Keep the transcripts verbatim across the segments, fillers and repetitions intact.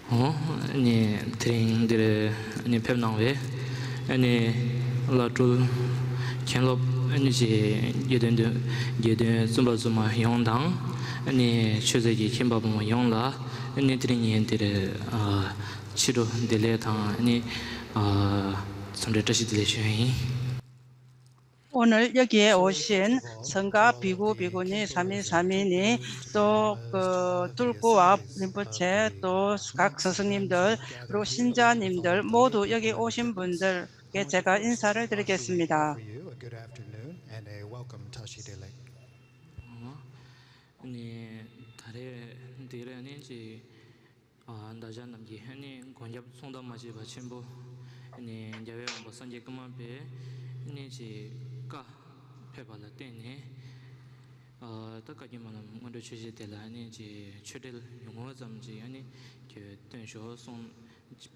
ཨོ། ཨ་ནི་དེ་རིང་འདིར་ཨ་ནི་ཕེབས་གནང་བའི་ཨ་ནི་བླ་སྤྲུལ་མཁན་སློབ་ཨ་ནི་ཅིག་དགེ་འདུན་དགེ་འདུན་བཙུན་པ་བཙུན་མ་ཡོངས་དང་ཨ་ནི་ཆོས་མཛད་ཀྱི་ཁྱིམ་པ་ཕོ་མོ་ཡོངས་ལ་ཨ་ནི་དེ་རིང་ངས་འདིར་ཨ་ཕྱི་དྲོ་བདེ་ལེགས་དང་ཨ་ནི་ཨ་འཚམས་འདྲི་བཀྲ་ཤིས་བདེ་ལེགས་ཞུ་ཡིན། โอเนอร์เยอะเกโอเชียนสังกัดพิกุพิกุณีสามีสามีนี้ตัวเอ่อตุลกุวาริมโปเชตัวกักสสนิมเดลรู้ชินจานิมเดลโมดูเยอะเกโอชินบุนเดลเกเจกาอินซาเรติเกสมิดา ནི་ད་རེས་འདིར་ནི་ཅིག་ཨ་བདག་ཅག་རྣམས་ཀྱིས་ནི་མགོན་སྐྱབས་མཚུངས་ཟླ་མ་བྱས་པ་ཆེན་པོ་ནི་རྒྱལ་བའི་དབང་པོ་སངས་རྒྱས་ཀརྨ་པའི་ནི་ཅིག་བཀའ་ཕེབས་པ་ལ་བརྟེན་ནས་ཨ་ད་བཀའ་བརྒྱུད་སྨོན་ལམ་སྔོན་འགྲོ་ཆོས་བཤད་དེ་ལ་ནི་ཅིག་ཆོས་འབྲེལ་ཉུང་ངུ་ཙམ་ཅིག་ནི་ཁྱོད་སྟོན་ཤོག་གསུངས།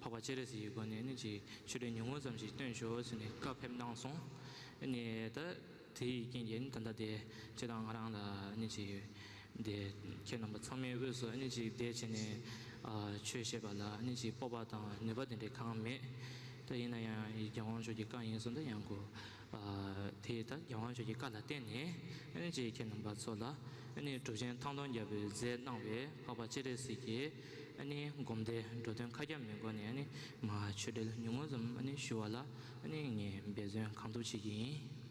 འཕགས་པ་སྤྱན་རས་གཟིགས་ཀྱི་སྒོ་ནས་ནི་ཅིག་ཆོས་འབྲེལ་ཉུང་ངུ་ཙམ་ཞིག་སྟོན་ཤོག་ཟེར་ནས་བཀའ་ཕེབས་གནང་སོང་། ནི་ད་དེ་ཡི་རྐྱེན་གྱིས་ནི་ད་ལྟ་དེ་སྤྱིར་བཏང་ང་རང་ལ་ནི་ཅིག་དེ་ཁྱེད་རྣམ་པ་ཚང་མའི་དབུས་སུ་ནི་ཅིག་བསྡད་བྱས་ནས་ཨ་ཆོས་བཤད་པ་ལ་ནི་ཅིག་སྤོབས་པ་དང་ནུས་པ་དེ་འདྲ་གང་མེད། ད་ཡིན་ན་ཡང་རྒྱལ་དབང་མཆོག་གི་བཀའ་ཡིན་སོང་ད་ཡང་གོ་ཨ་དེ་ད་རྒྱལ་དབང་མཆོག་གི་བཀའ་ལ་བརྟེན་ནས་ནི་ཅིག་ཁྱེད་རྣམ་པ་ཚོ་ལ་ནི་གྲུབ་ཆེན་ཐང་སྟོང་རྒྱལ་པོས་མཛད་གནང་བའི་འཕགས་པ་སྤྱན་རས་གཟིགས་ཀྱི་ཨ་ནི་སྒོམ་བཟླས་འགྲོ་དོན་མཁའ་ཁྱབ་མའི་སྒོ་ནས་ཨ་ནི་མ་ཆོས་འབྲེལ་ཉུང་ངུ་ཙམ་ཨ་ནི་ཞུ་བ་ལ་ཨ་ནི་ངས་འབད་བརྩོན་གང་ཐུབ་བྱེད་ཀྱི་ཡིན།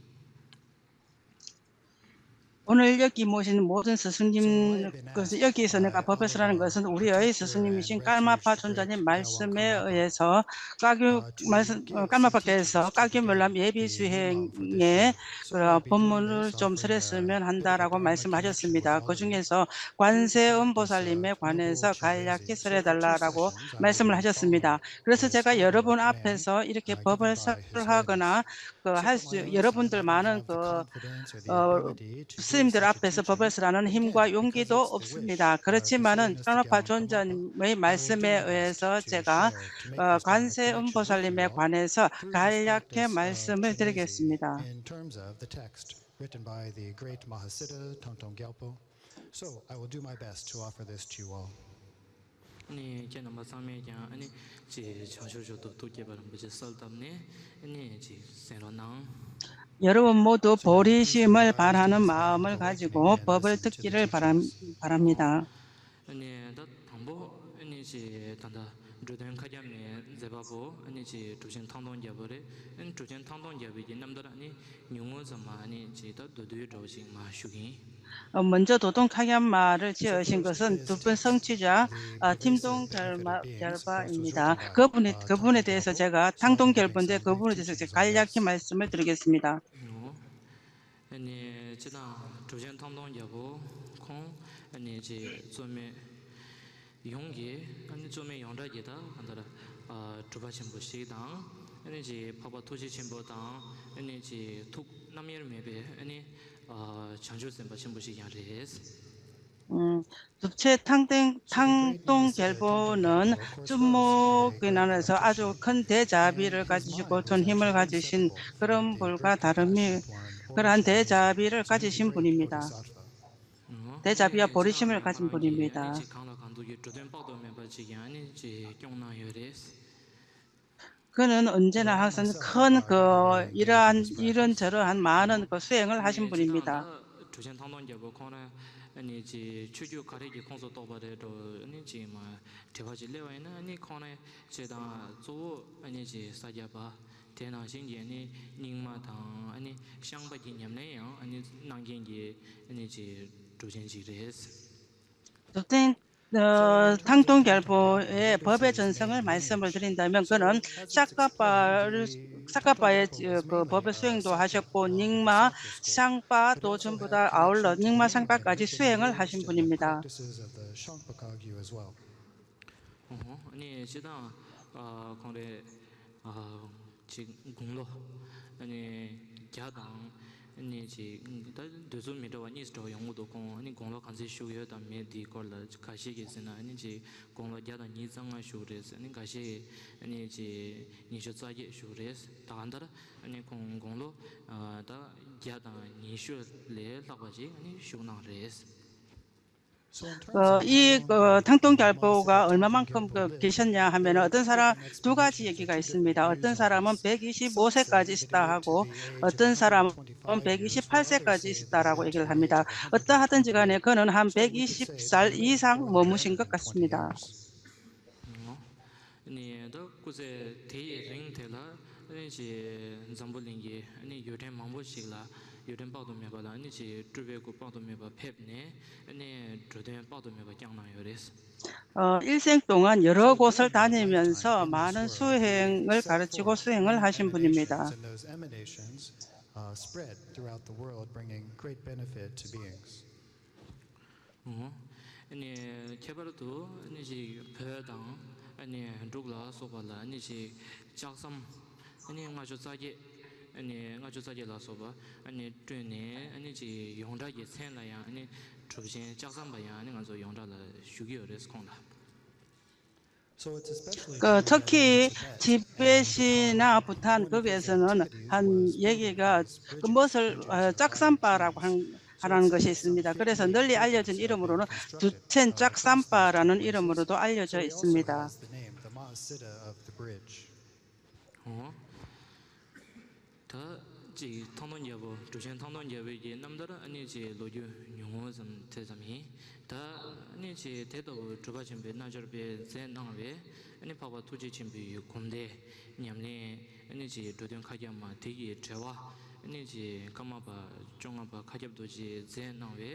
โอเนอร์เยอะเกโอเชียน모든 스승님 것은 여기에서 내가 법을 쓰라는 것은 우리의 스승님이신 까르마파尊者님 말씀에 의해서 까 말씀 어, 까르마파께서 까 기 묘람 예비 수행에 어, 법문을 좀 설했으면 한다라고 말씀하셨습니다. 그 중에서 관세음보살님에 관해서 간략히 설해달라라고 말씀을 하셨습니다. 그래서 제가 여러분 앞에서 이렇게 법을 설하거나 그 할 수 여러분들 많은 그 어, 스님들 앞에서 법을 쓰라는 힘과 용기도 없습니다. 그렇지만은 까 kámafa尊者님의 말씀에 의해서 제가 어, 관세음보살님에 관해서 간략히 말씀을 드리겠습니다. In terms of the text written by the great Mahasiddha Tangtong Gyalpo, so I will do my best to offer this to you all. ནི་ཁྱེད་རྣམ་པ་ཚང་མས་ཀྱང་ནི་ཅིག་བྱང་ཆུབ་མཆོག་ཏུ་ཐུགས་བསྐྱེད་པ་རིན་པོ་ཆེ་གསལ་བཏབ་ནས་ནི་ཅིག་གསན་རོགས་གནང་། 여러분 모두 보리심을 바라는 마음을 가지고 법을 듣기를 바랍, 바랍니다. ནི་ད་དང་པོ་ནི་ཅིག་ད་ལྟ་འགྲོ་དོན་མཁའ་ཁྱབ་མའི་མཛད་པ་པོ་ནི་ཅིག་གྲུབ་ཆེན་ཐང་སྟོང་རྒྱལ་པོ་རེད། ནི་གྲུབ་ཆེན་ཐང་སྟོང་རྒྱལ་པོའི་གི་རྣམ་ཐར་ནི་ཉུང་ངུ་ཙམ་མ་ནི་ཅིག་ད་མདོར་བསྡུས་འདྲ་བོ་ཅིག་མ་ཞུ་གི་ཡིན། 어, 먼저 도통 카야마를 지으신 것은 두 분 성취자 아, ܬིང་ཏོང་རྒྱལ་མ་རྒྱལ་པ་ཨིན་ད། 그분이 그분에 대해서 제가 ཐང་སྟོང་རྒྱལ་པོ་འདི་그분에 대해서 제가 간략히 말씀을 드리겠습니다. ནི་སྤྱིར་བཏང་གྲུབ་ཆེན་ཐང་སྟོང་རྒྱལ་པོ་ཁོང་ནི་ཅིག་རྩོད་མེད་ཡོངས་ཀྱི་ནི་རྩོད་མེད་ཡོངས་གྲགས་ཀྱི་ད་གང་ལྟར་གྲུབ་པ་ཆེན་པོ་ཞིག་དང་ནི་ཅིག་འཕགས་པ་ཐུགས་རྗེ་ཆེན་པོ་དང་ནི་ཅིག་ཐུགས་རྣམ་གཡེང་མེད་པའི་ནི་བྱང་ཆུབ་སེམས་དཔའ་ཆེན་པོ་ཞིག་ཀྱང་རེད། 음, 두채 탕, 탕동gel보는 쭌목의 나라에서 아주 큰 대자비를 가지시고 전 힘을 가지신 그런 분과 다름이 그러한 대자비를 가지신 분입니다. 대자비와 보리심을 가진 분입니다. གང་ལ་གང་འདུལ་གྱི་འགྲོ་དོན་དཔག་ཏུ་མེད་པ་ཅིག་ཡང་ནི་ཅིག་སྐྱོང་གནང་ཡོད་རེད། 可能언제나 항상 큰 그 이러한 이런저러한 많은 그 수행을 하신 분입니다. གྲུབ་ཆེན་ཐང་སྟོང་རྒྱལ་པོ་ཁོང་རང་ནི་ཅིག་ཆོས་བརྒྱུད་ག་རེ་གི་ཁོངས་སུ་གཏོགས་པ་རེད་འགྲོ་ནི་ཅིག་མ་དྲི་བ་ཅིག་སླེབས་པ་ཡིན་ན་ནི་ཁོང་རང་ཅིག་དང་གཙོ་བོ་ནི་ཅིག་ས་སྐྱ་པ་དེ་ནང་བཞིན་གྱི་ནི་རྙིང་མ་དང་ནི་ཤངས་པ་གི་ཉམས་ལེན་ཡང་ནི་གནང་མཁན་གྱི་ནི་ཅིག་གྲུབ་ཆེན་ཅིག་རེད། ཐང་སྟོང་རྒྱལ་པོའི་བོད་པའི་བྱོན་སོང་ངས་མ་སེམས་པར་དེ་རིང་འདམ་ཡང་ཀུན་ནམ་ཤག་པ་ཤག་པ་ཡི་བོད་པའི་སུ་ཡིན་དུ་ཧ་ཤག་པོ་རྙིང་མ་ཤང་པ་དོ་ཆུན་པོ་དང་ཨའོ་ལ་རྙིང་མ་ཤང་པ་ག་ཅི་སུ་ཡང་ཧ་ཤིང་པོ་ནི་མི་དང་། ཨོ་ནི་སྤྱི་དང་ཁོང་རེ། ཅིག་དགུང་ལོ་ཨ་ནི་བརྒྱ་དང་ཨ་ནི་ཅིག་ད་དུས་ཚོད་མི་འདྲ་བ་གཉིས་སུ་འགྲོ་ཡོང་གི་འདུག་ཁོང་ཨ་ནི་དགུང་ལོ་ག་ཚོད་བཞུགས་ཡོད་དམ་མེད་འདིའི་སྐོར་ལ་ཁ་ཤས་ཀྱིས་ཟེར་ན་ཨ་ནི་ཅིག་དགུང་ལོ་བརྒྱ་དང་ཉི་ཤུ་རྩ་ལྔ་བཞུགས་རེད། ཨ་ནི་འགའ་ཤས་ཨ་ནི་ཅིག་ཉི་ཤུ་རྩ་བརྒྱད་བཞུགས་རེད། ད་ལྟར་ཨ་ནི་ཁོང་དགུང་ལོ་ད་བརྒྱ་དང་ཉི་ཤུ་ལས་ལྷག་པ་ཅིག་ཨ་ནི་བཞུགས་གནང་རེད། 어, 이 어, 탕통ܓ보가 얼마만큼 그, 계셨냐 하면 어떤 사람 두 가지 얘기가 있습니다. 어떤 사람은 백이십오 세까지 있었다 하고 어떤 사람은 백이십팔 세까지 있었다라고 얘기를 합니다. 어떠하든지 간에 그는 한 백이십 살 이상 머무신 것 같습니다. ཨ་ནི་ད་སྐུ་ཚེ་དེ་ཡི་རིང་དེ་ལ་ཨ་ནི་ཅིག་འཛམ་བུ་གླིང་གི་ཨ་ནི་ཡུལ་ཕྲན་མང་པོ་ཞིག་ལ་ཡུལ་ཕྲན་དཔག་ཏུ་མེད་པ་ལ་ཨ་ནི་ཅིག་སྤྲུལ་པའི་སྐུ་དཔག་ཏུ་མེད་པ་ཕེབས་ནས་ཨ་ནི་འགྲོ་དོན་དཔག་ཏུ་མེད་པ་བསྐྱངས་གནང་ཡོད་རེད། 어, 일생 동안 여러 곳을 다니면서 많은 수행을 가르치고 수행을 하신 분입니다. And those emanations uh, spread throughout the world, bringing great benefit to beings. ཨ་ནི་ཁྱད་པར་དུ་ཨ་ནི་ཅིག་བོད་དང་ཨ་ནི་འབྲུག་ལ་སོགས་པ་ལ་ཨ་ནི་ཅིག་ལྕགས་ཟམ་ཨ་ནི་ལྔ་བཅུ་རྩ་བརྒྱད་ཨ་ནི་ལྔ་བཅུ་རྩ་བརྒྱད་ལ་སོགས་པ་ཨ་ནི་བསྐྲུན་ནས་ཨ་ནི་ཅིག་ཡོངས་གྲགས་ཀྱི་མཚན་ལ་ཡང་ཨ་ནི་གྲུབ་ཆེན་ལྕགས་ཟམ་པ་ཡང་ཨ་ནི་ང་ཚོ་ཡོངས་གྲགས་ལ་ཞུ་གི་ཡོད་རེད་ཁོང་ལ། So it's especially 그 clear that 특히 Tibet 지베시나 부탄 거기에서는 한 얘기가 그 무엇을 어, 짝삼바라고 한, 하라는 것이 있습니다. 그래서 널리 알려진 이름으로는 두chen 짝삼바라는 이름으로도 알려져 있습니다. the name, the Mount Sita of the bridge. ཨོ། ད་ཅིག་ཐང་སྟོང་རྒྱལ་པོ་གྲུབ་ཆེན་ཐང་སྟོང་རྒྱལ་པོའི་གི་རྣམ་ཐར་ཨ་ནི་ཅིག་ལོ་རྒྱུས་ཉུང་ངུ་ཙམ་དེ་ཙམ་ཡིན། ད་ཨ་ནི་ཅིག་དེ་ལྟ་བུ་གྲུབ་པ་ཆེན་པོའི་རྣལ་འབྱོར་པས་མཛད་གནང་བའི་ཨ་ནི་འཕགས་པ་ཐུགས་རྗེ་ཆེན་པོའི་གོ་འཕང་ཉམས་ལེན་ཨ་ནི་ཅིག་འགྲོ་དོན་མཁའ་ཁྱབ་མ་དེ་གི་འགྲེལ་པ་ཨ་ནི་ཅིག་ཀརྨ་པ་བཅོ་ལྔ་པ་མཁའ་ཁྱབ་རྡོ་རྗེས་མཛད་གནང་བའི་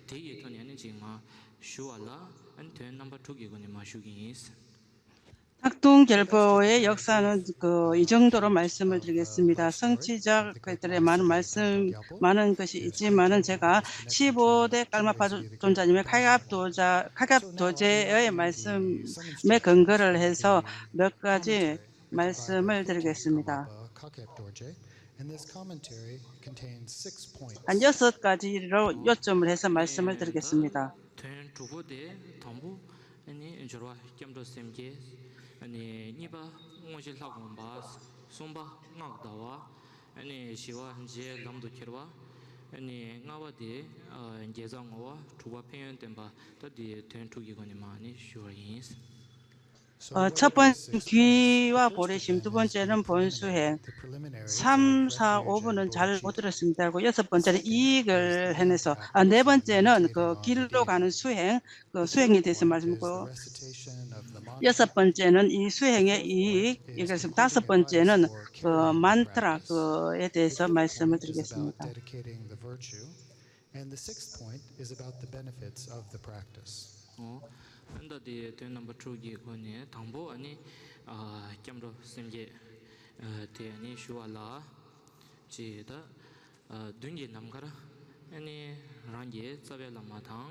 དེ་གི་ཐོག་ནས་ཨ་ནི་ཅིག་མར་ཞུ་བ་ལ་ཨ་ནི་དོན་རྣམ་པ་དྲུག་གི་སྒོ་ནས་མར་ཞུ་གི་ཡིན། ཐག་ཐུང་རྒྱལ་པོའི་역사는 그 이 정도로 말씀을 드리겠습니다. 성취자들의 많은 말씀, 많은 것이 있지만은 제가 십오 대 karmapa尊者님의 카ܟ 도자, 카ܟ 도제의 말씀에 근거를 해서 몇 가지 말씀을 드리겠습니다. And this commentary contains six points. 한 여섯 가지로 요점을 해서 말씀을 드리겠습니다. དོན་དྲུག་པོ་དེ་དང་པོ་ཨ་ནི་སྦྱོར་བ་སྐྱབས་འགྲོ་སེམས་བསྐྱེད། ཨ་ནི་གཉིས་པ་དངོས་གཞི་ལྷ་བསྒོམ་པ། གསུམ་པ་སྔགས་བཟླ་བ། ཨ་ནི་བཞི་པ་རྗེས་ལམ་དུ་ཁྱེར་བ། ཨ་ནི་ལྔ་པ་དེ་ཨ་དགེ་རྩ་བསྔོ་བ། དྲུག་པ་ཕན་ཡོན་བསྟན་པ། ད་དེ་དོན་དྲུག་གི་སྒོ་ནས་མར་ཨ་ནི་ཞུ་བ་ཡིན། 어, 첫 번, 귀와 보리심, 두 번째는 본수행, 삼, 사, 오 부는 잘 못 들었습니다. 그리고 여섯 번째는 이익을 해내서, 아, 네 번째는 그 길로 가는 수행, 그 수행에 대해서 말씀드리고, 여섯 번째는 이 수행의 이익, 이것은 다섯 번째는 그 mantra 그에 대해서 말씀을 드리겠습니다. And the sixth point is about the benefits of the practice. ཨོ། ཨ་ནི་ད་དེ་དོན་རྣམ་པ་དྲུག་གི་སྒོ་ནས་དང་པོ་ཨ་ནི་ཨ་སྐྱབས་འགྲོ་སེམས་བསྐྱེད་ཨ་དེ་ཨ་ནི་ཞུ་བ་ལ་ཅེས་ད་ཨ་མདུན་གྱི་ནམ་མཁར་ཨ་ནི་རང་གི་རྩ་བའི་བླ་མ་དང་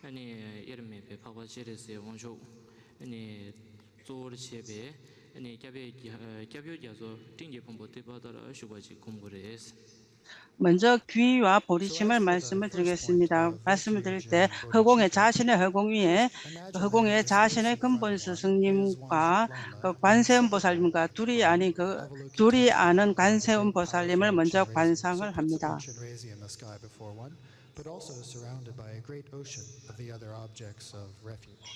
ཨ་ནི་དབྱེར་མེད་པའི་འཕགས་པ་སྤྱན་རས་གཟིགས་དབང་ཕྱུག་ཨ་ནི་གཙོ་བོར་བྱས་པའི་ཨ་ནི་སྐྱབས་པའི་རྒྱ་སྐྱབས་ཡུལ་རྒྱ་མཚོ་སྤྲིན་གྱི་ཕུང་པོ་དེ་བར་དུ་བཞུགས་པ་ཅིག་སྒོམ་དགོས་རེད། 먼저 귀와 보리심을 말씀을 드리겠습니다. 말씀을 드릴 때 허공에 자신의 허공 위에 그 허공에 자신의 근본 스승님과 그 관세음 보살님과 둘이 아닌 그 둘이 아는 관세음 보살님을 먼저 관상을 합니다. But also surrounded by a great ocean of the other objects of refuge.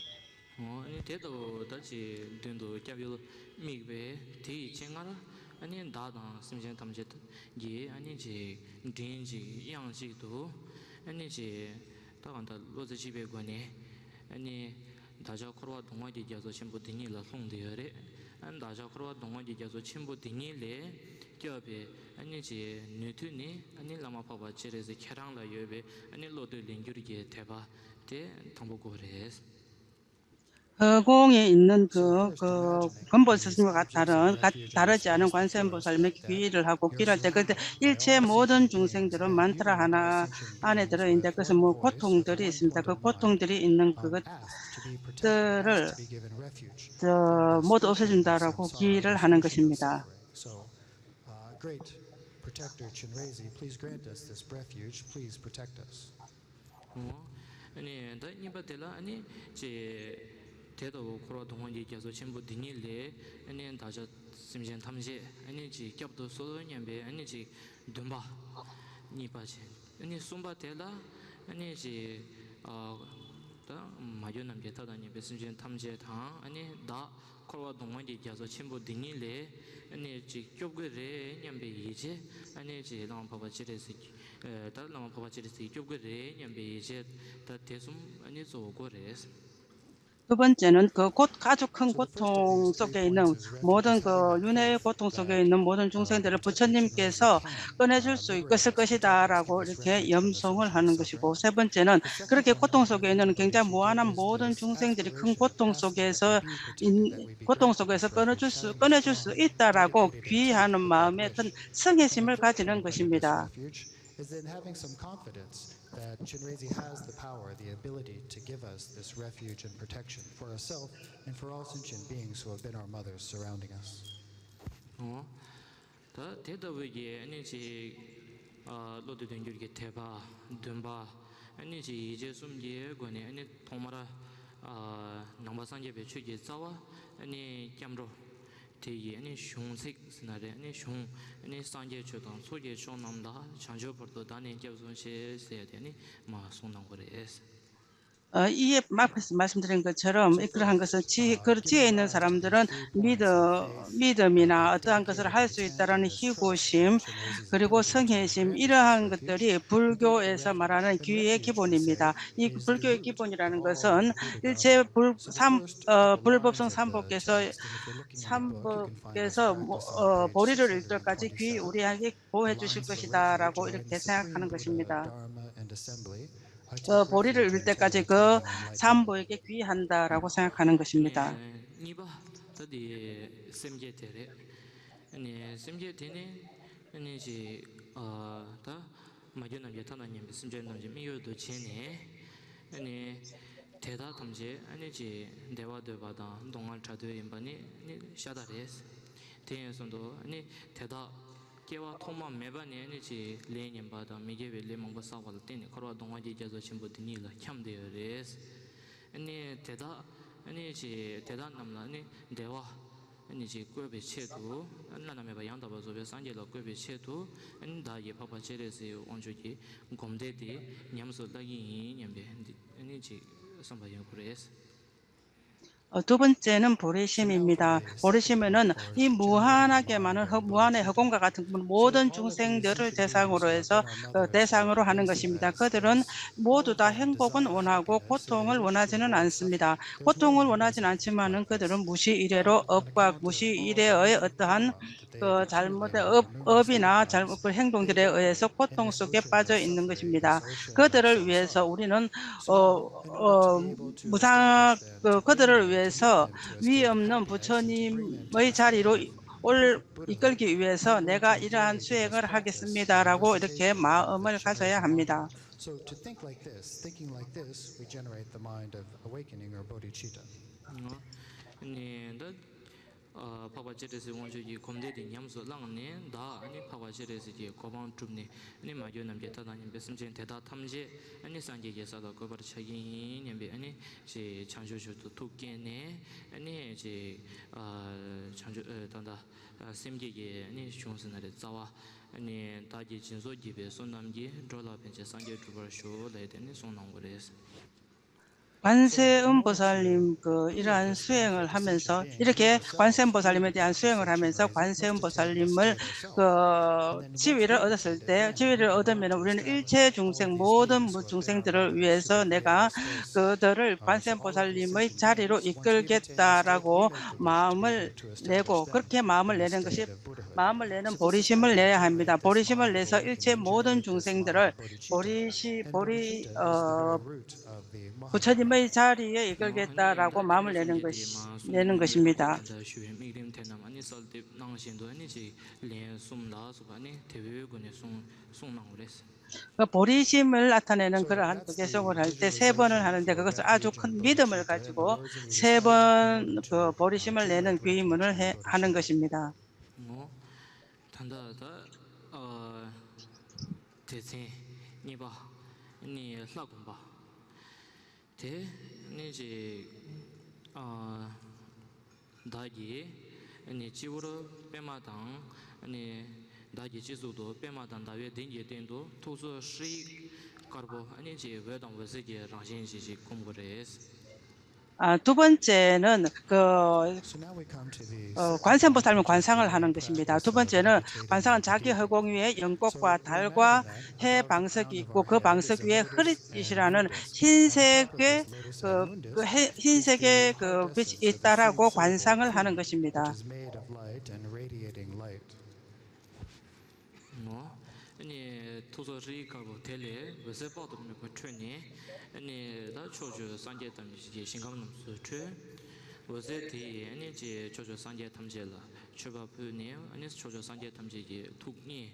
ཨོ་ཨ་ནི་དེ་ལྟ་བུ་ད་ཅི་མདུན་དུ་སྐྱབས་ཡུལ་དམིགས་པའི་དེ་ཡི་སྤྱན་སྔར་ཨ་ནི་བདག་དང་སེམས་ཅན་ཐམས་ཅད་ཀྱི་ཨ་ནི་ཅི་མགྲིན་གཅིག་དབྱངས་གཅིག་ཏུ་ཨ་ནི་ཅི་ད་གང་ལྟར་བློ་རྩེ་གཅིག་པའི་སྒོ་ནས་ཨ་ནི་བདག་ཅག་འཁོར་བ་སྡུག་བསྔལ་གྱི་རྒྱ་མཚོ་ཆེན་པོ་འདི་ཉིད་ལ་ལྷུང་བསྡད་ཡོད་རེད། ཨ་ནི་བདག་ཅག་འཁོར་བ་སྡུག་བསྔལ་གྱི་རྒྱ་མཚོ་ཆེན་པོ་འདི་ཉིད་ལས་སྐྱོབ་པའི་ཨ་ནི་ཅི་ནུས་མཐུ་ནི་ཨ་ནི་བླ་མ་འཕགས་པ་སྤྱན་རས་གཟིགས་ཁྱེད་རང་ལ་ཡོད་པའི་ཨ་ནི་བློ་གཏད་ལས་འགྱུར་གྱི་དད་པ་དེ་དང་པོ་དགོས་རེད། 河宫에 있는 그, 그 근본 스승과 같- 다른, 같- 다르지 않은 관세음보살님의 귀를 하고, 귀를 할 때 그때 일체 모든 중생들은 mantra 하나 안에 들어있는데, 그것은 뭐 고통들이 있습니다. 그 고통들이 있는 그것들을 저 모두 없애준다라고 기를 하는 것입니다. So, uh, great protector Chinrezig, please grant us this refuge. Please protect us. ཨོ། ཨ་ནི་ད་གཉིས་པ་དེ་ལ་ཨ་ནི་ཅེ། དེ་ལྟ་བུ་འཁོར་བ་སྡུག་བསྔལ་གྱི་རྒྱ་མཚོ་ཆེན་པོ་འདི་ཉིད་ལས་ཨ་ནི་བདག་ཅག་སེམས་ཅན་ཐམས་ཅད་ཨ་ནི་ཅེ་སྐྱབས་སུ་གསོལ་སྙམ་པའི་ཨ་ནི་ཅེ་འདུན་པ་གཉིས་པ་ཅེ། ཨ་ནི་གསུམ་པ་དེ་ལ་ཨ་ནི་ཅེ་ཨ་ ད་མ་གྱུར་ནམ་མཁའི་མཐའ་དང་མཉམ་པའི་སེམས་ཅན་ཐམས་ཅད་དང་། ཨ་ནི་བདག་འཁོར་བ་སྡུག་བསྔལ་གྱི་རྒྱ་མཚོ་ཆེན་པོ་འདི་ཉིད་ལས་ཨ་ནི་ཅིག་སྐྱོབ་དགོས་རེད་སྙམ་པའི་ཡིད་ཆེས། ཨ་ནི་ཅིག་བླ་མ་འཕགས་པ་སྤྱན་རས་གཟིགས། ཨ་ད་བླ་མ་འཕགས་པ་སྤྱན་རས་གཟིགས་སྐྱོབ་དགོས་རེད་སྙམ་པའི་ཡིད་ཆེས། ད་དེ་གསུམ་ཨ་ནི་གཙོ་བོ་དགོས་རེད། 读本节论，그 곧 아주 큰 고통 속에 있는 모든 그 윤회의 고통 속에 있는 모든 중생들을 부처님께서 꺼내줄 수 있을 것이다라고 이렇게 염송을 하는 것이고, 세 번째는 그렇게 고통 속에 있는 굉장히 무한한 모든 중생들이 큰 고통 속에서 인- 고통 속에서 끊어줄 수, 꺼내줄 수 있다라고 귀하는 마음에 큰 성회심을 가지는 것입니다. Is in having some confidence that Chinrezig has the power, the ability to give us this refuge and protection for ourselves and for all sentient beings who have been our mothers surrounding us. ཨོ། ད་དེ་ལྟ་བུའི་གི་ཨ་ནི་ཅིག་ཨ་བློ་གཏད་དོན་གྱུར་གྱི་དད་པ་འདུན་པ། ཨ་ནི་ཅིག་ཡིད་ཆེས་གསུམ་གྱི་སྒོ་ནས་ཨ་ནི་ཐོག་མར་ཨ་ནང་པ་སངས་རྒྱས་པའི་ཆོས་ཀྱི་རྩ་བ་ཨ་ནི་སྐྱབས་འགྲོ། དེ་ཡི་ཨ་ནི་གཞུང་ཚིག་ཟེར་ན་རེད། ཨ་ནི་གཞུང་ཨ་ནི་སངས་རྒྱས་ཆོས་དང་ཚོགས་ཀྱི་མཆོག་རྣམས་ལ། བྱང་ཆུབ་བར་དུ་བདག་ནི་སྐྱབས་སུ་མཆི་ཟེར་ཏེ་ཨ་ནི་མ་གསུངས་གནང་གི་རེད། 어, 이에 막 말씀드린 것처럼, 그러한 것은 지, 그 지에 있는 사람들은 믿음, 믿음이나 어떠한 것을 할 수 있다라는 희고심, 그리고 성회심, 이러한 것들이 불교에서 말하는 귀의 기본입니다. 이 불교의 기본이라는 것은 일체 불, 삼, 어, 불법성 삼보께서, 삼보께서 뭐, 어, 보리를 일도까지 귀 우리에게 보호해 주실 것이다라고 이렇게 생각하는 것입니다. 그 보리를 이룰 때까지 그 삼보에게 귀의한다라고 생각하는 것입니다. གཉིས་པ་ད་དེ་སེམས་བསྐྱེད་དེ་རེད། ཨ་ནི་སེམས་བསྐྱེད་དེ་ནི་ཨ་ནི་ཅིག་ཨ་ད་མ་གྱུར་ནམ་མཁའི་མཐའ་དང་མཉམ་པའི་སེམས་ཅན་ཐམས་ཅད་དམིགས་ཡུལ་དུ་བྱས་ནས། ཨ་ནི་དེ་དག་ཐམས་ཅད་ཨ་ནི་ཅིག་བདེ་བ་འདོད་པ་དང་སྡུག་བསྔལ་བྲལ་འདོད་ཡིན་པ་ནི་ནི་ཤ་སྟག་རེད། དེ་ཡིན་སོང་དུ་ཨ་ནི་དེ་དག་སྐྱེ་བ་ཐོག་མ་མེད་པ་ནས་ཨ་ནི་ཅིག་ལས་ངན་པ་དང་མི་དགེ་བའི་ལས་མང་པོ་བསགས་པ་ལ་བརྟེན་ནས་འཁོར་བ་སྡུག་བསྔལ་གྱི་རྒྱ་མཚོ་ཆེན་པོ་འདི་ཉིད་ལ་འཁྱམས་བསྡད་ཡོད་རེད། ཨ་ནི་དེ་དག་ཨ་ནི་ཅིག་དེ་དག་རྣམས་ལ་ཨ་ནི་བདེ་བ་ཨ་ནི་ཅིག་བཀོད་པའི་ཆེད་དུ། བླ་ན་མེད་པ་ཡང་དག་པར་རྫོགས་པའི་སངས་རྒྱས་ལ་བཀོད་པའི་ཆེད་དུ། ཨ་ནི་བདག་གིས་འཕགས་པ་སྤྱན་རས་གཟིགས་དབང་ཕྱུག་གི་སྒོམ་བཟླས་དེ་ཉམས་སུ་བླང་གི་ཡིན་སྙམ་པའི་འདི་ཨ་ནི་ཅིག་བསམ་པ་ཡོད་དགོས་རེད། 어, 두 번째는 보리심입니다. 보리심에는 이 무한하게 많은 허, 무한의 허공과 같은 모든 중생들을 대상으로 해서 어, 대상으로 하는 것입니다. 그들은 모두 다 행복은 원하고 고통을 원하지는 않습니다. 고통을 원하지는 않지만은 그들은 무시 이래로 업과 무시 이래의 어떠한 그 잘못의 업, 업이나 잘못 그 행동들에 의해서 고통 속에 빠져 있는 것입니다. 그들을 위해서 우리는 어, 어, 무상 그, 그들을 위해서 위 없는 부처님의 자리로 올 이끌기 위해서 내가 이러한 수행을 하겠습니다라고 이렇게 마음을 가져야 합니다. So to think like this, thinking like this, we generate the mind of awakening or bodhicitta. ནི་ད་འཕགས་པ་སྤྱན་རས་གཟིགས་དབང་ཕྱུག་གི་སྒོམ་བཟླས་དེ་ཉམས་སུ་བླངས་ནས། བདག་ནི་འཕགས་པ་སྤྱན་རས་གཟིགས་ཀྱི་གོ་འཕང་བསྒྲུབས་ནས་ནི་མ་གྱུར་ནམ་མཁའི་མཐའ་དང་མཉམ་པའི་སེམས་ཅན་དེ་དག་ཐམས་ཅད་ནི་སངས་རྒྱས་ཀྱི་ས་ལ་བཀོད་པར་བྱ་གི་ཡིན་སྙམ་པའི་ནི་ཅིག་བྱང་ཆུབ་མཆོག་ཏུ་ཐུགས་བསྐྱེད་ནས། ནི་ཅིག་བྱང་ཆུབ་ད་ལྟ་སེམས་བསྐྱེད་ཀྱི་ནི་གཞུང་ཟེར་ན་རེད། རྩ་བ་ནི་བདག་གིས་སྦྱིན་སོགས་བགྱིས་པའི་བསོད་ནམས་ཀྱིས། འགྲོ་ལ་ཕན་ཕྱིར་སངས་རྒྱས་འགྲུབ་པར་ཤོག་ལབ་དེ་ནི་གསུངས་གནང་བ་རེད། 관세음 보살님 그 이러한 수행을 하면서 이렇게 관세음 보살님에 대한 수행을 하면서 관세음 보살님을 그 지위를 얻었을 때 지위를 얻으면 우리는 일체 중생 모든 무- 중생들을 위해서 내가 그들을 관세음 보살님의 자리로 이끌겠다라고 마음을 내고 그렇게 마음을 내는 것이 마음을 내는 보리심을 내야 합니다. 보리심을 내서 일체 모든 중생들을 보리시 보리 어 부처님의 자리에 이끌겠다라고 마음을 내는 것이 내는 것입니다. 그 보리심을 나타내는 그러한 그 개성을 할 때 세 번을 하는데 그것은 아주 큰 믿음을 가지고 세 번 그 보리심을 내는 귀의문을 해, 하는 것입니다. ད་ལྟ་ད་ཨ་སྡེ་ཚན་གཉིས་པ་ནི་ལྷ་སྒོམ་པ། དེ་ནི་ཅིག་ཨ་བདག་གིས་ནི་སྤྱི་བོར་པདྨ་དང་ནི་བདག་གི་སྤྱི་གཙུག་ཏུ་པདྨ་དང་ཟླ་བའི་གདན་གྱི་སྟེང་དུ་ཐུགས་སུ་ཧྲཱིཿ་དཀར་པོ་ཨ་ནི་ཅིག་འོད་དང་འོད་ཟེར་གྱི་རང་བཞིན་ཅིག་ཅིག་སྒོམ་དགོས་རེད། ཨ། 二本戒는 그, 어, 관세음보살님 관상을 하는 것입니다. 두 번째는 관상은 자기 허공 위에 연꽃과 달과 해, 방석이 있고 그 방석 위에 흑빛이라는 흰색의 그, 그 해, 흰색의 그 빛이 있다라고 관상을 하는 것입니다. ནོ། ཨ་ནི་ཐུགས་ཚོགས་ཧྲཱིཿ་དཀར་པོ་དེ་ལས་འོད་ཟེར་དཔག་ཏུ་མེད་པ་འཕྲོས་ནས། ཨ་ནི་ད་ཕྱོགས་བཅུའི་སངས་རྒྱས་ཐམས་ཅད་ཀྱི་ཞིང་ཁམས་རྣམས་སུ་འཕྲོས། འོད་ཟེར་དེ་ཡིས་ཨ་ནི་ཅིག་ཕྱོགས་བཅུའི་སངས་རྒྱས་ཐམས་ཅད་ལ་མཆོད་པ་ཕུལ་ནས། ཨ་ནི་ཕྱོགས་བཅུའི་སངས་རྒྱས་ཐམས་ཅད་ཀྱི་ཐུགས་མཉེས།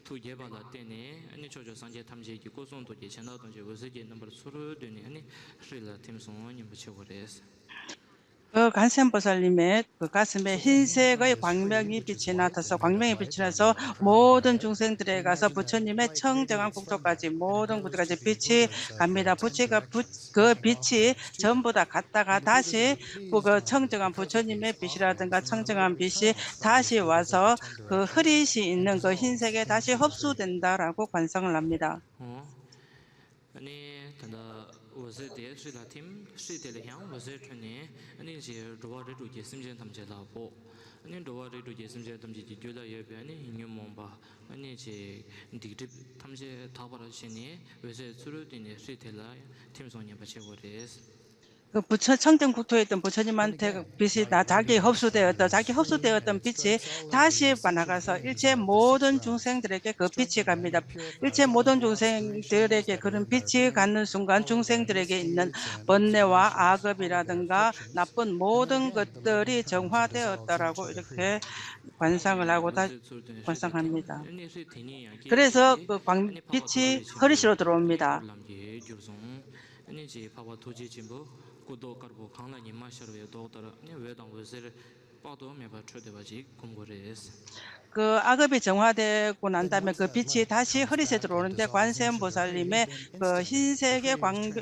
ཐུགས་དགྱེས་པ་ལ་བརྟེན་ནས། ཨ་ནི་ཕྱོགས་བཅུའི་སངས་རྒྱས་ཐམས་ཅད་ཀྱི་སྐུ་གསུང་ཐུགས་ཀྱི་ཕྱག་ན་རྡོ་རྗེ་འོད་ཟེར་གྱི་རྣམ་པར་ཚུར་བཏོན་ནས། ཨ་ནི་ཧྲཱིཿལ་ཐིམ་སོང་སྙམ་པ་བྱེད་དགོས་རེད། 그 간세음보살님의 그 가슴에 흰색의 광명이 빛이 나타서, 광명이 빛이 나서 모든 중생들에게 가서 부처님의 청정한 국토까지, 모든 곳까지 빛이 갑니다. 부치가 부- 그 빛이 전부 다 갔다가 다시 그, 그 청정한 부처님의 빛이라든가, 청정한 빛이 다시 와서 그 ཧྲཱིཿ이 있는 그 흰색에 다시 흡수된다라고 관상을 합니다. ཨ་ནི་ད་ལྟ་འོད་ཟེར་དེ་ཧྲཱིཿལ་ཐིམ། ཧྲཱིཿ་དེ་ལས་ཡང་འོད་ཟེར་འཕྲོས་ནས། ཨ་ནི་ཅིག་འགྲོ་བ་རིགས་དྲུག་གི་སེམས་ཅན་ཐམས་ཅད་ལ་ཕོག་ཨ་ནི་འགྲོ་བ་རིགས་དྲུག་གི་སེམས་ཅན་ཐམས་ཅད་ཀྱི་རྒྱུད་ལ་ཡོད་པའི་ཨ་ནི་ཉོན་མོངས་པ། ཨ་ནི་ཅིག་སྡིག་སྒྲིབ་ཐམས་ཅད་དག་པར་བྱས་ནས། འོད་ཟེར་ཚུར་བཏོན་ནས་ཧྲཱིཿ་དེ་ལ་ཐིམ་སོང་སྙམ་པ་བྱེད་དགོས་རེད། 그 부처, 청정 국토에 있던 부처님한테 그 빛이 나, 자기 흡수되었던, 자기 흡수되었던 빛이 다시 나가서 일체 모든 중생들에게 그 빛이 갑니다. 일체 모든 중생들에게 그런 빛이 가는 순간 중생들에게 있는 번뇌와 악업이라든가 나쁜 모든 것들이 정화되었다라고 이렇게 관상을 하고 다 관상합니다. 그래서 그 광, 빛이 ܗܪ이ܫ로 들어옵니다. ཨ་ནི་ཅིག་འཕགས་པ་ཐུགས་རྗེ་ཆེན་པོ་སྐུ་མདོག་དཀར་པོ་གངས་ལ་ཉི་མ་ཤར་བའི་མདོག་ལྟར། ཨ་ནི་འོད་དང་འོད་ཟེར་དཔག་ཏུ་མེད་པ་འཕྲོས་བསྡད་པ་ཅིག་སྒོམ་དགོས་རེད། 그 악업이 정화되고 난 다음에 그 빛이 다시 ܗܪ이ܫ에 들어오는데, 관세음보살님의 그 흰색의 광,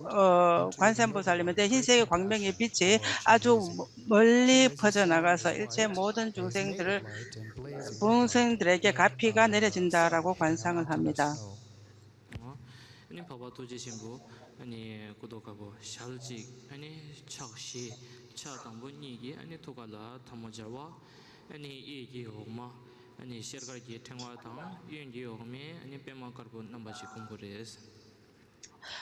어, 관세음보살님의 그 흰색의 광명의 빛이 아주 멀리 퍼져나가서 일체 모든 중생들을, 중생들에게 가피가 내려진다라고 관상을 합니다. ཨ་ནི་འཕགས་པ་ཐུགས་རྗེ་ཆེན་པོ་ཨ་ནི་སྐུ་མདོག་དཀར་པོ་ཞལ་གཅིག་ཨ་ནི་ཕྱག་བཞི། ཕྱག་དང་པོ་གཉིས་ཀྱིས་ཨ་ནི་ཐུགས་ཀ་ལ་ཐལ་མོ་སྦྱར་བ། ཨ་ནི་གཡས་ཀྱི་འོག་མ་ཨ་ནི་ཤེལ་དཀར་གྱི་ཕྲེང་བ་དང་། གཡོན་གྱི་འོག་མས་ཨ་ནི་པདྨ་དཀར་པོ་བསྣམས་པ་ཞིག་སྒོམ་དགོས་རེད།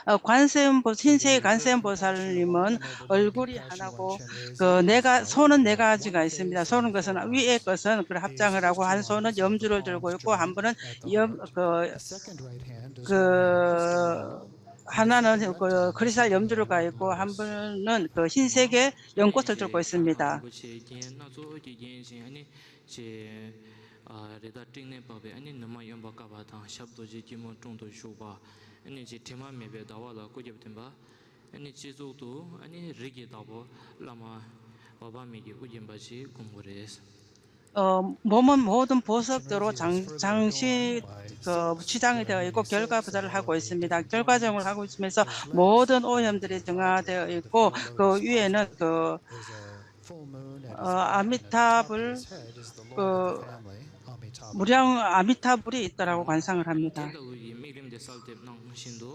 어, 관세음보, 흰색의 관세음보살님은 얼굴이 하나고, 그 네 가, 손은 네 가지가 있습니다. 손은, 그것은 위에 것은 그 합장을 하고, 한 손은 염주를 들고 있고, 한 분은 염, 그, 그 하나는 그 크리스탈 염주를 가 있고, 한 분은 그 흰색의 연꽃을 들고 있습니다. ཅེས་ཨ་རི་དྭགས་སྤྲིན་ནས་སྦགས་པའི་ཨ་ནི་ནུ་མ་གཡོན་པ་བཀབ་པ་དང་། ཞབས་རྡོ་རྗེ་སྐྱིལ་མོ་ཀྲུང་དུ་བཞུགས་པ། ཨ་ནི་ཅིག་དྲི་མ་མེད་པའི་ཟླ་བ་ལ་སྐུ་རྒྱབ་བསྟན་པ། ཨ་ནི་སྤྱི་གཙུག་ཏུ་ཨ་ནི་རིགས་ཀྱི་བདག་པོ་བླ་མ་འོད་དཔག་མེད་ཀྱི་དབུ་རྒྱན་པ་ཅིག་སྒོམ་དགོས་རེད། 어, 몸은 모든 보석으로 장, 장식, 그, 치장이 되어 있고, 결과 부자를 하고 있습니다. 결과정을 하고 있으면서 모든 오염들이 정화되어 있고, 그 위에는 그, 어, 아미타불, 그, 무량 아미타불이 있다라고 관상을 합니다. དེ་ལྟ་བུ་ཡི་དམིགས་རིམ་དེ་གསལ་འདེབས་གནང་བཞིན་དུ།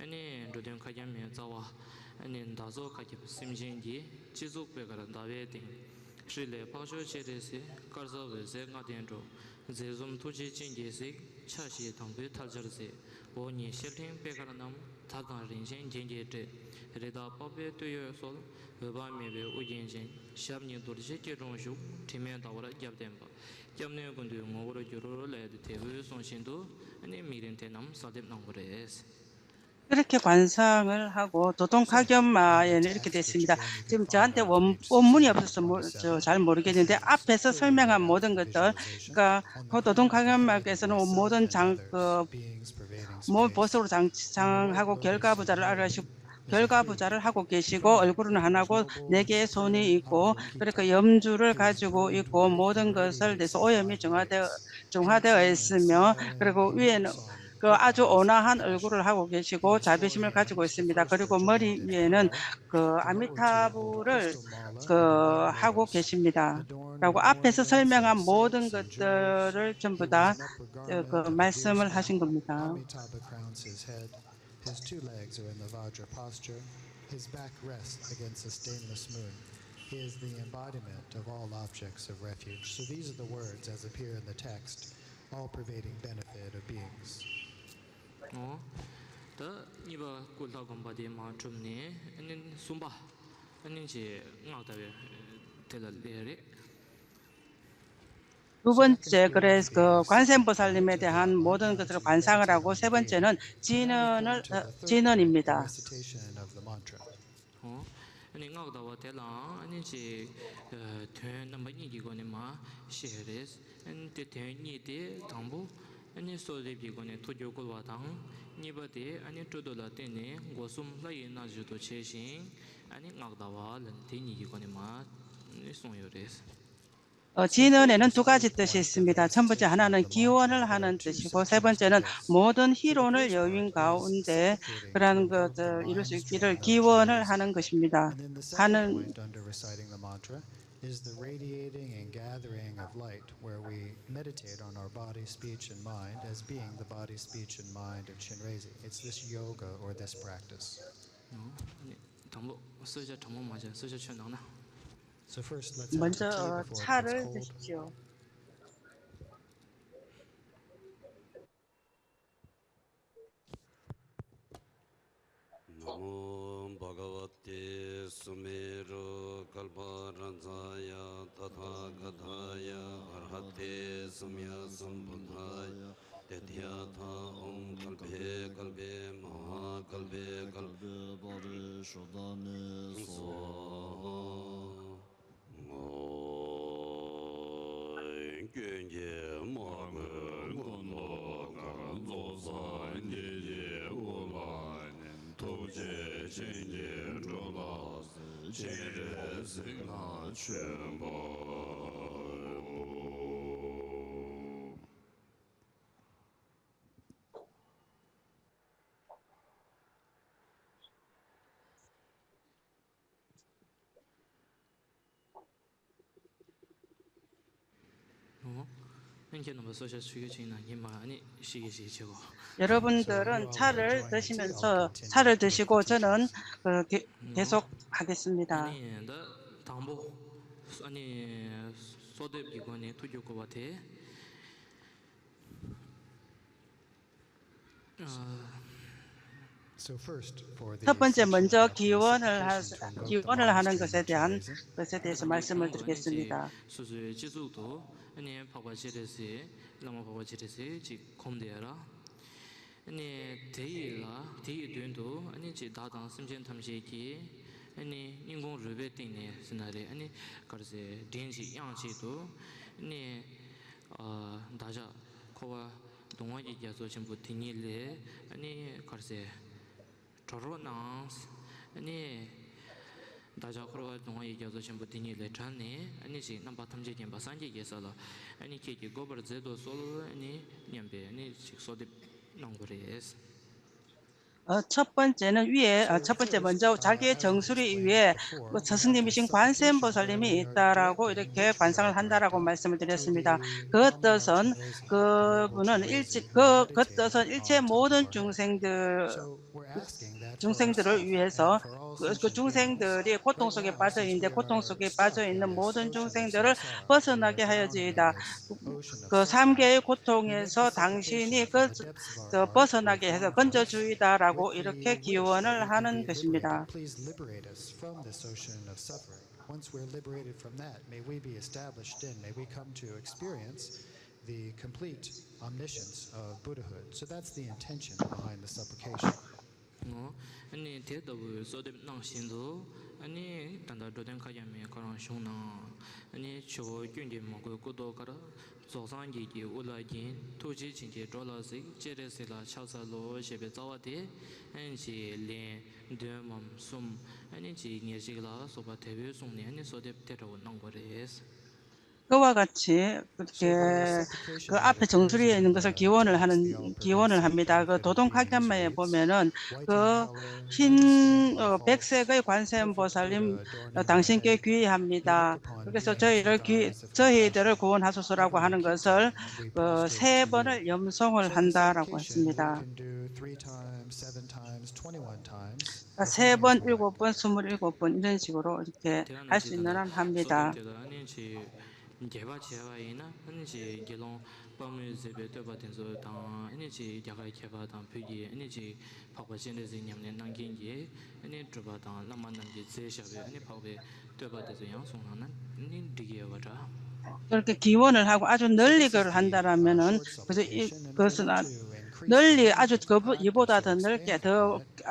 ཨ་ནི་འགྲོ་དོན་མཁའ་ཁྱབ་མའི་རྩ་བ། ཨ་ནི་བདག་སོགས་མཁའ་ཁྱབ་སེམས་ཅན་གྱི། སྤྱི་གཙུག་པད་དཀར་ཟླ་བའི་སྟེང་། ཧྲཱིཿལས་འཕགས་མཆོག་སྤྱན་རས་གཟིགས། དཀར་གསལ་འོད་ཟེར་ལྔ་ལྡན་འགྲོ། མཛེས་འཛུམ་ཐུགས་རྗེའི་སྤྱན་གྱིས་གཟིགས། ཕྱག་བཞི་དང་པོས་ཐལ་སྦྱར་མཛད། འོག་གཉིས་ཤེལ་ཕྲེང་པད་དཀར་བསྣམས། དར་དང་རིན་ཆེན་རྒྱན་གྱིས་སྤྲས། རི་དྭགས་པགས་པའི་སྟོད་གཡོགས་གསོལ། འོད་དཔག་མེད་པའི་དབུ་རྒྱན་ཅན། ཞབས་གཉིས་རྡོ་རྗེ་སྐྱིལ་ཀྲུང་བཞུགས། དྲི་མེད་ཟླ་བར་རྒྱབ་བསྟན་པ། སྐྱབས་གནས་ཀུན་འདུས་ངོ་བོར་གྱུར་ལབ་ཡ་དེ་དེ་སྐོར་གསུངས་བཞིན་དུ། ཨ་ནི་དམིགས་རིམ་དེ་རྣམས་གསལ་འདེབས་གནང་དགོས་རེད། 그렇게 관상을 하고 도통카ܓ마에는 이렇게 됐습니다. 지금 저한테 원, 원문이 없어서 뭐, 저, 잘 모르겠는데, 앞에서 설명한 모든 것들, 그러니까 그 도통카게마께서는 모든 장, 그, 뭐 보석으로 장, 장하고 결과부자를 알아주시고, 결과부자를 하고 계시고, 얼굴은 하나고 네 개의 손이 있고, 그렇게 염주를 가지고 있고, 모든 것을 대해서 오염이 중화되어, 중화되어 있으며, 그리고 위에는 그 아주 온화한 얼굴을 하고 계시고 자비심을 가지고 있습니다. 그리고 머리 위에는 그 아미타부를 그 하고 계십니다. 라고 앞에서 설명한 모든 것들을 전부 다 그 말씀을 하신 겁니다. His two legs are in the Vajra posture, his back rests against the stainless moon. He is the embodiment of all objects of refuge. So these are the words as appear in the text, all pervading benefit of beings. ཨོ། ད་གཉིས་པ་སྐུ་ལྷ་བསྒོམ་པ་དེ་མར་གྲུབ་ནས་ཨ་ནི་གསུམ་པ་ཨ་ནི་ཅིག་སྔགས་བཟླ་བའི་དེ་ལ་སླེབས་རེད། 두 번째, 그래서 그 관세음보살님에 대한 모든 것을 관상을 하고, 세 번째는 진언을, 어, 진언입니다. ཨོ། ཨ་ནི་སྔགས་བཟླ་བ་དེ་ལའང་ཨ་ནི་ཅིག་ཨ་དོན་རྣམ་པ་གཉིས་ཀྱི་སྒོ་ནས་མར་བཤད་རེད། ཨ་ནི་དེ་དོན་གཉིས་དེ་དང་པོ་ཨ་ནི་གསོལ་འདེབས་ཀྱི་སྒོ་ནས་ཐུགས་རྒྱུད་བསྐུལ་བ་དང་། གཉིས་པ་དེ་ཨ་ནི་སྤྲོ་བསྡུ་ལ་བརྟེན་ནས་སྒོ་གསུམ་ལྷ་ཡི་རྣལ་འབྱོར་དུ་བྱས་ཤིང་ཨ་ནི་སྔགས་བཟླ་བ་ལ་དེ་གཉིས་ཀྱི་སྒོ་ནས་མར་ཨ་ནི་གསུངས་ཡོད་རེད། 어, 진언에는 두 가지 뜻이 있습니다. 첫 번째 하나는 기원을 하는 뜻이고, 세 번째는 모든 이론을 여윈 가운데 그러한 것을 이룰 수 있기를 기원을 하는 것입니다. 하는 is the radiating and gathering of light, where we meditate on our body, speech, and mind as being the body, speech, and mind of Chinrezig. It's this yoga or this practice. ཨ་ནི་དང་པོ་གསོལ་ཇ་གྲང་མོ་མ་བྱས། གསོལ་ཇ་མཆོད་གནང་ན། So first, let's have tea before it gets cold. 먼저 차를 드십시오. नमो भगवते सुमेरुकल्परजाय तथागताय अरहते सम्यक्सम्बुद्धाय। Tathāgatā ॐ कल्पे कल्पे महाकल्पे कल्पे परिषदाने स्वाहा। ཀུན་གྱིས་མ་གོས་སྐུ་མདོག་དཀར། རྫོགས་སངས་རྒྱས་ཀྱི་དབུ་ལ་བརྙེས། ཐུགས་རྗེ་ཅན་གྱིས་འགྲོ་ལ་གཟིགས། སྤྱན་རས་གཟིགས་ལ་མཆོད་པ་འབུལ། ཨོ། ཨ་ནི་ཁྱེད་རྣམ་པ་གསོལ་ཇ་མཆོད་རྒྱུ་ཅིག་ཡིན་ན་ཉི་མ་ཨ་ནི་ཤི་གི་ཤི་བྱེད་གོ། 여러분들은 차를 드시면서, 차를 드시고 저는 그 게- ཨོ། 계속 하겠습니다. ཨ་ནི་ད་དང་པོ་ཨ་ནི་གསོལ་འདེབས་ཀྱི་སྒོ་ནས་ཐུགས་རྒྱུད་བསྐུལ་བ་དེ། 어, So first, for the 첫 번째, 먼저 기원을 하, 기원을 하는 것에 대한 것에 대해서 말씀을 드리겠습니다. སོ་སོའི་སྤྱི་གཙུག་ཏུ་ཨ་ནི་འཕགས་པ་སྤྱན་རས་གཟིགས། བླ་མ་འཕགས་པ་སྤྱན་རས་གཟིགས་ཅིག་བསྒོམས་ཏེ་ཡ་ར། ཨ་ནི་དེ་ཡི་ལ་དེ་ཡི་མདུན་དུ་ཨ་ནི་ཅིག་བདག་དང་སེམས་ཅན་ཐམས་ཅད་ཀྱི་ཨ་ནི་སྙིང་ཁོང་རུས་པའི་གཏིང་ནས་ཟེར་ན་རེད། ཨ་ནི་ག་རེ་ཟེར། མགྲིན་གཅིག་དབྱངས་གཅིག་ཏུ་ཨ་ནི་ཨ་བདག་ཅག་འཁོར་བ་སྡུག་བསྔལ་གྱི་རྒྱ་མཚོ་ཆེན་པོ་དེ་ཉིད་ལས་ཨ་ནི་ག་རེ་ཟེར། གྲོལ་རོགས་གནང་། ཨ་ནི་བདག་ཅག་འཁོར་བ་སྡུག་བསྔལ་གྱི་རྒྱ་མཚོ་ཆེན་པོ་དེ་ཉིད་ལས་བྲལ་ནས་ཨ་ནི་ཅིག་རྣམ་པ་ཐམས་ཅད་མཁྱེན་པ་སངས་རྒྱས་ཀྱི་ས་ལ་ཨ་ནི་ཁྱེད་ཀྱིས་བཀོད་པར་མཛད་དུ་གསོལ། ཨ་ནི་སྙམ་པའི་ཨ་ནི་ཅིག་གསོལ་འདེབས་གནང་དགོས་རེད། 어, 첫 번째는 위에, 어, 첫 번째 먼저 자기의 정수리 위에 그 스승님이신 관세음보살님이 있다라고 이렇게 관상을 한다라고 말씀을 드렸습니다. 그 뜻은 그분은 일체, 그, 그 뜻은 일체 모든 중생들, 중생들을 위해서 그, 그 중생들이 고통 속에 빠져 있는데 고통 속에 빠져 있는 모든 중생들을 벗어나게 하여주이다. 그 삼계의 고통에서 당신이 그, 그 벗어나게 해서 건져주이다라고 이렇게 기원을 하는 것입니다. Please liberate us from this ocean of suffering. Once we're liberated from that, may we be established in, may we come to experience the complete omniscience of Buddhahood. So that's the intention behind the supplication. ཨོ། ཨ་ནི་དེ་ལྟ་བུའི་གསོལ་འདེབས་གནང་བཞིན་དུ་ཨ་ནི་ད་ལྟ་འགྲོ་དོན་མཁའ་མཉམ་མའི་ཁོ་རང་གཞུང་ནང་ཨ་ནི་ཆུ་བོ་ཀུན་གྱིས་མ་གོས་སྐུ་མདོག་དཀར། རྫོགས་སངས་རྒྱས་ཀྱི་དབུ་ལ་བརྙེས། ཐུགས་རྗེ་ཅན་གྱིས་འགྲོ་ལ་གཟིགས། སྤྱན་རས་གཟིགས་ལ་ཕྱག་འཚལ་ལོ། ཞེས་པའི་རྩ་བ་དེ་ཨ་ནི་ཅིག་ལན་བདུན་མམ་གསུམ་ཨ་ནི་ཅིག་ཉེར་གཅིག་ལ་སོགས་པ་དེ་བས་གསུངས་ནས་ཨ་ནི་གསོལ་འདེབས་དེ་འདྲ་བོ་གནང་དགོས་རེད། ཀ་བ་ག་ཆེ་ཀ་ཨ་ཕེ་ཆུང་ཚུར་ཡེ་ནི་ཀ་སོ་གི་བོ་ནི་ཧ་ན་གི་བོ་ནི་ཧ་མི་ད་གི་དོ་དོང་ཁ་ཀྱ་མ་ཡེ་བོ་མེ་ནོན་གི་ཧིན་བེག་སེ་གི་གོན་སེམ་བོ་ས་ལིམ་དང་ཤིན་ཀེ་གུ་ཧ་མི་ད་གི་སོ་ཅོ་ཡི་ར་གུ་ཅོ་ཧི་དེ་ར་གུ་བོ་ན་སོ་སོ་ར་གོ་ཧ་ན་གི་སོལ་གི་སེ་བོ་ནི་ཡོམ་སོང་ཧན་ད་ར་གོ་ཧ་སི་མི་ད། ད་སེ་བོན་ཨི་གོ་བོན་སུ་མུར་ཨི་གོ་བོན་ཨི་རན་ཞིག་རོ་ཨི་ཀེ་ཧ་སི་ནོ་རམ་ཧམ་མི་ད། རྒྱས་པ་བྱས་པ་ཡིན་ན་ཨ་ནི་ཅིག་དགེ་སློང་དཔལ་མོས་མཛད་པའི་བསྟོད་པ་དེ་ཚོ་དང་ཨ་ནི་ཅིག་རྒྱ་གར་མཁས་པ་དང་བོད་ཀྱི་ཨ་ནི་ཅིག་འཕགས་པ་སྤྱན་རས་གཟིགས་ཉམས་ལེན་གནང་མཁན་གྱི་ཨ་ནི་གྲུབ་པ་དང་བླ་མ་རྣམས་ཀྱིས་མཛད་བཞག་པའི་ཨ་ནི་འཕགས་པའི་བསྟོད་པ་དེ་ཚོ་ཡང་གསུངས་གནང་ན་ཨ་ནི་འགྲིག་གི་ཡོད་པ་འདྲ། ཏོར་གི་གི་བོ་ནི་ལྷག་པ་ཨ་ཅོ་ནར་ལི་གི་ལྷན་ད་ར་མེ་ནོན་གི་ཅོ་ཨི་གི་སི་ན་ནར་ལི་ཨ་ཅོ་གི་བོ་ཡི་བོ་ད་ད་ནར་ཀེ་ད།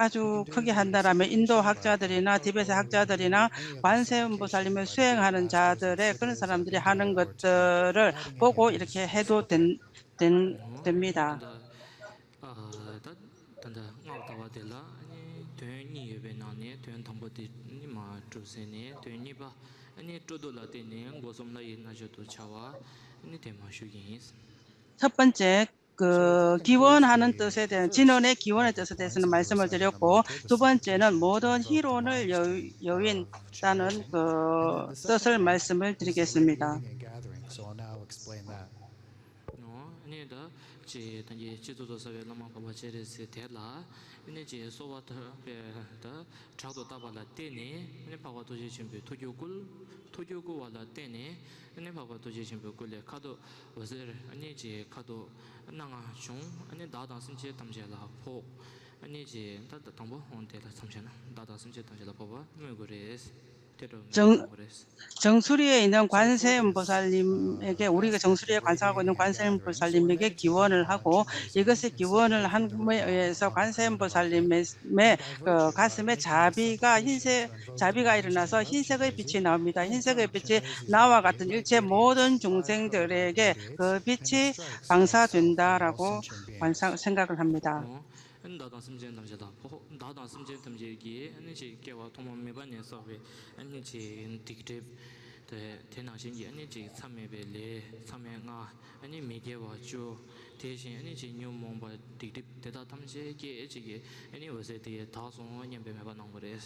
ཨ་ཅུ་ཁུ་གི་ཧན་ད་ར་མེ་ཨིན་དོ་ཧག་ཅ་དེ་རི་ན་ཐི་བེ་སི་ཧག་ཅ་དེ་རི་ན་ཀོན་སེ་བོ་ས་ལི་མེ་སུའེ་ང་རན་ཅ་དེ་རེ་ཀུན་ས་རམ་དེ་རི་ཧ་ནང་གི་དེ་རེ་པོ་གོ་ཨིར་ཁེ་ཧེ་དོ་དེན་དེན་དེན་མི་ད། ད་ད་ད་ད་སྔགས་ལྟ་བ་དེ་ལ་ཨ་ནི་དོན་གཉིས་ཡོད་པའི་ནང་ནས་དོན་དང་པོ་དེ་ནི་མ་གྲུབ་ཟིན་ནས་དོན་གཉིས་པ་ཨ་ནི་སྤྲོ་བསྡུ་ལ་བརྟེན་ནས་སྒོ་གསུམ་ལྷ་ཡི་རྣལ་འབྱོར་དུ་འཆར་བ་ཨ་ནི་དེ་མ་ཞུ་གི་ཡིན། ཐབ་པན་ཅེ། ཀི་ཀི་ཝོན་ཧ་ནན་ཏི་སེ་ཏེ་ཅི་ནོ་ནེ་ཀི་ཝོན་ཏི་སེ་ཏེ་སེ་ན་མ་སེ་མ་ཏེ་རེ་ཀོ་ཏུ་པན་ཅེ་ནན་མོ་དོན་ཧི་རོ་ནོ་ཡོ་ཡོ་ཡིན་ཏ་ནན་ཀི་ཏི་སེ་མ་སེ་མ་ཏེ་རེ་ཀེ་སེ་མི་ཏ། ནོ་ཨ་ནི་ད་ཅི་ད་གི་སྤྱི་གཙུག་ཏུ་གསལ་བའི་བླ་མ་འཕགས་པ་སྤྱན་རས་གཟིགས་དེ་ལ་ཨ་ནི་ཅི་གསོལ་བ་ཐོབ་པའི་ད། དྲག་ཏུ་བཏབ་པ་ལ་བརྟེན་ནས་ཨ་ནི་འཕགས་པ་ཐུགས་རྗེ་ཆེན་པོའི་ཐུགས་རྒྱུད་བསྐུལ། ཐུགས་རྒྱུད་བསྐུལ་བ་ལ་བརྟེན་ནས་ཨ་ནི་འཕགས་པ་ཐུགས་རྗེ་ཆེན་པོའི་སྐུ་ལས་ཁ་དོག་འོད་ཟེར་ཨ་ནི་ཅིག་ཁ་དོག་སྣ་ལྔ་བྱུང་། ཨ་ནི་བདག་དང་སེམས་ཅན་ཐམས་ཅད་ལ་ཕོག་ཨ་ནི་ཅིག་ད་ད་དང་པོ་འོང་དེ་ལ་མཚམས་བཞག་ན་བདག་དང་སེམས་ཅན་ཐམས་ཅད་ལ་ཕོག་པ་སྨོས་དགོས་རེད། དེ་འདྲ་སྨོས་དགོས་རེད། བྱང་ཆུབ་ཡེ་ཡིན་ན་ཀོན་སེམ་བོ་ས་ལིམ་གེ་འུ་རི་ག་བྱང་ཆུབ་ཡེ་ཀོན་སེམ་བོ་ས་ལིམ་གེ་གི་བོ་ནི་ལྷ་གོ་ཡི་ག་སེ་གི་བོ་ནི་ལྷ་མེ་ཡེ་ས་ཀོན་སེམ་བོ་ས་ལིམ་མེ་མེ་ག་སེ་མེ་ཆ་བི་ག་ཧིན་སེ་ཆ་བི་ག་ཡི་རི་ན་ས་ཧིན་སེ་གེ་པི་ཆི་ན་མི་ད་ཧིན་སེ་གེ་པི་ཆི་ན་བ་ག་ཏན་ཡུ་ཆེ་མོ་དོན་ཅུང་ཚེང་དེ་རེ་གེ་ག་པི་ཆི་བང་ས་དོན་ད་ར་གོ་ཀོན་སེམ་སེང་ག་ག་ལྷ་མི་ད། ཨ་ནི་བདག་དང་སེམས་ཅན་ཐམས་ཅད་དང་ཕོ་བདག་དང་སེམས་ཅན་ཐམས་ཅད་ཀྱིས་ཨ་ནི་ཅིག་སྐྱེ་བ་ཐོག་མ་མེད་པ་ནས་བསགས་པའི་ཨ་ནི་ཅིག་སྡིག་སྒྲིབ་དེ་དེ་ནང་བཞིན་གྱི་ཨ་ནི་ཅིག་མཚམས་མེད་པའི་ལས་མཚམས་མེད་ལྔ་ཨ་ནི་མི་དགེ་བ་བཅུ་དེ་བཞིན་ཨ་ནི་ཅིག་ཉོན་མོངས་པ་སྡིག་སྒྲིབ་དེ་དག་ཐམས་ཅད་སྐྱེ་ཅིག་གི་ཨ་ནི་འོད་ཟེར་དེ་དག་སོང་སྙམ་པའི་མོས་པ་གནང་བ་རེད།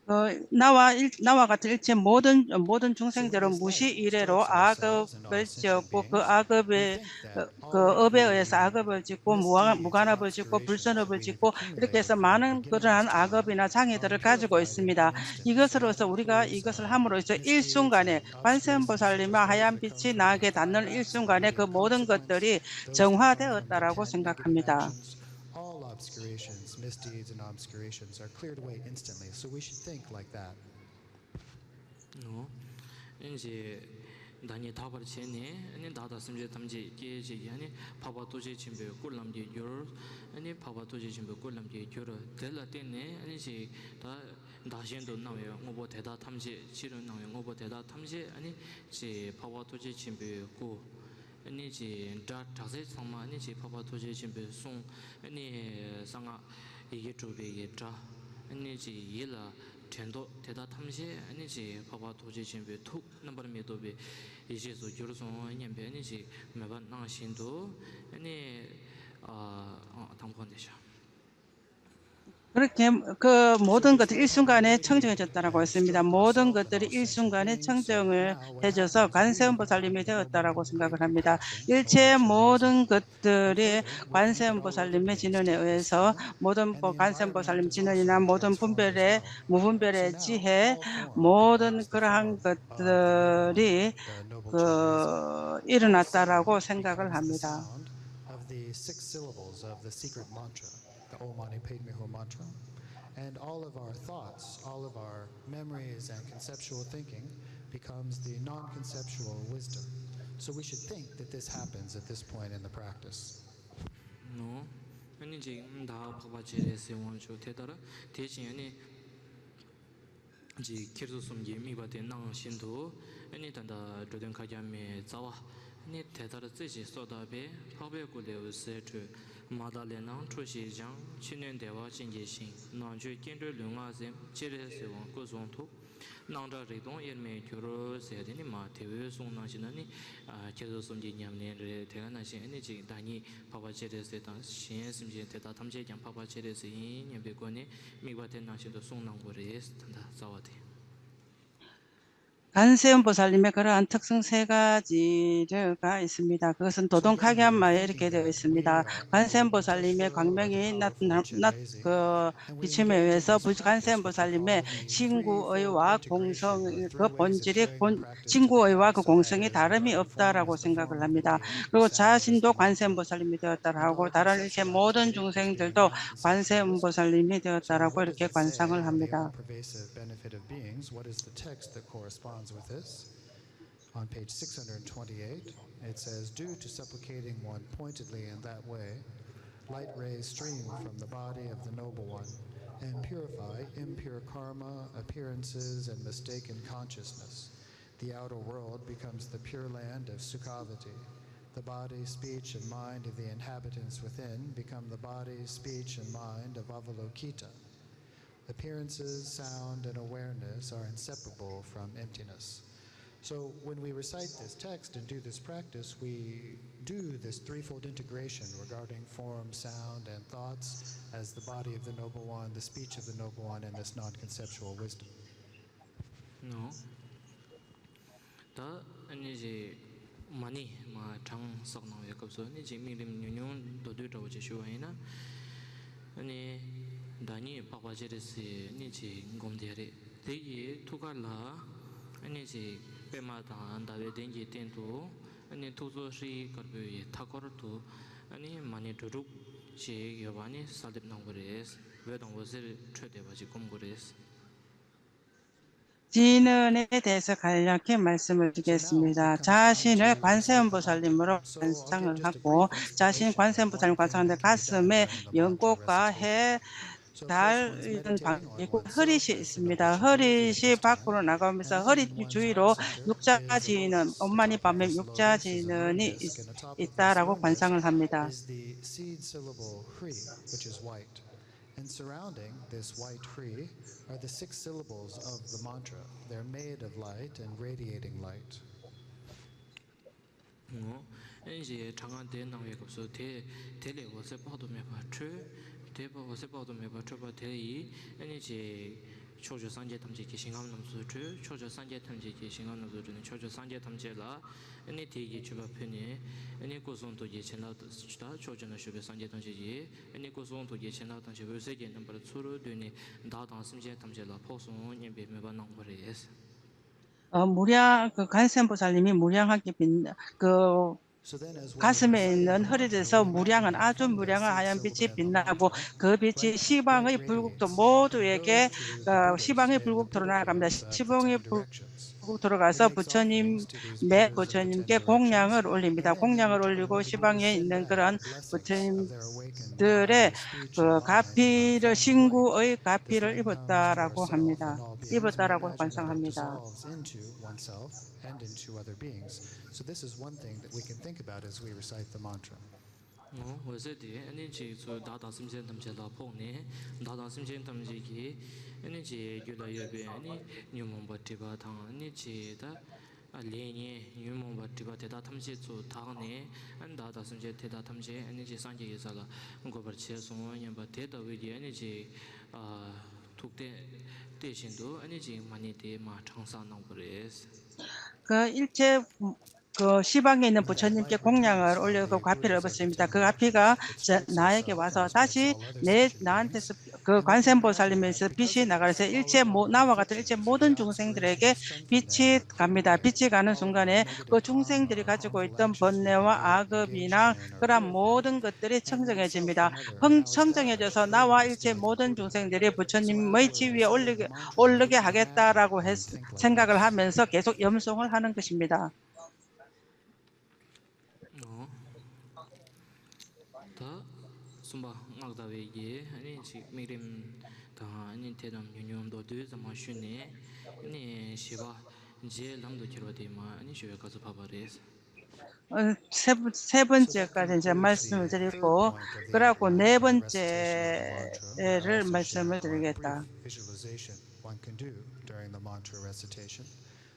ཨ་ན་བ་ཨིལ་ན་བ་ག་ཏི་ཨིལ་ཆེ་མོ་དོན་མོ་དོན་ཅུང་ཟེང་དེ་རོ་མུ་ཤི་ཨི་རེ་རོ་ཨ་ག་བེ་ཅེ་ཀོ་ག་ཨ་ག་བེ་ག་ཨ་བེ་ཨེ་ས་ཨ་ག་བེ་ཅི་ཀོ་མུ་ཨ་མུ་ག་ན་བེ་ཅི་ཀོ་བུལ་སོན་རོ་བེ་ཅི་ཀོ་རི་ཀེ་ས་མ་ནང་ག་ར་ཨ་ག་བེ་ན་ཚང་ངེ་དེ་ར་ཀ་ཅི་ཀོ་ཨི་སི་མི་ད་ཡི་ག་ས་རོ་ས་འུ་རི་ག་ཡི་ག་ས་ལྷ་མོ་རོ་ཅི་ཨིལ་སུང་ག་ནེ་ཀོན་སེམ་བོ་ས་ལི་མ་ཧ་ཡམ་པི་ཆི་ན་གེ་ད་ནལ་ཨིལ་སུང་ག་ནེ་ག་མོ་དོན་ག་ཏ་རི་ཅང་ཧ་དེ་ཨ་ཏ་ར་གོ་སེང་ག་ཁ་མི་ད། All obscurations, misdeeds, and obscurations are cleared away instantly, so we should think like that. ནོ། ཨེ་ཅེ། བདག་ཉིད་དག་པར་བྱས་ནས་ཨ་ནི་བདག་དང་སེམས་ཅན་ཐམས་ཅད་སྐྱེ་བྱེད་ཀྱི་ཨ་ནི་འཕགས་པ་ཐུགས་རྗེ་ཆེན་པོའི་སྐུ་ལམ་གྱི་རྒྱུར། ཨ་ནི་འཕགས་པ་ཐུགས་རྗེ་ཆེན་པོའི་སྐུ་ལམ་གྱི་རྒྱུར་དེ་ལ་བརྟེན་ནས་ཨ་ནི་ཅེ། ད་བདག་གཞན་དུ་སྣང་བའི་དངོས་པོ་དེ་དག་ཐམས་ཅད་ཕྱི་རོལ་སྣང་བའི་དངོས་པོ་དེ་དག་ཐམས་ཅད་ཨ་ནི་ཅེ་འཕགས་པ་ཐུགས་རྗེ་ཆེན་པོའི་སྐུ། ཨ་ནི་ཅེ་སྒྲ་གྲགས་ཚད་ཚང་མ་ཨ་ནི་ཅེ་འཕགས་པ་ཐུགས་རྗེ་ཆེན་པོའི་གསུང་ཨ་ནི་གསང་སྔགས་ཡི་གེ་དྲུག་པའི་གི་སྒྲ་ཨ་ནི་ཅེ་ཡིད་ལ་དྲན་རྟོག་དེ་དག་ཐམས་ཅད་ཨ་ནི་ཅེ་འཕགས་པ་ཐུགས་རྗེ་ཆེན་པོའི་ཐུགས་རྣམ་པར་མི་རྟོག་པའི་ཡེ་ཤེས་སུ་གྱུར་སོང་སྙམ་པའི་ཨ་ནི་ཅེ་མོས་པ་གནང་བཞིན་དུ་ཨ་ནི་ཨ་དང་པོ་འདི་ཤ། คือคือโมดนก็ที่อิสุงกาเนี่ยช่างเจงจะตระกูลสิมิดาโมดนก็ที่อิสุงกาเนี่ยช่างเจงเอเทจสกันเซมปสาลิมิเทตระกูลสิงกากันมิดาอิเชโมดนก็ที่กันเซมปสาลิมิชินเนี่ยเอโซโมดนปกันเซมปสาลิมิชินเนี่ยนะโมดนพุ่มเปเรมูพุ่มเปเรจิเฮโมดนกระหังก็ที่ก็อิรนาตระกูลสิงกากันมิดา of the six syllables of the secret mantra. The Om Mani Padme Hum mantra, and all of our thoughts, all of our memories and conceptual thinking becomes the non-conceptual wisdom. So we should think that this happens at this point in the practice. ནོ། ཨ་ནི་ཅིག་བདག་འཕགས་པ་སྤྱན་རས་གཟིགས་དབང་ཕྱུག་དེ་ལྟར་དེ་བཞིན་ཨ་ནི། ཅིག་ཁྱེར་སོ་གསུམ་གྱི་དམིགས་པ་དེ་གནང་བཞིན་དུ་ཨ་ནི་ད་ལྟ་འགྲོ་དོན་མཁའ་ཁྱབ་མའི་རྩ་བ་ཨ་ནི་དེ་ལྟར་རྩེ་གཅིག་སོ་ཐར་པའི་འཕགས་པའི་སྐུ་ལས་འོད་ཟེར་འཕྲོས། མ་དག་ལས་སྣང་འཁྲུལ་ཞེས་སྦྱང་། ཕྱི་སྣོད་བདེ་བ་ཅན་གྱིས་ཞིང་། ནང་བཅུད་སྐྱེ་འགྲོའི་ལུས་ངག་སེམས། ཅེ་རེ་ཟེར་བ་སྐུ་གསུང་ཐུགས། སྣང་གྲགས་རིག་སྟོང་དབྱེར་མེད་གྱུར། ཟེར་དེ་ནི་མ་དེ་བོའི་གསུང་ནང་བཞིན་ན་ནི་ཁྱེད་ཚོ་གསུམ་གྱི་ཉམས་ལེན་རེད། དེ་ག་ནང་བཞིན་ཨ་ནི་ཅིག་བདག་ཉིད་འཕགས་པ་སྤྱན་རས་གཟིགས་དང་གཞན་སེམས་ཅན་དེ་དག་ཐམས་ཅད་ཀྱང་འཕགས་པ་སྤྱན་རས་གཟིགས་ཡིན་སྙམ་པའི་སྒོ་ནས་དམིགས་པ་དེ་ནང་བཞིན་དུ་གསུང་གནང་དགོས་རེད། ད་ལྟ་རྩ་བ་དེ། 观世音菩萨里面그러한 특성세 가지가 있습니다. 그것은 도동각야마에 이렇게 되어 있습니다. 관세음보살님의 광명이 나, 나, 나, 그 비침에 의해서 부- 관세음보살님의 신구의와 공성, 그 본질이 본, 신구의와 그 공성이 다름이 없다라고 생각을 합니다. 그리고 자신도 관세음보살님이 되었다라고 다른 일체 모든 중생들도 관세음보살님이 되었다라고 이렇게 관상을 합니다. Pervasive benefit of beings. What is the text that corresponds with this? On page six hundred twenty-eight, it says, Due to supplicating one pointedly in that way, light rays stream from the body of the Noble One and purify impure karma, appearances, and mistaken consciousness. The outer world becomes the Pure Land of Sukhavati. The body, speech, and mind of the inhabitants within become the body, speech, and mind of Avalokita. Appearances, sound, and awareness are inseparable from emptiness. So when we recite this text and do this practice, we do this threefold integration regarding form, sound, and thoughts as the body of the Noble One, the speech of the Noble One, and this non conceptual wisdom. No. ད་ཨ་ནི་ཅིག་མ་ཎི་མ་གྲངས་བསགས་གནང་བའི་སྐབས་སུ་ཨ་ནི་ཅིག་དམིགས་རིམ་ཉུང་ཉུང་མདོར་བསྡུས་འདྲ་བོ་ཅིག་ཞུ་བ་ཡིན་ན། ཨ་ནི་བདག་ཉིད་འཕགས་པ་སྤྱན་རས་གཟིགས་ཨ་ནི་ཅིག་སྒོམ་བསྡད་རེད། དེ་ཡི་ཐུགས་ཀ་ལ་ཨ་ནི་ཅིག་པདྨ་དང་ཟླ་བའི་གདན་གྱི་སྟེང་དུ་ཨ་ནི་ཐུགས་ཚོགས་ཧྲཱིཿདཀར་པོའི་མཐའ་སྐོར་དུ་ཨ་ནི་མ་ཎི་འབྲུ་དྲུག་ཅིག་ཡོད་པ་ཨ་ནི་གསལ་འདེབས་གནང་དགོས་རེད། འོད་དང་འོད་ཟེར་འཕྲོས་བསྡད་པ་ཅིག་སྒོམ་དགོས་རེད། ཅི་ནི་ནི་དེ་སུ་ཁ་ཡང་ཁྱེད་མ་སུ་མི་ཅི་གེ་སུ་མི་ད་ཅ་ཤི་ནི་ཀན་སེ་བུ་ས་ལི་མི་རོ་ཀན་སང་ལ་ཧ་གོ་ཅ་ཤི་ཀན་སེ་བུ་ས་ལི་ཀན་སང་དེ་ཁ་སུ་མེ་ཡོང་གོ་ཀ་ཧེ་དལ་ཡོན་བང་ཡི་ཀུ་ཧ་རི་ཤི་སུ་མི་ད་ཧ་རི་ཤི་བག་ཀུ་རུ་ན་གོ་མི་ས་ཧ་རི་ཇུ་ཡི་རོ་ཡུག་ཅ་ཅི་ནི་ཨོ་མ་ནི་པ་མེ་ཡུག་ཅ་ཅི་ནི་ནི་ཨི་ཏ་ར་གོ་ཀན་སང་ལ་ཧ་མི་ད། And surrounding this white hri are the six syllables of the mantra. They're made of light and radiating light. ཨོ། ཨེ་ཅེ་གྲངས་ཀ་དེ་གནང་བའི་སྐབས་སུ་དེ་དེ་ལས་འོད་ཟེར་དཔག་ཏུ་མེད་པ་འཕྲོས། དེ་འོད་ཟེར་དཔག་ཏུ་མེད་པ་འཕྲོས་པ་དེ་ཡིས་ཨེ་ཅེ་ཕྱོགས་བཅུའི་སངས་རྒྱས་ཐམས་ཅད་ཀྱི་ཞིང་ཁམས་རྣམས་སུ་འཕྲོས། ཕྱོགས་བཅུའི་སངས་རྒྱས་ཐམས་ཅད་ཀྱི་ཞིང་ཁམས་རྣམས་སུ་འཕྲོས་ནས་ཕྱོགས་བཅུའི་སངས་རྒྱས་ཐམས་ཅད་ལ་ཨ་ནི་དེ་ཡི་མཆོད་པ་ཕུལ་ནས་ཨ་ནི་སྐུ་གསུང་ཐུགས་ཀྱི་བྱིན་རླབས་དང་ཕྱོགས་བཅུ་ན་བཞུགས་པའི་སངས་རྒྱས་ཐམས་ཅད་ཀྱིས་ཨ་ནི་སྐུ་གསུང་ཐུགས་ཀྱི་བྱིན་རླབས་དང་འོད་ཟེར་གྱི་རྣམ་པར་ཚུར་བསྡུས་ནས་བདག་དང་སེམས་ཅན་ཐམས་ཅད་ལ་ཕོག་སོང་སྙམ་པའི་མོས་པ་གནང་དགོས་རེད། ཨ་མུ་རྱ་ཀན་སེ་བུ་ས་ལི་མི་མུ་རྱ་ཧ་གི་པིན་གི་ཁ་སི་མེ་ནན་ཧ་རི་རེ་ས་མུ་རྱ་ང་ཨ་ཅོ་མུ་རྱ་ང་ཧ་ཡང་པི་ཅི་པིན་ན་གོ་གི་པི་ཅི་ཤི་བ་ངའི་ཕུལ་གུག་ཏོ་མོ་ཏོ་ཡེ་ཀེ་ཤི་བ་ངའི་ཕུལ་གུག་ཏོ་ར་ན་གམ་ད་ཤི་བ་ངའི་ཕུལ་གུག་ཏོ་ར་ག་ས་བུ་ཆོ་ཉིམ་མེ་བུ་ཆོ་ཉིམ་ཀེ་གོང་ཉ་ངར་ཨོ་ལི་མི་ད་གོང་ཉ་ངར་ཨོ་ལི་གོ་ཤི་བ་ངའི་ནན་ཀ་རན་བུ་ཆོ་ཉིམ་དེ་རེ་ག་ཕི་ར་ཤིང་གུ་ཨོ་ཡི་ག་ཕི་ར་ཨི་བོ་ཏ་ར་གོ་ཧ་མི་ད་ཨི་བོ་ཏ་ར་གོ་ཀན་སང་ཧ་མི་ད། And into other beings. So, this is one thing that we can think about as we recite the mantra. འོད་ཟེར་དེ་ཨ་ནི་ཅིག་ཚུར་བདག་དང་སེམས་ཅན་ཐམས་ཅད་ལ་ཕོག་ནས་བདག་དང་སེམས་ཅན་ཐམས་ཅད་ཀྱིས་ཨ་ནི་ཅིག་རྒྱུད་ལ་ཡོད་པའི་ཨ་ནི་ཉོན་མོངས་པ་སྒྲིབ་པ་དང་ཨ་ནི་ཅིག་ད་ལས་ངན་ཉོན་མོངས་པ་སྒྲིབ་པ་དེ་དག་ཐམས་ཅད་ཚུར་དག་ནས་ཨ་ནི་བདག་དང་སེམས་ཅན་དེ་དག་ཐམས་ཅད་ཨ་ནི་ཅིག་སངས་རྒྱས་ཀྱི་ས་ལ་འགོད་པར་བྱས་སོང་སྙམ་པ་དེ་ལྟ་བུའི་གི་ཨ་ནི་ཅིག་ཐུགས་གཏད་གཏད་བཞིན་དུ་ཨ་ནི་ཅིག་མ་ཎི་དེ་མ་གྲངས་བསགས་གནང་དགོས་རེད། ཀ་ཨིལ་ཅེ། ཀ་ཤི་བ་ངའི་ནི་བུ་ཆོ་ཉིམ་ཀེ་གོང་ཉ་ངར་ཨོ་ལེ་ཀ་ག་ཕི་ར་བ་སེ་མི་ད་ཀ་ག་ཕི་ཀ་ཇ་ན་ཡ་ཀེ་བ་ས་ད་ཅི་ལེ་ནན་ཏེ་སི་ཀ་ཀན་སེ་བུ་ས་ལི་མི་སི་པི་ཤི་ན་གར་སེ་ཨིལ་ཅེ་མོ་ན་བ་ག་ཏེ་ཨིལ་ཅེ་མོ་དུན་ཅུང་སེང་ཏེ་རེ་ཀེ་པི་ཅི་ག་མི་ད་པི་ཅི་ག་ན་སུང་ག་ནེ་ཀ་ཅུང་སེང་ཏེ་རེ་ཀ་ཅི་ཀོ་ཨི་ཏམ་བོ་ནེ་བ་ཨ་ག་བི་ན་ཀ་ར་མོ་དུན་ག་ཏེ་རེ་ཆང་ཅང་ཡ་ཅི་མི་ད་ཕང་ཆང་ཅང་ཡ་ཅི་སོ་ན་བ་ཨིལ་ཅེ་མོ་དུན་ཅུང་སེང་ཏེ་རེ་བུ་ཆོ་ཉིམ་མི་ཆི་བི་ཨོ་ལེ་ཀེ་ཨོ་ལེ་ཀེ་ཧ་གེ་ད་ར་གོ་ཧེ་སེང་ག་ག་ལ་ཧ་མེན་སོ་ཀེ་སོ་ཡམ་སོ་ཧོལ་ཧ་ནང་ག་ཤི་མི་ད། ཨོ། ད་གསུམ་པ་སྔགས་བཟླ་བའི་གི་ཨ་ནི་ཅིག་དམིགས་རིམ་དང་ཨ་ནི་དེ་རྣམས་ཉུང་ཉུང་མདོར་བསྡུས་ཙམ་མ་ཞུས་ནས་ཨ་ནི་བཞི་པ་རྗེས་ལམ་དུ་ཁྱེར་བ་དེ་མ་ཨ་ནི་ཞུ་བའི་སྐབས་སུ་བབས་པ་རེད། 어, 세 번, 세 번째까지 이제 말씀을 드리고, 그러고 네 번째를 말씀을 드리겠다. Visualization one can do during the mantra recitation.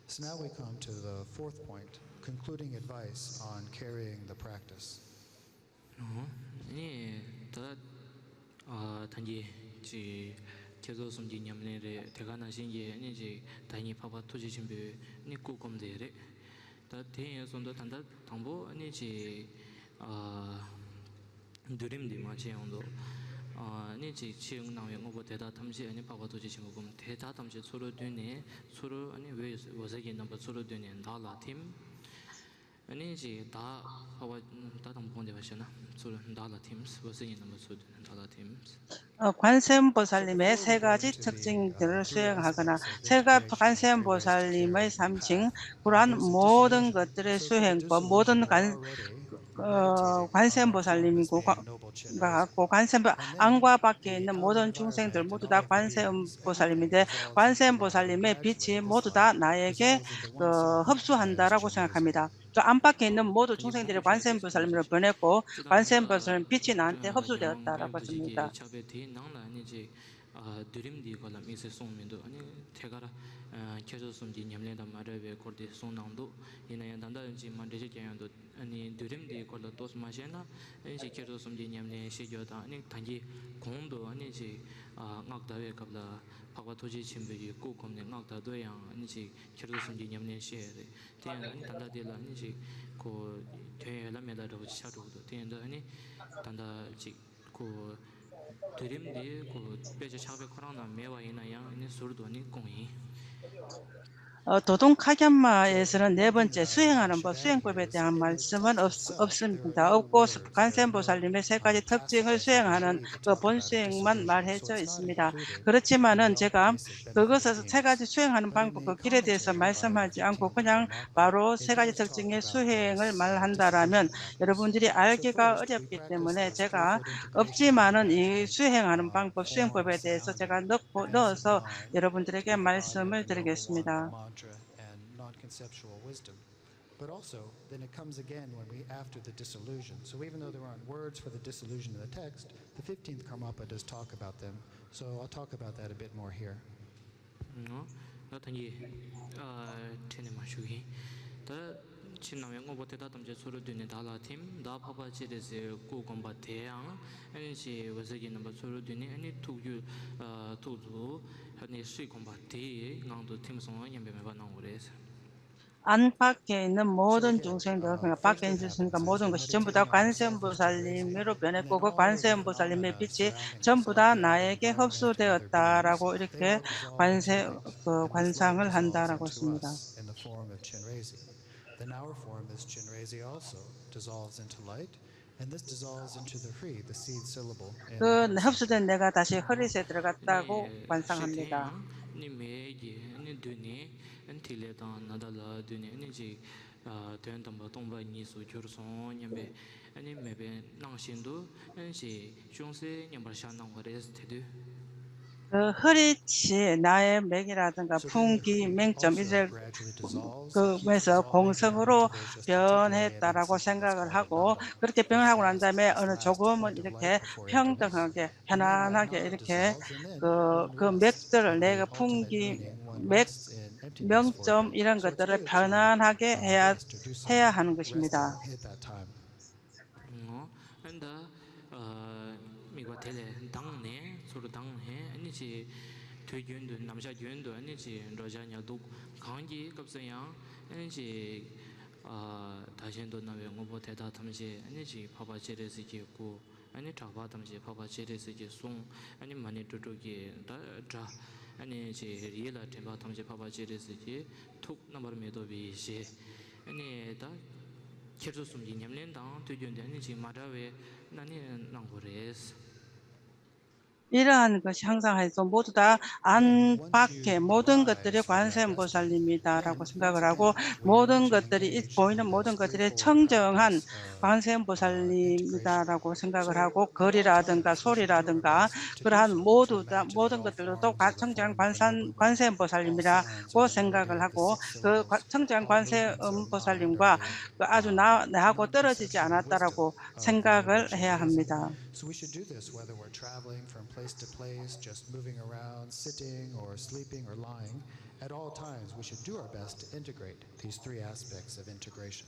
So now we come to the fourth point, concluding advice on carrying the practice. ཨོ། ཨ་ནི་ད་ཨ་ད་གིན་ཅིག་ཁྱེད་ཚོ་གསུམ་གྱི་ཉམས་ལེན་རེད། དེ་ག་ནང་བཞིན་གྱི་ཨ་ནི་ཅིག་ད་གིན་འཕགས་པ་ཐུགས་རྗེ་ཆེན་པོའི་ཨ་ནི་སྐུ་སྒོམ་དེ་རེད། ད་དེ་ཡིན་སོང་དུས་ད་ལྟ་དང་པོ་ཨ་ནི་ཅིག་ཨ་སྡུད་རིམ་འདི་མ་བྱས་ཡོང་དུས་ཨ་ནི་ཅིག་ཕྱི་སྣང་བའི་དངོས་པོ་དེ་དག་ཐམས་ཅད་ཨ་ནི་འཕགས་པ་ཐུགས་རྗེ་ཆེན་པོ་སྒོམ། དེ་དག་ཐམས་ཅད་ཚུར་བསྡུས་ནས་ཚུར་ཨ་ནི་འོད་འོད་ཟེར་གྱི་རྣམ་པ་ཚུར་བསྡུས་ནས་བདག་ལ་ཐིམ། ཨ་ནི་ཅིག་བདག་འཕགས་པ་ད་དང་པོ་འདི་བ་བྱས་ན་ཚུར་བདག་ལ་ཐིམ། འོད་ཟེར་གྱི་རྣམ་པ་ཚུར་བསྡུས་ནས་བདག་ལ་ཐིམ། 观世音菩萨里面四个特征的修行하거나 四个观世音菩萨里面三种 그러한 모든 것들의 수행, 뭐 모든 관, 어, 观世音菩萨里面고, 고, 观世音菩萨안과 밖에 있는 모든 중생들 모두 다 观世音菩萨里面인데 观世音菩萨里面빛이 모두 다 나에게 그 흡수한다라고 생각합니다. 그 안팎에 있는 모든 중생들이 观世音菩萨里面보냈고 观世音菩사里面빛이 나한테 흡수되었다라고 했습니다. ཆགས་པའི་དེའི་ནང་ལ་ཨ་ནི་ཅིག་ཨ་སྡུད་རིམ་འདིའི་སྐོར་ལ་དམིགས་བསལ་གསུངས་མི་འདུག་ཨ་ནི་ཐད་ཀར་ཨ་ཁྱེད་ཚོ་གསུམ་གྱི་ཉམས་ལེན་དང་མ་འབྲེལ་བའི་སྐོར་དེ་གསུངས་གནང་འདུག་ཡིན་ན་ཡང་ད་ལྟ་ཅིག་མ་འགྲེལ་བཤད་རྒྱག་ཡོང་དུས་ཨ་ནི་སྡུད་རིམ་འདིའི་སྐོར་ལ་ཏོག་ཙམ་མ་ཤེས་ན་ཨ་ནི་ཅིག་ཁྱེད་ཚོ་གསུམ་གྱི་ཉམས་ལེན་ཤེས་རྒྱུ་དང་ཨ་ནི་ད་གིན་གོང་དུ་ཨ་ནི་ཅིག་ཨ་སྔགས་བཟླ་བའི་སྐབས་ལ་འཕགས་པ་ཐུགས་རྗེ་ཆེན་པོའི་སྐུ་སྒོམ་ནས་སྔགས་བཟླ་དུས་ཡང་ཨ་ནི་ཅིག་ཁྱེད་ཚོ་གསུམ་གྱི་ཉམས་ལེན་བཤད་རེད། དེ་ཡང་ཨ་ནི་ད་ལྟ་དེ་ལ་ཨ་ནི་ཅིག་ཁོ་དོན་ཡོད་ལ་མེད་ལ་འདྲ་པོ་ཅིག་ཆགས་འགྲོ་གི་འདུག་དེ་ཡིན་དུས་ཨ་ནི་ད་ལྟ་ཅིག་ཁོ་སྡུད་རིམ་འདི་ཁོ་དཔེ་ཆ་ཕྱག་དཔེ་ཁོ་རང་ནང་མེད་པ་ཡིན་ན་ཡང་ཨ་ནི་ཟུར་དུ་ཨ་ནི་བསྐུངས་ཡིན། 어, 도통 카ܓܡ마에서는 네 번째 수행하는 법, 수행법에 대한 말씀은 없, 없습니다. 없고, 观世音菩萨님의 세 가지 특징을 수행하는 그 본 수행만 말해져 있습니다. 그렇지만은 제가 그것에서 세 가지 수행하는 방법, 그 길에 대해서 말씀하지 않고 그냥 바로 세 가지 특징의 수행을 말한다라면 여러분들이 알기가 어렵기 때문에 제가 없지만은 이 수행하는 방법, 수행법에 대해서 제가 넣고, 넣어서 여러분들에게 말씀을 드리겠습니다. But also, then it comes again when we, after the dissolution. So even though there aren't words for the dissolution in the text, the fifteenth Karmapa does talk about them. So I'll talk about that a bit more here. ཨོ། ད་ད་གིན་ཨ་ཁྲིད་ནས་མ་ཞུ་གི་ཡིན། ད་ཕྱི་སྣང་བའི་དངོས་པོ་དེ་དག་ཐམས་ཅད་ཚུར་བསྡུས་ནས་བདག་ལ་ཐིམ། བདག་འཕགས་པ་སྤྱན་རས་གཟིགས་སྐུ་བསྒོམ་པ་དེའང་ཨ་ནི་ཅིག་འོད་ཟེར་གྱི་རྣམ་པ་ཚུར་བསྡུས་ནས་ཨ་ནི་ཐུགས་རྒྱུད་ཨ་ཐུགས་སུ་ཨ་ནི་སྲི་བསྒོམ་པ་དེའི་ངང་དུ་ཐིམ་སོང་བ་སྙམ་པའི་མོས་པ་གནང་དགོས་རེད། 안팎에 있는 모든 중생들, 그러니까 밖에 있는 중생과 모든 것이 전부 다 관세음보살님으로 변했고, 그 관세음보살님의 빛이 전부 다 나에게 흡수되었다라고 이렇게 관세, 그 관상을 한다라고 했습니다. Then our form is Chinrezig also dissolves into light, and this dissolves into the Hri, the seed syllable. 그 흡수된 내가 다시 ဟရိတ် 에 들어갔다고 관상합니다. ནི་མེད་ཀྱི་ནི་འདུས་ནས་ཐིག་ལེ་དང་ནཱ་ད་ལ་འདུས་ནས་ནི་ཅིག་དོན་དམ་པ་སྟོང་པ་ཉིད་དུ་གྱུར་སོང་སྙམ་པའི་ནི་མོས་པའི་སྣང་བཞིན་དུ་ཅིག་ཅུང་ཟད་མཉམ་པར་བཞག་གནང་བ་རེད། དེ་དུས། 그 ဟရိတ်이 나의 맥이라든가 풍기, 맹점 이를 그에서 공성으로 변했다라고 생각을 하고 그렇게 변하고 난 다음에 어느 조금은 이렇게 평등하게 편안하게 이렇게 그, 그 맥들을 내가 풍기, 맥, 명점 이런 것들을 편안하게 해야, 해야 하는 것입니다. ཨོ། ཨ་ནི་ད་དམིགས་པ་དེ་ལས་ལྡང་ནས་ཚུར་ལྡང་ནས་ཨ་ནི་ཅིག་དུས་རྒྱུན་དུ་ནམ་ཞག་རྒྱུན་དུ་ཨ་ནི་ཅིག་འགྲོ་འཆག་ཉལ་འདུག་གང་གི་སྐབས་སུ་ཡང་ཨ་ནི་ཅིག་བདག་གཞན་དུ་སྣང་བའི་དངོས་པོ་དེ་དག་ཐམས་ཅད་ཨ་ནི་ཅིག་འཕགས་པ་སྤྱན་རས་གཟིགས་ཀྱི་སྐུ། ཨ་ནི་གྲགས་པ་ཐམས་ཅད་འཕགས་པ་སྤྱན་རས་གཟིགས་ཀྱི་གསུང་། ཨ་ནི་མ་ཎི་དྲུག་དྲུག་གི་སྒྲ། ཨ་ནི་ཅིག་ཡིད་ལ་དྲན་པ་ཐམས་ཅད་འཕགས་པ་སྤྱན་རས་གཟིགས་ཀྱི་ཐུགས། རྣམ་པར་མི་རྟོག་པའི་ཡེ་ཤེས། ཨ་ནི་ད་ཁྱེད་ཚོ་གསུམ་གྱི་ཉམས་ལེན་དང་དུས་རྒྱུན་དུ་ཨ་ནི་ཅིག་མ་འདྲ་བའི་ཨ་ནི་གནང་དགོས་རེད། 이러한 것이 항상 해서 모두 다 안팎의 모든 것들이 관세음보살님이다라고 생각을 하고 모든 것들이 보이는 모든 것들이 청정한 관세음보살님이다라고 생각을 하고 거리라든가 소리라든가 그러한 모두 다 모든 것들도 다 청정한 관세음보살님이라 고 생각을 하고 그 과- 성장 관세음 보살님과 그 아주 나, 나하고 떨어지지 않았다라고 생각을 해야 합니다. So we should do this whether we're traveling from place to place, just moving around, sitting or sleeping or lying. At all times, we should do our best to integrate these three aspects of integration.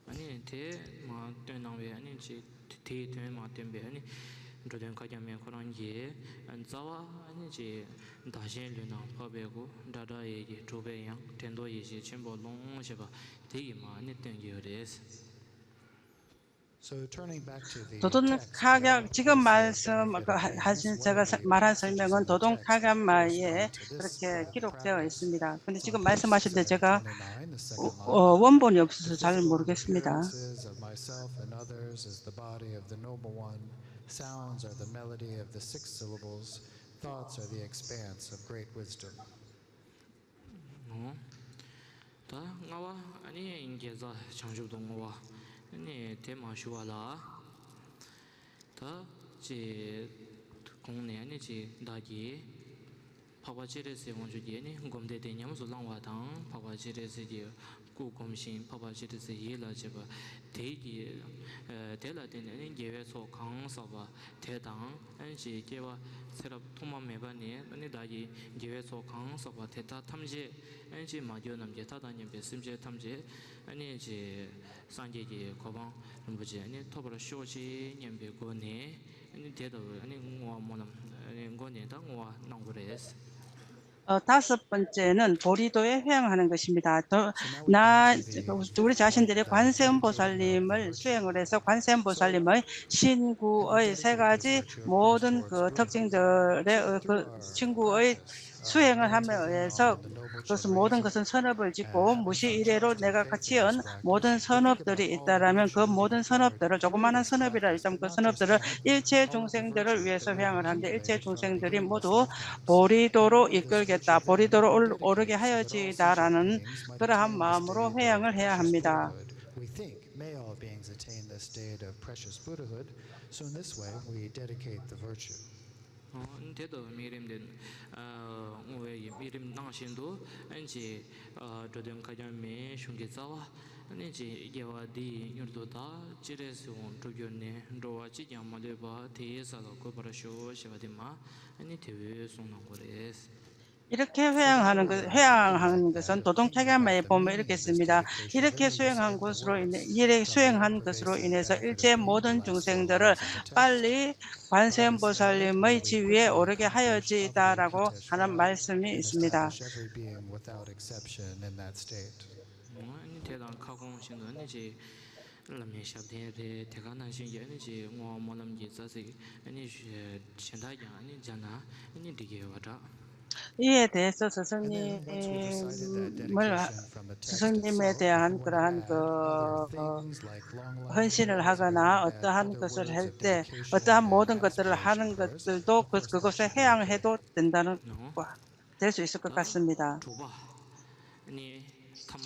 ཨ་ནི་དེ་མ་སྟོན་གནང་བའི་ཨ་ནི་ཅིག་དེའི་དོན་མ་སྟོན་པའི་ཨ་ནི་འགྲོ་དོན་མཁའ་ཁྱབ་མའི་ཁོ་རང་གི་རྩ་བ་ཨ་ནི་ཅིག་བདག་གཞན་ལུས་ནང་འཕགས་པའི་སྐུ། སྒྲ་སྒྲ་ཡི་གེ་དྲུག་པའི་དབྱངས། དྲན་རྟོག་ཡེ་ཤེས་ཆེན་པོ་ཀློང་ཞེས་པ་དེ་གི་མ་ཨ་ནི་སྟོན་གྱི་ཡོད་རེད། So turning back to the 도돈 text, 카ܓ 지금 말씀 그 하- 하신 제가 사- 말한 설명은 도돈 카ܓ마에 그렇게 기록되어 있습니다. 근데 지금 말씀하신 데 제가 어, 어, 원본이 없어서 잘 모르겠습니다. Of myself and others is the body of the noble one. Sounds are the melody of the six syllables. Thoughts are the expanse of great wisdom. ད་ལྔ་པ་ཨ་ནི་དགེ་རྩ་བྱང་ཆུབ་ཏུ་བསྔོ་བ་ཨ་ནི་དེ་མ་ཞུ་བ་ལ། ད་ཅེས་གོང་ནས་ཨ་ནི་ཅེས་བདག་གིས་འཕགས་པ་སྤྱན་རས་གཟིགས་དབང་ཕྱུག་གི་ཨ་ནི་སྒོམ་བཟླས་དེ་ཉམས་སུ་བླང་བ་དང་། འཕགས་པ་སྤྱན་རས་གཟིགས་ཀྱི་སྐུ་སྒོམ་ཞིང་། འཕགས་པ་སྤྱན་རས་གཟིགས་ཡིད་ལ་བྱེད་པ་དེ་གི་དེ་ལ་བརྟེན་ནས་ཨ་ནི་དགེ་བའི་ཚོགས་གང་བསགས་པ་དེ་དང་། ཨ་ནི་ཅེས་སྐྱེ་བ་ཚེ་རབས་ཐོག་མ་མེད་པ་ནས་ཨ་ནི་བདག་གིས་དགེ་བའི་ཚོགས་གང་བསགས་པ་དེ་དག་ཐམས་ཅད་ཨ་ནི་ཅེས་མ་གྱུར་ནམ་མཁའི་མཐའ་དང་མཉམ་པའི་སེམས་ཅན་ཐམས་ཅད་ཨ་ནི་ཅེས་སངས་རྒྱས་ཀྱི་གོ་འཕང་རིན་པོ་ཆེ་ཨ་ནི་ཐོབ་པར་ཤོག་ཅེས་སྙམ་པའི་སྒོ་ནས་ཨ་ནི་དེ་ལྟ་བུའི་ཨ་ནི་བསྔོ་བ་སྨོན་ལམ་ཨ་ནི་སྒོ་ནས་ད་བསྔོ་བ་གནང་དགོས་རེད། 어, 다섯 번째는 보리도에 회향하는 것입니다. 더, 나, 우리 자신들이 관세음보살님을 수행을 해서 관세음보살님의 신구의 세 가지 모든 그 특징들의 어, 그 신구의 수행을 함에 의해서 그것은 모든 것은 선업을 짓고 무시 이래로 내가 지은 모든 선업들이 있다라면 그 모든 선업들을 조그마한 선업이라 일단 그 선업들을 일체 중생들을 위해서 회향을 하는데 일체 중생들이 모두 보리도로 이끌겠다. 보리도로 올- 오르게 하여지이다라는 그러한 마음으로 회향을 해야 합니다. We think may all beings attain this state of precious Buddhahood, so in this way we dedicate the virtue. དེ་ལྟ་བུའི་དམིགས་རིམ་དེ་བསྔོ་བའི་དམིགས་རིམ་ནང་བཞིན་དུ་ཨ་ནི་ཅེས་འགྲོ་དོན་མཁའ་ཁྱབ་མའི་གཞུང་གི་རྩ་བ་ཨ་ནི་ཅེས་དགེ་བ་འདི་ཡིས་མྱུར་དུ་བདག་སྤྱན་རས་གཟིགས་དབང་འགྲུབ་གྱུར་ནས། འགྲོ་བ་གཅིག་ཀྱང་མ་ལུས་པ། དེ་ཡི་ས་ལ་འགོད་པར་ཤོག་ཞེས་པ་དེ་མ་ཨ་ནི་དེ་བས་གསུངས་གནང་དགོས་རེད། 이렇게 회양하는 것, 회양하는 것은 도동켜ܓ마에 보면 이렇게 씁니다. 이렇게 수행한 것으로 인해, 이렇게 수행한 것으로 인해서 일체 모든 중생들을 빨리 관세음보살님의 지위에 오르게 하여지이다라고 하는 말씀이 있습니다. Every being without exception in that state. ཨ་ནི་དེ་དང་ཁ་སྐོང་བཞིན་དུ་ཨ་ནི་ཅེས་བླ་མའི་ཞབས་བརྟན་རེད། དེ་ག་ནང་བཞིན་གྱི་ཨ་ནི་ཅེས་བསྔོ་བ་སྨོན་ལམ་གྱི་རྩ་ཚིག་ཨ་ནི་གཞན་དག་ཀྱང་ཨ་ནི་སྦྱར་ན་ཨ་ནི་འགྲིག་གི་ཡོད་པ་འདྲ། 이에 대해서 스승님을 스승님에 대한 그러한 그 헌신을 하거나 어떠한 것을 할 때 어떠한 모든 것들을 하는 것들도 그, 그것에 해양해도 된다는 거, 될 수 있을 것 같습니다. དྲུག་པ་ཨ་ནི་ཐ་མ་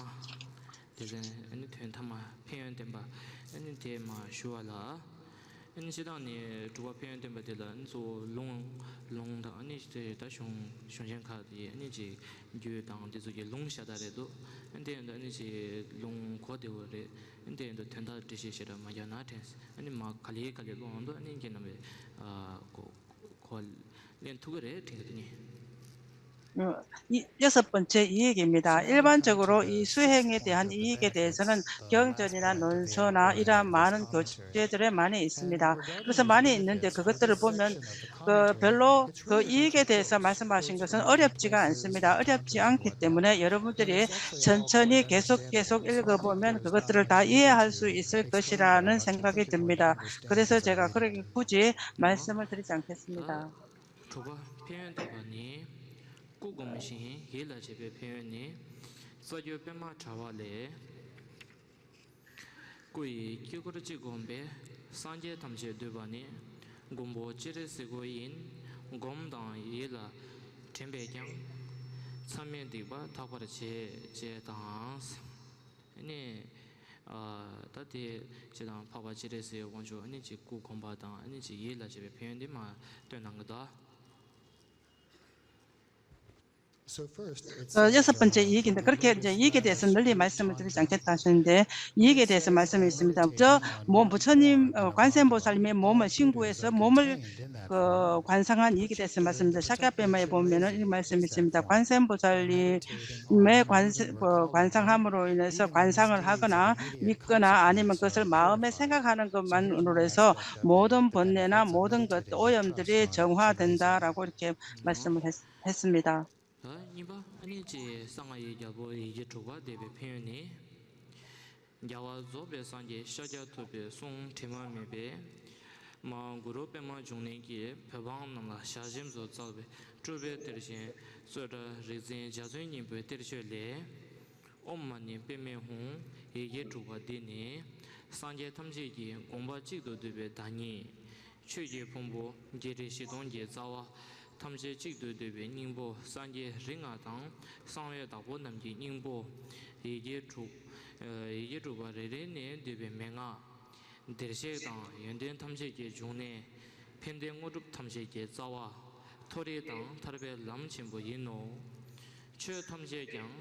དེ་ཚོ་ཨ་ནི་དོན་ཐ་མ་ཕན་ཡོན་བསྟན་པ་ཨ་ནི་དེ་མ་ཞུ་བ་ལ། ཨ་ནི་སྤྱིར་བཏང་ནས་དྲུག་པ་ཕན་ཡོན་བསྟན་པ་དེ་ལ་ཨ་ནི་གཙོ་བོ་ལུང་ལུང་དང་ཨ་ནི་དེ་ད་གཞུང་གཞུང་ཆེན་ཁག་དེ་ཨ་ནི་ཅིག་རྒྱུད་དང་དེ་ཚོ་གི་ལུང་ཤ་སྟག་རེད་འདུག་ཨ་ནི་དེ་ཡིན་དུས་ཨ་ནི་ཅིག་ལུང་གོ་བདེ་བོ་རེད། ཨ་ནི་དེ་ཡིན་དུས་དོན་དག་འགྲེལ་བཤད་ཞེ་དྲག་མ་རྒྱག་ན་དྲན། ཨ་ནི་མ་ག་ལེ་ག་ལེ་ཀློག་འོང་དུས་ཨ་ནི་རྒན་རྣམ་པས་ཨ་གོ་གོ་ལེན་ཐུབ་ཀྱི་རེད་དྲན་གྱི་འདུག་ནི། 어, 이- 여섯 번째 이익입니다. 일반적으로 이 수행에 대한 이익에 대해서는 경전이나 논서나 이러한 많은 교재들에 많이 있습니다. 그래서 많이 있는데 그것들을 보면 그 별로 그 이익에 대해서 말씀하신 것은 어렵지가 않습니다. 어렵지 않기 때문에 여러분들이 천천히 계속 계속 읽어보면 그것들을 다 이해할 수 있을 것이라는 생각이 듭니다. 그래서 제가 그렇게 굳이 말씀을 드리지 않겠습니다. དྲུག་པ་ཕན་ཡོན་བསྟན་པ་ནི། སྐུ་སྒོམ་ཞིང་ཡིད་ལ་བྱེད་པའི་ཕན་ཡོན་ནི། རྩ་བརྒྱུད་པདྨ་དྲ་བ་ལས། སྐུ་ཡི་དཀྱིལ་འཁོར་གཅིག་བསྒོམས་པས་སངས་རྒྱས་ཐམས་ཅད་འདུས་པ་ནི། མགོན་པོ་སྤྱན་རས་གཟིགས་སྐུ་ཡིན། སྒོམ་དང་ཡིད་ལ་དྲན་པས་ཀྱང་། མཚམས་མེད་སྡིག་པ་དག་པར་བྱེད། ཅེས་དང་། ཨ་ནི། ཨ། ད་དེ་ཅི་དང་འཕགས་པ་སྤྱན་རས་གཟིགས་དབང་ཕྱུག་ཨ་ནི་ཅིག་སྐུ་གོམས་པ་དང་ཨ་ནི་ཅིག་ཡིད་ལ་བྱེད་པའི་ཕན་ཡོན་འདི་མར་སྟོན་གནང་གི་འདུག། So first, it's གཡས་ས་སྤུན་མཆེད་ཡིད་ཀྱི་འདི་གར་ཁྱེད་ཀྱི་ཡིད་ཀྱི་སྡེ་ཚན་འདི་ལས་མ་ཟིན་མི་དེ་ལས་ཅང་ཁྱེད་ལྟ་བཞིན་ཏེ་ཡིད་ཀྱི་སྡེ་ཚན་མ་ཟིན་མི་ཟིན་མི་དང་ཅོ་མོ་བུ་ཚོ་ནི་ཀོན་སན་པོ་ས་ལི་མའི་མོ་མ་ཤིང་ཀུ་ཨེ་སོ་མོ་མ་ཀོན་སང་ཧ་ཡིད་ཀྱི་སྡེ་ཚན་མ་ཟིན་མི་དང་ཤཱཀྱ་པད་མ་ཡི་བུ་མེ་ནོ་ནི་མ་ཟིན་མི་ཟིན་མི་དང་ཀོན་སན་པོ་ས་ལི་མའི་ཀོན་སང་ཧ་མ་རོ་ཡིན་ནས་སོ་ཀོན་སང་ཧ་ཀ་ན་མི་ཀ་ན་ཨ་ནི་མ་ཀ་སལ་མ་མེ་སེང་ག་ཧ་ན་ཀ་མན་རོ་རེ་སོ་མོ་དོན་བོན་ནེ་ན་མོ་དོན་ག་ཨོ་ཡམ་དེ་རེ་ཆང་ཧ་དན་ད་ར་ཀོ་ར་ཁེ་མ་ཟིན་མི་ཧེ་སི་མི་དང་། ད་གཉིས་པ་ཨ་ནི་ཅེ་གསང་སྔགས་ཡིག་བརྒྱ་པོ་ཡི་གེ་དྲུག་པ་བཟླས་པའི་ཕན་ཡོན་ནི། རྒྱལ་བ་རྫོགས་པའི་སངས་རྒྱས་ཤཱཀྱ་ཐུབ་པའི་གསུང་དྲི་མ་མེད་པའི། མ་གུ་རུ་པདྨ་འབྱུང་གནས་ཀྱིས་བོད་འབངས་རྣམས་ལ་ཞལ་ཆེམས་སུ་བསྩལ་བའི་སྤྲུལ་པའི་གཏེར་ཆེན་རྩོད་གྲྭ་རིག་འཛིན་འཇའ་ཚོན་སྙིང་པོའི་གཏེར་ཆོས་ལས། ཨོཾ་མ་ཎི་པདྨེ་ཧཱུྃ། ཡི་གེ་དྲུག་པ་འདི་ནི། སངས་རྒྱས་ཐམས་ཅད་ཀྱི་དགོངས་པ་གཅིག་ཏུ་བསྡུས་པའི་བདག་ཉིད། ཆོས་ཀྱི་ཕུང་པོ་བརྒྱད་ཁྲི་བཞི་སྟོང་གི་རྩ་བ་ཐམས་ཅད་གཅིག་ཏུ་བསྡུས་པའི་སྙིང་པོ་སངས་རྒྱས་རིགས་ལྔ་དང་གསང་བའི་བདག་པོ་རྣམས་ཀྱི་སྙིང་པོ། ཡི་གེ་དྲུག་ཡི་གེ་དྲུག་པ་རེ་རེ་ནས་བསྡུས་པའི་མན་ངག་བདེར་གཤེགས་དང་ཡོན་ཏན་ཐམས་ཅད་ཀྱི་འབྱུང་གནས། ཕན་བདེ་དངོས་གྲུབ་ཐམས་ཅད་ཀྱི་རྩ་བ། མཐོ་རིས་དང་ཐར་པའི་ལམ་ཆེན་པོ་ཡིན་ནོ། ཆོས་ཐམས་ཅད་ཀྱང་།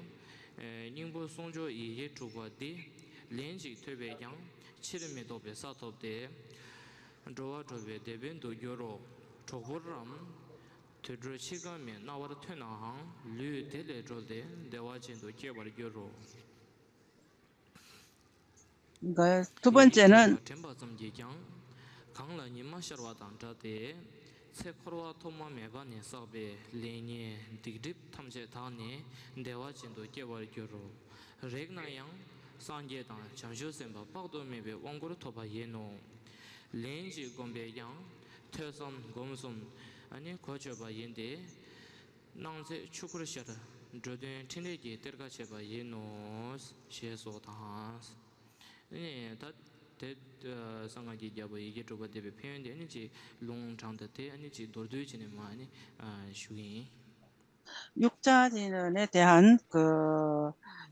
སྙིང་པོ་གསུང་མཆོག་ཡི་གེ་དྲུག་པ་འདི། ལན་གཅིག་ཐོས་པས་ཀྱང་ཕྱིར་མི་ལྡོག་པའི་ས་ཐོབ་སྟེ། འགྲོ་བ་གྲོལ་བའི་དེད་དཔོན་དུ་འགྱུར་རོ། གྲོག་པོ་རམ། དུད་འགྲོ་འཆི་ཁ་མེད་རྣ་བར་ཐོས་ནའང་ལུས་དེ་ལས་གྲོལ་ཏེ་བདེ་བ་ཅན་དུ་སྐྱེ་བར་འགྱུར་རོ། ཐུབ་པ་བྱས་ན། དྲན་པ་ཙམ་གྱིས་ཀྱང་། གང་ལ་ཉི་མ་ཤར་བ་དང་འདྲ་སྟེ། ཚེ་འཁོར་བ་ཐོག་མ་མེད་པ་ནས་བསགས་པའི་ལས་ངན་སྡིག་སྒྲིབ་ཐམས་ཅད་དག་ནས་བདེ་བ་ཅན་དུ་སྐྱེ་བར་འགྱུར་རོ། རེག་ན་ཡང་སངས་རྒྱས་དང་བྱང་ཆུབ་སེམས་དཔའ་དཔག་ཏུ་མེད་པའི་དབང་བསྐུར་ཐོབ་པ་ཡིན་ནོ། ལན་གཅིག་བསྒོམས་པས་ཀྱང་ཐོས་བསམ་སྒོམ་གསུམ་ཨ་ནི་གོ་ཆོད་པ་ཡིན་ཏེ། སྣང་ཚད་ཆོས་སྐུར་ཤར། འགྲོ་དོན་ཕྲིན་ལས་ཀྱི་གཏེར་ཁ་ཕྱེ་བ་ཡིན་ནོ། ཞེས་སོགས་དང་། ཨ་ནི་ད་དེ་གསང་སྔགས་ཀྱི་རྒྱལ་པོ་ཡི་གེ་དྲུག་པ་བཟླས་པའི་ཕན་ཡོན་དེ་ཨ་ནི་ཅིག་ལུང་དྲངས་ཏེ་དེ་ཨ་ནི་ཅིག་མདོར་བསྡུས་བྱས་ནས་མར་ཨ་ནི་ཞུ་གི་ཡིན། 瑜伽经呢， དེ་ཧན་གི་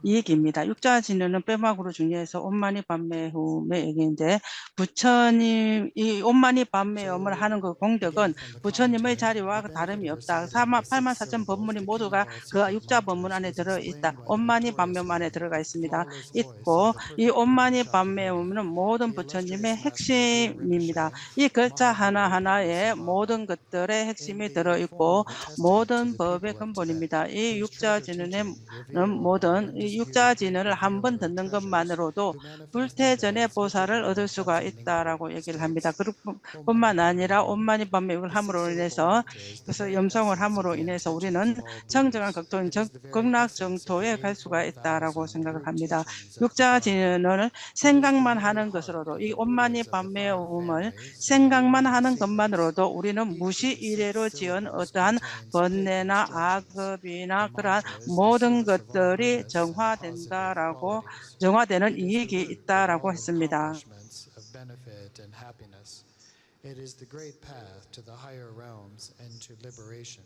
ཡིད་ཀྱི་མི་དང་瑜伽经ནི་པདྨ་གུ་རུ་འབྱུང་གནས་སོ་ཨོཾ་མ་ཎི་པདྨེ་ཧཱུྃ་མེ་ཨེ་གིན་ཏེ། བུ་ཆ་ནི་ཨི་ཨོཾ་མ་ཎི་པདྨེ་ཧཱུྃ་མར་ཧ་ནང་གི་གོང་དེ་ཀོན་བུ་ཆ་ནི་མེ་ཆ་རི་བ་གི་ད་རི་མི་ཨབ་ད་ས་མ་ཕལ་མ་ས་ཆེན་བུ་མུ་ནི་མོ་དུ་ག་གི་ཨ་ཡུག་ཅག་བུ་མུ་ཨ་ནེ་དེ་རུ་ཨི་ད་ཨོཾ་མ་ཎི་པདྨེ་ཧཱུྃ་ཨ་ནེ་དེ་རུ་ག་ཨི་སི་མི་ད་ཨི་ཀོ་ཨི་ཨོཾ་མ་ཎི་པདྨེ་ཧཱུྃ་མི་ནི་མོ་དུ་བུ་ཆ་ནི་མེ་ཧེག་ཤེ་མི་མི་ད་ཨི་གི་ཅ་ཧ་ན་ཧ་ན་ཨེ་མོ་དུ་གི་དེ་རེ་ཧེག་ཤེ་མི་དེ་རུ་ཨི་ཀོ་མོ་དུ་བུ་བེ་ཀམ་བུ་ནི་མི་ད་ཨི་ཡུག་ཅག་ཅི་ནི་ནེ། 那么我等瑜伽技能的汉文的能够慢的罗多，불태전의 보살을 얻을 수가 있다라고 얘기를 합니다. 그뿐만 아니라 ཨོཾ་མ་ཎི་པܕܡ་을 함으로 인해서 그래서 영성을 함으로 인해서 우리는 청정한 극도인 정- 극락정토에 갈 수가 있다라고 생각을 합니다. 瑜伽技能을 생각만 하는 것으로도 이 ཨོཾ་མ་ཎི་པܕܡ 의 오음을 생각만 하는 것만으로도 우리는 무시 이래로 지은 어떠한 번뇌나 아- 습이나 그러한 모든 것들이 정화된다라고 정화되는 이익이 있다라고 했습니다. It is the great path to the higher realms and to liberation.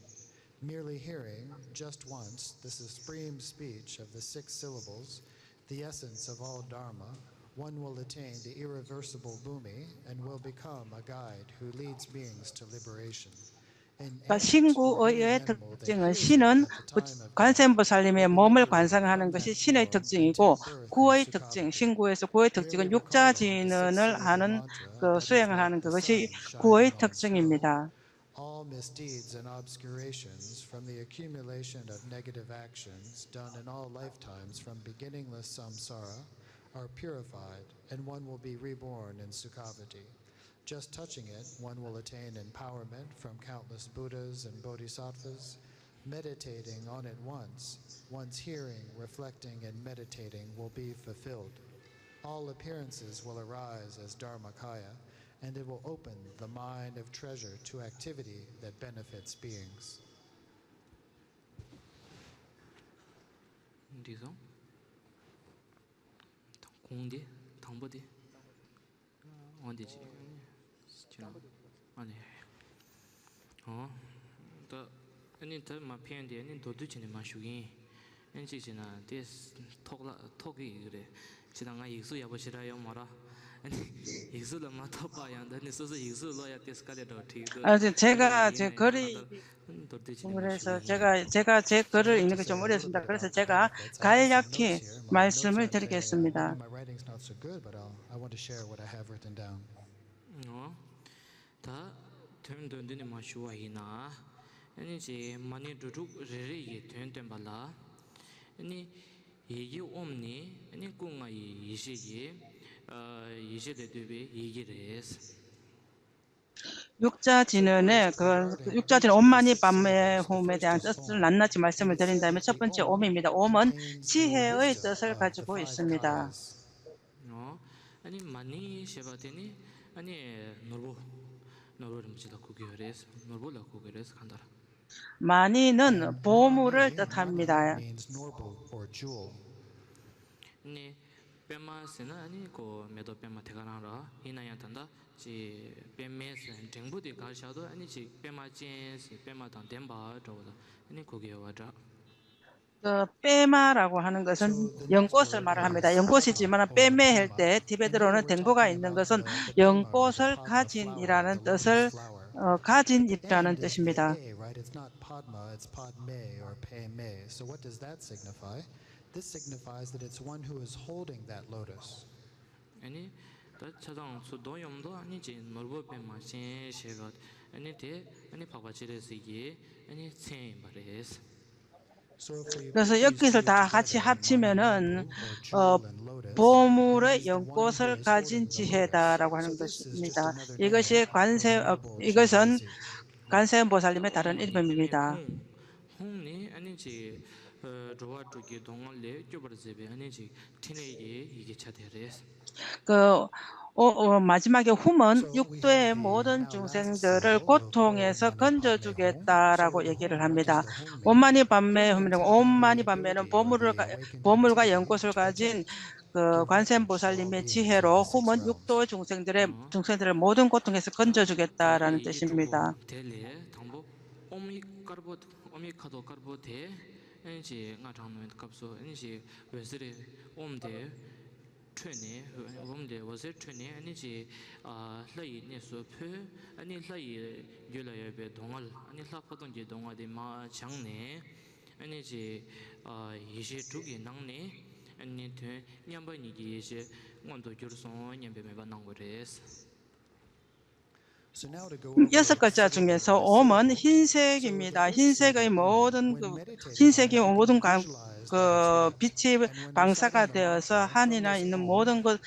Merely hearing, just once, the supreme speech of the six syllables, the essence of all Dharma, one will attain the irreversible bhumi and will become a guide who leads beings to liberation. 그 신구의 특징은 신은 그 관세음보살님의 몸을 관상하는 것이 신의 특징이고 구의 특징, 신구에서 구의 특징은 육자진언을 하는 그 수행을 하는 그것이 구의 특징입니다. All misdeeds and obscurations from the accumulation of negative actions done in all lifetimes from beginningless samsara are purified, and one will be reborn in Sukhavati. Just touching it, one will attain empowerment from countless Buddhas and Bodhisattvas. Meditating on it once, one's hearing, reflecting, and meditating will be fulfilled. All appearances will arise as Dharmakaya, and it will open the mind of treasure to activity that benefits beings. འགྲིག་སོང་། གོང་དེ་དང་པོ་དེ། འོ་འདི་ཅི། ཁྱོད་རང་། ཨོ། ད་ཨ་ནི་ད་མ་ཕན་དེ་ཨ་ནི་མདོར་བསྡུས་བྱས་ནས་མ་ཞུ་གི་ཡིན། ཨ་ནི་གཅིག་བྱས་ན་དེ་ཐོག་ལ་ཐོག་གི་ཡི་གེ་རེད། བྱས་ན་ང་ཡིག་གཟུགས་ཡག་པོ་ཞེ་དྲག་ཡོད་མ་རེད། ཨ་ནི་ཡིག་གཟུགས་ལ་མ་ཐོགས་པ་ཡང་ད་ནི་སོ་སོ་ཡིག་གཟུགས་ཀློག་ཡ་དེ་དཀའ་ལས་འགྲོ་འགྲིག་འདུག་ཨ་ཙི་བྱས་ད་ཀ་ཡིན་ན་ཡང་ད་མདོར་བསྡུས་བྱས་ནས་མ་ཞུ་གི་ཡིན། རེད་ས་བྱས་ཀ་བྱས་ཀ་བྱས་ཀ་རེད་ཡིན་གི་ཅོ་མོ་རེད་སུ་ད་ག་རེད་ས་བྱས་ཀ་ག་ཡ་ཡག་གི་མ་སུ་མི་དེར་གེ་སུ་མི་ད། ཨོ། ད་དོན་མདོར་བསྡུས་ནས་མ་ཞུ་བ་ཡིན་ན། ཨ་ནི་ཅེ་མ་ཎི་འབྲུ་དྲུག་རེ་རེ་ཡི་དོན་སྟོན་པ་ལ། ཨ་ནི་ཡི་གེ་ཨོཾ་ནི་ཨ་ནི་སྐུ་ལྔ་ཡི་ཡེ་ཤེས་ཀྱི་ཨ་ཡེ་ཤེས་ལས་བཏུས་པའི་ཡི་གེ་རེད། 六字真言呢，그六字真言 ॐ मानि पाद्मे ह्वं དེ་ཡང་ལབ་ན་ཅི་མ་སེམས་དེ་རིང་འདམ་ཆ་པོན་ཆེ་ཨོ་མི་མི་ད་ཨོ་མན་ཆི་ཧེ་ཨོའི་ཏི་སལ་ཁ་ཅི་གོ་ཡི་སེམས་མི་ད། ཨོ། ཨ་ནི་མ་ཎི་ཞེས་པ་དེ་ནི་ཨ་ནི་ནོར་བུ། ནོར་བུ་རིན་པོ་ཆེ་ལ་གོ་གི་ཡོད་རེད། ནོར་བུ་ལ་གོ་གི་རེད་གང་ལྟར། མ་ཎི་ནི་བོ་མུ་རི་ཏི་ཐ་མི་ད་ཡ། ནི་པད་མ་ཟེར་ན་ཨ་ནི་ཁོ་མེ་ཏོག་པད་མ་དེ་ག་རང་ར་ཡིན་ན་ཡང་ད་ལྟ་ཅི་པད་མའི་འགྲེང་བུ་དེ་གར་བཞག་ཏོ་ཨ་ནི་ཅི་པད་མ་ཅན་ཟེར་པད་མ་དང་ལྡན་པ་འདྲ་བོ་ལ་ཨ་ནི་གོ་གི་ཡོད་བ་འདྲ། 这白马 라고 하는 것은 연꽃을 말을 합니다. 연꽃이지만 白梅 할 때 ทิเบต 로는 댕부가 있는 것은 연꽃을 가진 이라는 뜻을 어, 가진 이라는 뜻입니다. Right? It's not Padma, it's Padme or Peme. So what does that signify? This signifies that it's one who is holding that lotus. ཨ་ནི་ད་ཆ་ཚང་ཚོ་དོན་ཡོང་དོ་ཨ་ནི་ཅི་ནོར་བུ་པད་མ་ཅན་ཞེས་པ་ཨ་ནི་དེ་ཨ་ནི་འཕགས་པ་སྤྱན་རས་གཟིགས་ཀྱི་ཨ་ནི་མཚན་ཡིན་པ་རེད། 그래서 여기서 다 같이 합치면은 어, 보물의 연꽃을 가진 지혜다라고 하는 것입니다. 이것이 관세 어, 이것은 관세음보살님의 다른 이름입니다. ཧཱུྃ་ནི་ཨ་ནི་ཅིག་འགྲོ་བ་དྲུག་གི་སྡུག་བསྔལ་ལས་སྐྱོབ་པར་མཛད་པའི་ཨ་ནི་ཅིག་འཕྲིན་ལས་ཀྱི་ཡི་གེ་ཆ་དེ་རེད། 그 어, 어, 마지막에 ܗܘܡ은 육도의 모든 중생들을 고통에서 건져주겠다라고 얘기를 합니다. ॐ मानि padme ܗܘܡ, ॐ मानि padme는 보물을 가, 보물과 연꽃을 가진 그 관세음보살님의 지혜로 ܗܘܡ은 육도 중생들의 중생들을 모든 고통에서 건져주겠다라는 뜻입니다. དེ་ལས་དང་པོ་ཨོཾ་ཡིག་དཀར་པོ་ཨོཾ་ཡིག་ཁ་དོག་དཀར་པོ་དེ་ཨེ་ཅེ་ལྔ་གྲངས་ནོན་སྐབས་སུ་ཨེ་ཅེ་འོད་ཟེར་ཨོཾ་དེ། འཕྲོས་ནས་ཧོམ་ལས་འོད་ཟེར་འཕྲོས་ནས་ཨ་ནི་ཅི་ལྷ་ཡི་གནས་སུ་འཕོས། ཨ་ནི་ལྷ་ཡི་རྒྱུད་ལ་ཡོད་པའི་སྡུག་བསྔལ་ཨ་ནི་ལྷ་འཕོ་ལྟུང་གི་སྡུག་བསྔལ་དེ་མར་བྱང་ནས་ཨ་ནི་ཅི་ཡེ་ཤེས་དྲུག་གི་ནང་ནས་ཨ་ནི་དོན་མཉམ་པ་ཉིད་ཀྱི་ཡེ་ཤེས་མངོན་དུ་གྱུར་སོང་སྙམ་པའི་མོས་པ་གནང་དགོས་རེད། 여섯 글자 중에서 ốm은 흰색입니다. 흰색의 모든 그 흰색이 모든 가, 그 빛이 방사가 되어서 하늘에 있는 모든 것,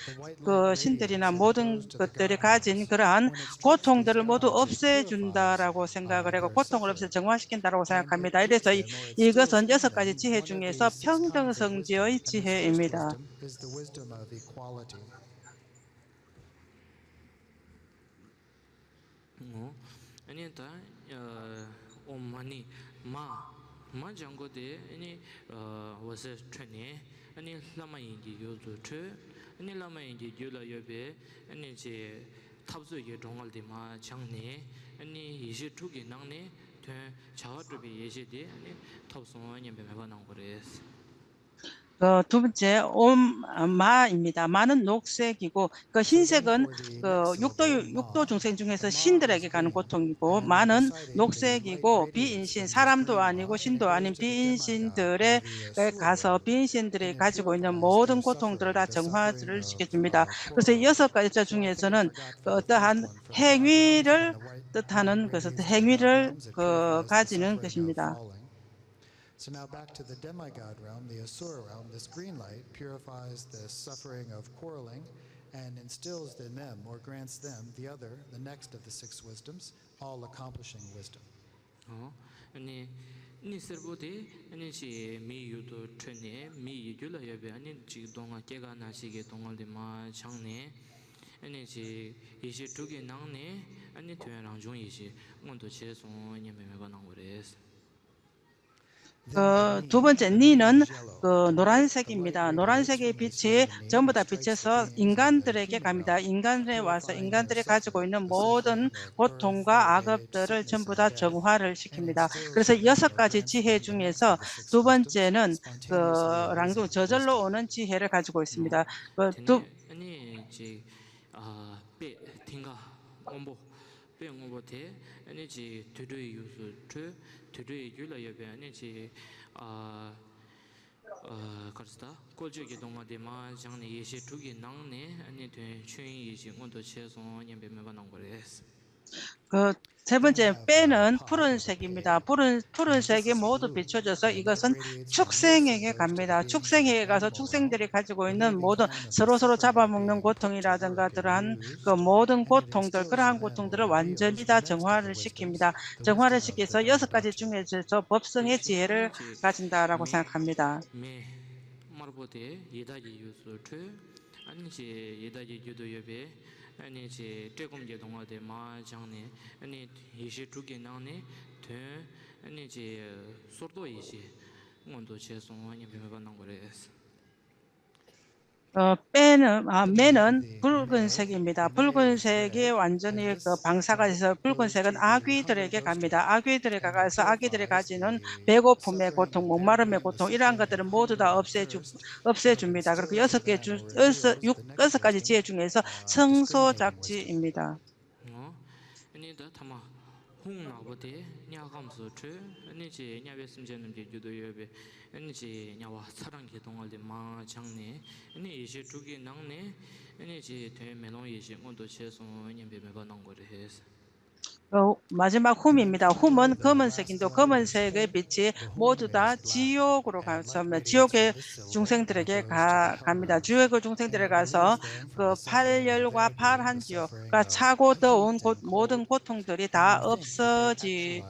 그 신들이나 모든 것들이 가진 그러한 고통들을 모두 없애준다라고 생각을 하고 고통을 없애 정화시킨다라고 생각합니다. 이래서 이, 이것은 여섯 가지 지혜 중에서 평등성지의 지혜입니다. ཨོ། ཨ་ནི་ད་ཨོཾ་མ་ཎི་མ་མ་ལྗང་གུ་དེ་ཨ་ནི་འོད་ཟེར་འཕྲོས་ནས་ཨ་ནི་ལྷ་མ་ཡིན་གྱི་ཡུལ་དུ་འཕྲོས། ཨ་ནི་ལྷ་མ་ཡིན་གྱི་རྒྱུད་ལ་ཡོད་པའི་ཨ་ནི་ཅེ་འཐབ་རྩོད་ཀྱི་སྡུག་བསྔལ་དེ་མར་བྱང་ནས་ཨ་ནི་ཡེ་ཤེས་དྲུག་གི་ནང་ནས་དོན་བྱ་བ་སྒྲུབ་པའི་ཡེ་ཤེས་དེ་ཨ་ནི་ཐོབ་སོང་སྙམ་པའི་མོས་པ་གནང་དགོས་རེད། 그 두 번째 ốm 마입니다. 마는 녹색이고 그 흰색은 그 육도, 육도 중생 중에서 신들에게 가는 고통이고 마는 녹색이고 비인신, 사람도 아니고 신도 아닌 비인신들에 가서 비인신들이 가지고 있는 모든 고통들을 다 정화를 시켜줍니다. 그래서 이 여섯 가지 자 중에서는 그 어떠한 행위를 뜻하는 것을, 행위를 그 가지는 것입니다. So now back to the demigod realm, the Asura realm. This green light purifies the suffering of quarreling and instills in them, or grants them, the other, the next of the six wisdoms, all-accomplishing wisdom. ཨོ། ཨ་ནི་ནི་སེར་པོ་དེ་ཨ་ནི་ཅི་མིའི་ཡུལ་དུ་འཕྲོས་ནས་མི་ཡི་རྒྱུད་ལ་ཡོད་པའི་ཨ་ནི་ཅིག་སྡུག་བསྔལ་སྐྱེ་རྒ་ན་འཆི་གི་སྡུག་བསྔལ་དེ་མར་བྱང་ནས་ཨ་ནི་ཅི་ཡེ་ཤེས་དྲུག་གི་ནང་ནས་ཨ་ནི་དོན་རང་བྱུང་ཡེ་ཤེས་མངོན་དུ་བྱས་སོང་སྙམ་པའི་མོས་པ་གནང་དགོས་རེད། 그 두 번째, 니는 그 노란색입니다. 노란색의 빛이 전부 다 빛에서 인간들에게 갑니다. 인간에 와서 인간들이 가지고 있는 모든 고통과 악업들을 전부 다 정화를 시킵니다. 그래서 여섯 가지 지혜 중에서 두 번째는 그 랑중 저절로 오는 지혜를 가지고 있습니다. 그 두 아니 이제 아 དཔེ་མཐིང་ག་སྔོན་པོ་དཔེ་སྔོན་པོ་དེ་ཨ་ནི་ཅིག་དུད་འགྲོའི་ཡུལ་དུ་འཕྲོད། དུད་འགྲོའི་རྒྱུད་ལ་ཡོད་པའི་ཨ་ནི་ཅིག་ཨ་ཨ་ག་རེ་ཟེར་ད། བཀོལ་སྤྱོད་ཀྱི་སྡུག་བསྔལ་དེ་མར་སྦྱངས་ནས་ཡེ་ཤེས་དྲུག་གི་ནང་ནས་ཨ་ནི་དོན་ཆོས་དབྱིངས་ཡེ་ཤེས་མངོན་དུ་བྱས་སོང་སྙམ་པའི་མོས་པ་གནང་དགོས་རེད། 그 세 번째, pen 은 푸른색입니다. 푸른, 푸른색이 모두 비춰져서 이것은 축생에게 갑니다. 축생에게 가서 축생들이 가지고 있는 모든 서로서로 잡아먹는 고통이라든가 그러한 그 모든 고통들, 그러한 고통들을 완전히 다 정화를 시킵니다. 정화를 시켜서 여섯 가지 중에서 법성의 지혜를 가진다라고 생각합니다. དམར་པོ་དེ་ཡི་དྭགས་ཀྱི་ཡུལ་དུ་འཕྲོད། ཨ་ནི་ཅིག་ཡི་དྭགས་ཀྱི་རྒྱུད་དུ་ཡོད་པའི་ཨ་ནི་ཅིག་བཀྲེས་སྐོམ་གྱི་སྡུག་བསྔལ་དེ་མར་སྦྱངས་ནས་ཨ་ནི་ཡེ་ཤེས་དྲུག་གི་ནང་ནས་དོན་ཨ་ནི་ཅིག་སོར་རྟོག་ཡེ་ཤེས་མངོན་དུ་བྱས་སོང་སྙམ་པའི་མོས་པ་གནང་དགོས་རེད། 어, pen 은, 아, men 은 붉은색입니다. 붉은색이 완전히 그 방사가 돼서 붉은색은 아귀들에게 갑니다. 아귀들에게 가서 아귀들이 가지는 배고픔의 고통, 목마름의 고통, 이러한 것들을 모두 다 없애주, 없애줍니다. 그리고 여섯 개 중, 여섯, 육, 여섯 가지 지혜 중에서 성소작지입니다. ཨོ། ཨ་ནི་ད་ཐ་མ་ཧཱུྃ་ནག་པོ་དེ་དམྱལ་ཁམས་སུ་འཕྲོས། ཨ་ནི་ཅིག་དམྱལ་བའི་སེམས་ཅན་རྣམས་ཀྱི་རྒྱུད་དུ་ཡོད་པའི་ཨ་ནི་ཅིག་དམྱལ་བ་ཚ་གྲང་གི་སྡུག་བསྔལ་དེ་མར་སྦྱངས་ནས། ཨ་ནི་ཡེ་ཤེས་དྲུག་གི་ནང་ནས་ཨ་ནི་ཅིག་དོན་མེ་ལོང་ཡེ་ཤེས་མངོན་དུ་བྱས་སོང་སྙམ་པའི་མོས་པ་གནང་དགོས་རེད། 어, 마지막 ܗܘܡ입니다. ܗܘܡ은 검은색인데, 검은색의 빛이 모두 다 지옥으로 가서 지옥의 중생들에게 가, 갑니다. 지옥의 중생들에 가서 그 팔열과 팔한 지옥, 그러니까 차고 더운 곳, 모든 고통들이 다 없어집니다.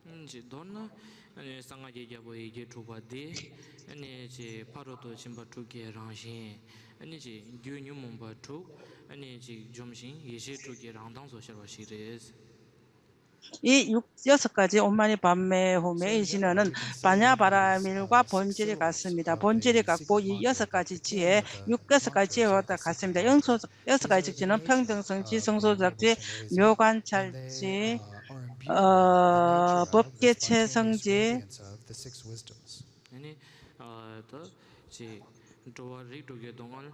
ཨ་ནི་ཅིག་མདོར་ན་ཨ་ནི་གསང་སྔགས་ཀྱི་རྒྱལ་པོ་ཡི་གེ་དྲུག་པ་འདི་ཨ་ནི་ཅིག་ཕ་རོལ་ཏུ་ཕྱིན་པ་དྲུག་གི་རང་བཞིན། ཨ་ནི་ཅིག་རྒྱུ་ཉོན་མོངས་པ་དྲུག་ཨ་ནི་ཅིག་འཇོམས་ཤིང་ཡེ་ཤེས་དྲུག་གི་རང་མདངས་སུ་ཤར་བ་ཞིག་རེད། 이 육, 여섯 가지 온 마ܢ ܕܦ ܡܐ ܗܘ ܡܐ ܝ ܙܝ ܢܐ ܢܐ ܒܢܝܐ ܒܪܐ ܡܝܠ ܩܐ ܒܘܢ ܓܪܝ ܩܐ ܣܡܝ ܕܐ. ܒܘܢ ܓܪܝ ܩܐ ܩܘ ܝ ܝܐ ܣܐ ܩܐ ܕܝ ܙܝ ܗ ܝܘ ܩܐ ܣܐ ܩܐ ܕܝ ܙܝ ܗܘ ܕܐ ܩܐ ܣܡܝ ܕܐ. ܝܢ ܣܘ ܝܐ ܣܐ ܩܐ ܕܝ ܙܝ ܢܐ ܦܝܘܢ ܕܝܢ ܣܢܓ ܕܝ ܣܢܓ ܣܘ ܙܩ ܕܝ ܡܝܘ ܩܢ ܬܠ ܕܝ ܐ་ܒܘܦ ܩܐ ܕܝ ܣܢܓ ܕܝ ܐ་ནི་ཨ་ད་ཅིག་འགྲོ་བ་རིགས་དྲུག་གི་སྡུག་བསྔལ་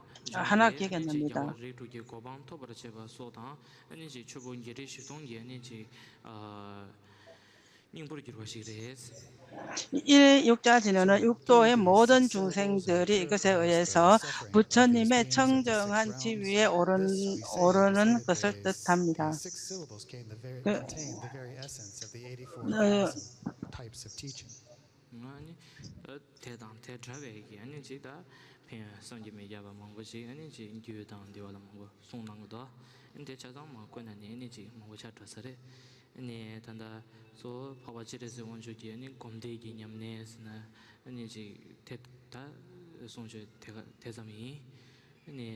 ཧ་ན་ཀེ་ཀ་ནི་མི་ད་རྒྱལ་བ་རིགས་དྲུག་གི་གོ་འཕང་ཐོབ་པར་བྱེད་པ་སོགས་དང་། ཨ་ནི་ཅིག་ཆུ་བོ་བརྒྱད་ཁྲི་བཞི་སྟོང་གི་ཨ་ནི་ཅིག་ཨ་སྙིང་པོར་གྱུར་པ་ཞིག་རེད། 일, 육 자 진화는 육도의 모든 중생들이 이것에 의해서 부처님의 청정한 지위에 오른, 오르는 것을 뜻합니다. 그, 어, ཨ་ནི་དེ་དང་དེ་འདྲ་བའི་གི་ཨ་ནི་ཅིག་ད་ཕན་ཡོན་བསམ་གྱིས་མི་ཁྱབ་པ་མང་པོ་ཞིག་ཨ་ནི་ཅིག་རྒྱུད་དང་འདི་བ་ལ་མང་པོ་གསུངས་གནང་གི་འདུག་ཨ་ནི་དེ་ཆ་ཚང་མ་བཀོད་ན་ནི་ཨ་ནི་ཅིག་མང་པོ་ཆགས་འགྲོ་ས་རེད། ཨ་ནི་ད་ལྟ་གཙོ་བོ་འཕགས་པ་སྤྱན་རས་གཟིགས་དབང་ཕྱུག་གི་ཨ་ནི་སྒོམ་བཟླས་ཀྱི་ཉམས་ལེན་ཟེར་ན་ཨ་ནི་ཅིག་དེ་ད་གསུང་ཆོས་དེ་ག་དེ་ཙམ་ཡིན། ཨ་ནི།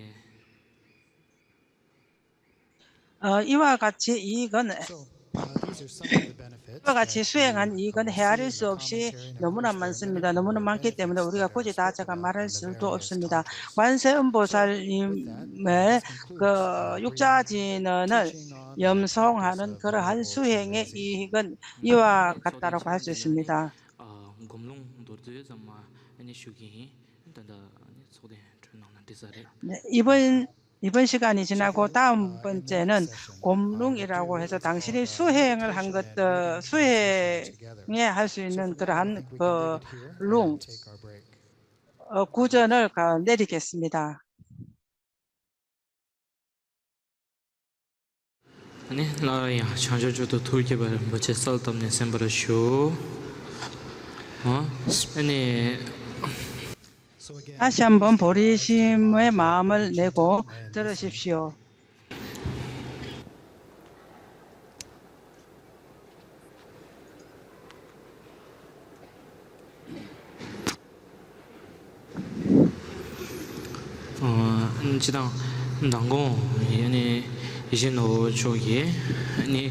어, 이와 같이 이익은, So, uh, these are some of the benefits 이와 같이 that 수행한 we 이익은 헤아릴 수 없이 너무나 많습니다. 너무나 많기 때문에 우리가 굳이 다 제가 말할 수도 없습니다. 관세음보살님의 그 육자진언을 염송하는 그러한 수행의 이익은 이와 같다라고 할 수 있습니다. ཨ་སྒོམ་ལུང་མདོར་བསྡུས་ཙམ་མ་ཨ་ནི་ཞུ་གི་ཡིན། ད་ལྟ་ཨ་ནི་ཚོགས་གདན་གྲོལ་གནང་ན་འགྲིག་ས་རེད། 네, 이번 이번 시간이 지나고 다음번째는 곰룽이라고 해서 당신이 수행을 한 것들, 수행에 할 수 있는 그러한 그 룽, 어, 구전을 가- 내리겠습니다. ཨ་ནི་སླར་ཡང་བྱང་ཆུབ་མཆོག་ཏུ་ཐུགས་བསྐྱེད་པ་རིན་པོ་ཆེ་གསལ་བཏབ་ནས་གསན་པར་ཞུ། ཨ་ནི། 다시 한번 보리심의 마음을 내고 들으십시오. ཨ་སྤྱིར་བཏང་མདང་དགོང་ཡེ་ནས་ཡིད་བཞིན་ནོར་བུ་མཆོག་གིས་ཨ་ནི་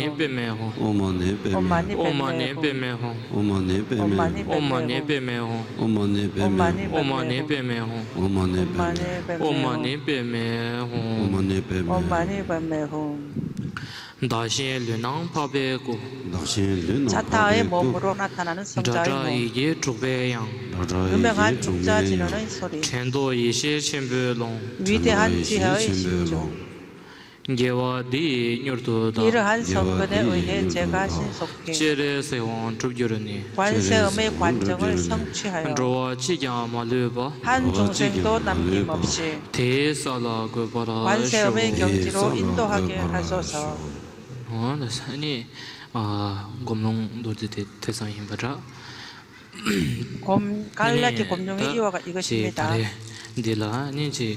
ནི་པདྨེ་ཧཱུྃ། ཨོཾ་མ་ཎི་པདྨེ་ཧཱུྃ། ཨོཾ་མ་ཎི་པདྨེ་ཧཱུྃ། ཨོཾ་མ་ཎི་པདྨེ་ཧཱུྃ། ཨོཾ་མ་ཎི་པདྨེ་ཧཱུྃ། ཨོཾ་མ་ཎི་པདྨེ་ཧཱུྃ། ཨོཾ་མ་ཎི་པདྨེ་ཧཱུྃ། ཨོཾ་མ་ཎི་པདྨེ་ཧཱུྃ། ཨོཾ་མ་ཎི་པདྨེ་ཧཱུྃ། ཨོཾ་མ་ཎི་པདྨེ་ཧཱུྃ། བདག་གཞན་ལུས་ནང་འཕགས་པའི་སྐུ། བདག་གཞན་ལུས་ནང་འཕགས་པའི་སྐུ། ཇ་ཐ་ཨེ་མོ་མུ་རོ་ན་ཐ་ན་ནི་སངས་སྒྲ་ཇའི་སྒྲ་མོ། ཡི་གེ་དྲུག་པའི་དབྱངས། སྒྲ་སྒྲ་ཡི་གེ་དྲུག་པའི་དབྱངས། དྲན་རྟོག་ཡེ་ཤེས་ཆེན་པོའི་ཀློང་། དྲན་རྟོག་ཡེ་ཤེས་ཆེན་པོའི་ཀློང་། དགེ་བ་འདི་ཡིས་མྱུར་དུ་བདག་སྤྱན་རས་གཟིགས་དབང་ཐོབ་གྱུར་ནས། འགྲོ་བ་གཅིག་ཀྱང་མ་ལུས་པ། དེའི་ས་ལ་འགོད་པར་ཤོག། འོ་ན་ས་ནི་ཨ་སྒོམ་ལུང་མདོར་བསྡུས་དེ་དེ་ཙམ་ཡིན་པ་འདྲ། སྒོམ་ག་ལ་གི་སྒོམ་ཉུང་ངེ་ཨི་བ་ག་ཨི་ག་ཞིག་མེད་ད། ད་རེས་འདི་ལ་ནི་ཅིག་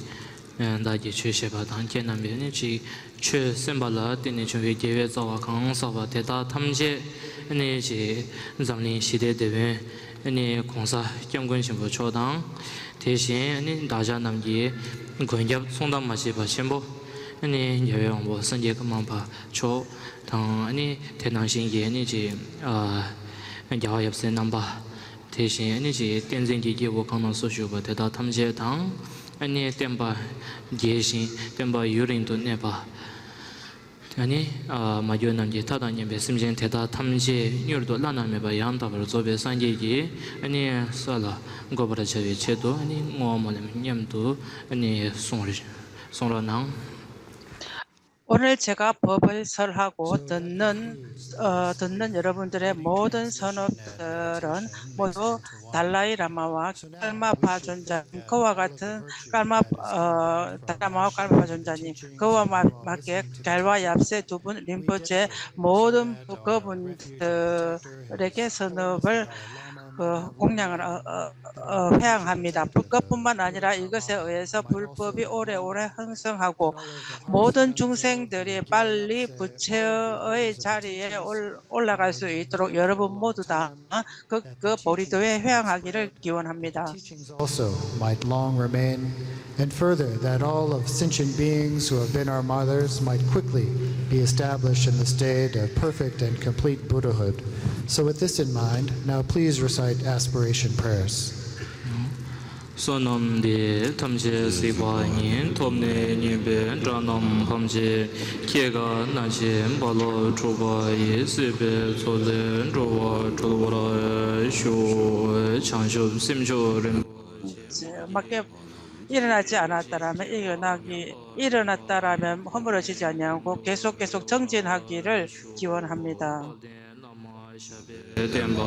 བདག་གིས་ཆོས་བཤད་པ་དང་ཁྱེད་རྣམ་པས་ནི་ཅིག་ཆོས་གསན་པ་ལ་བརྟེན་ནས་བྱུང་བའི་དགེ་བའི་རྩ་བ་གང་བསགས་པ་དེ་དག་ཐམས་ཅད་ནི་ཅིག་འཛམ་གླིང་ཞི་བདེའི་དེད་དཔོན་ནི་གོང་ས་སྐྱབས་མགོན་ཆེན་པོ་མཆོག་དང་། དེ་བཞིན་ནི་བདག་ཅག་རྣམས་ཀྱི་མགོན་སྐྱབས་མཚུངས་ཟླ་མ་མཆིས་པ་ཆེན་པོ་ནི་རྒྱལ་བའི་དབང་པོ་སངས་རྒྱས་ཀརྨ་པ་མཆོག་དང་ནི་དེ་ནང་བཞིན་གྱི་ནི་ཅིག་རྒྱལ་བ་ཡབ་སྲས་རྣམ་པ། དེ་བཞིན་ནི་ཅིག་བསྟན་འཛིན་གྱི་སྐྱེས་བུ་གང་རྣམས་སུ་བཞུགས་པ་དེ་དག་ཐམས་ཅད་དང་། ནི་བསྟན་པ་རྒྱས་ཤིང་བསྟན་པ་ཡུན་རིང་དུ་གནས་པ། ནི་མ་གྱུར་ནམ་མཁའི་མཐའ་དང་མཉམ་པའི་སེམས་ཅན་དེ་དག་ཐམས་ཅད་མྱུར་དུ་བླ་ན་མེད་པ་ཡང་དག་པར་རྫོགས་པའི་སངས་རྒྱས་ཀྱི་ནི་ས་ལ་འགོད་པར་བྱ་བའི་ཆེད་དུ་ནི་བསྔོ་བ་སྨོན་ལམ་མཉམ་དུ་ནི་གསུང་རོགས་གནང་། 오늘 제가 법을 설하고 듣는, 어, 듣는 여러분들의 모든 선업들은 모두 달라이 라마와 karmapa 전자님, 그와 같은 karma, 어, 달라마와 karmapa 전자님, 그와 마- 맞게 ܓܠܘ ܝܦܣ 두 분, 린ܦܘܟܐ 모든 그분들에게 선업을 그 공양을 어, 어, 어, 회양합니다. 그것뿐만 아니라 이것에 의해서 불법이 오래오래 흥성하고 모든 중생들이 빨리 부처의 자리에 올, 올라갈 수 있도록 여러분 모두 다 그, 그 보리도에 회양하기를 기원합니다. Teachings also might long remain, and further, that all of sentient beings who have been our mothers might quickly be established in the state of perfect and complete Buddhahood. So, with this in mind, now please recite aspiration prayers. བསོད་ནམས་འདི་ཐམས་ཅད་གཟིགས་པ་ཉིད། ཐོབ་ནས་ཉེས་པའི་དགྲ་རྣམས་ཕམ་བྱས། སྐྱེ་རྒ་ན་འཆིའི་རྦ་རླབས་འཁྲུགས་པ་ཡི། སྲིད་པའི་མཚོ་ལས་འགྲོ་བ་སྒྲོལ་བར་ཤོག། བྱང་ཆུབ་སེམས་མཆོག་རིན་པོ་ཆེ། 막 이렇게 일어나지 않았다라면, 이 연락이 일어났다라면 허물어지지 아니하고 계속 계속 정진하기를 기원합니다. བསྟན་པ་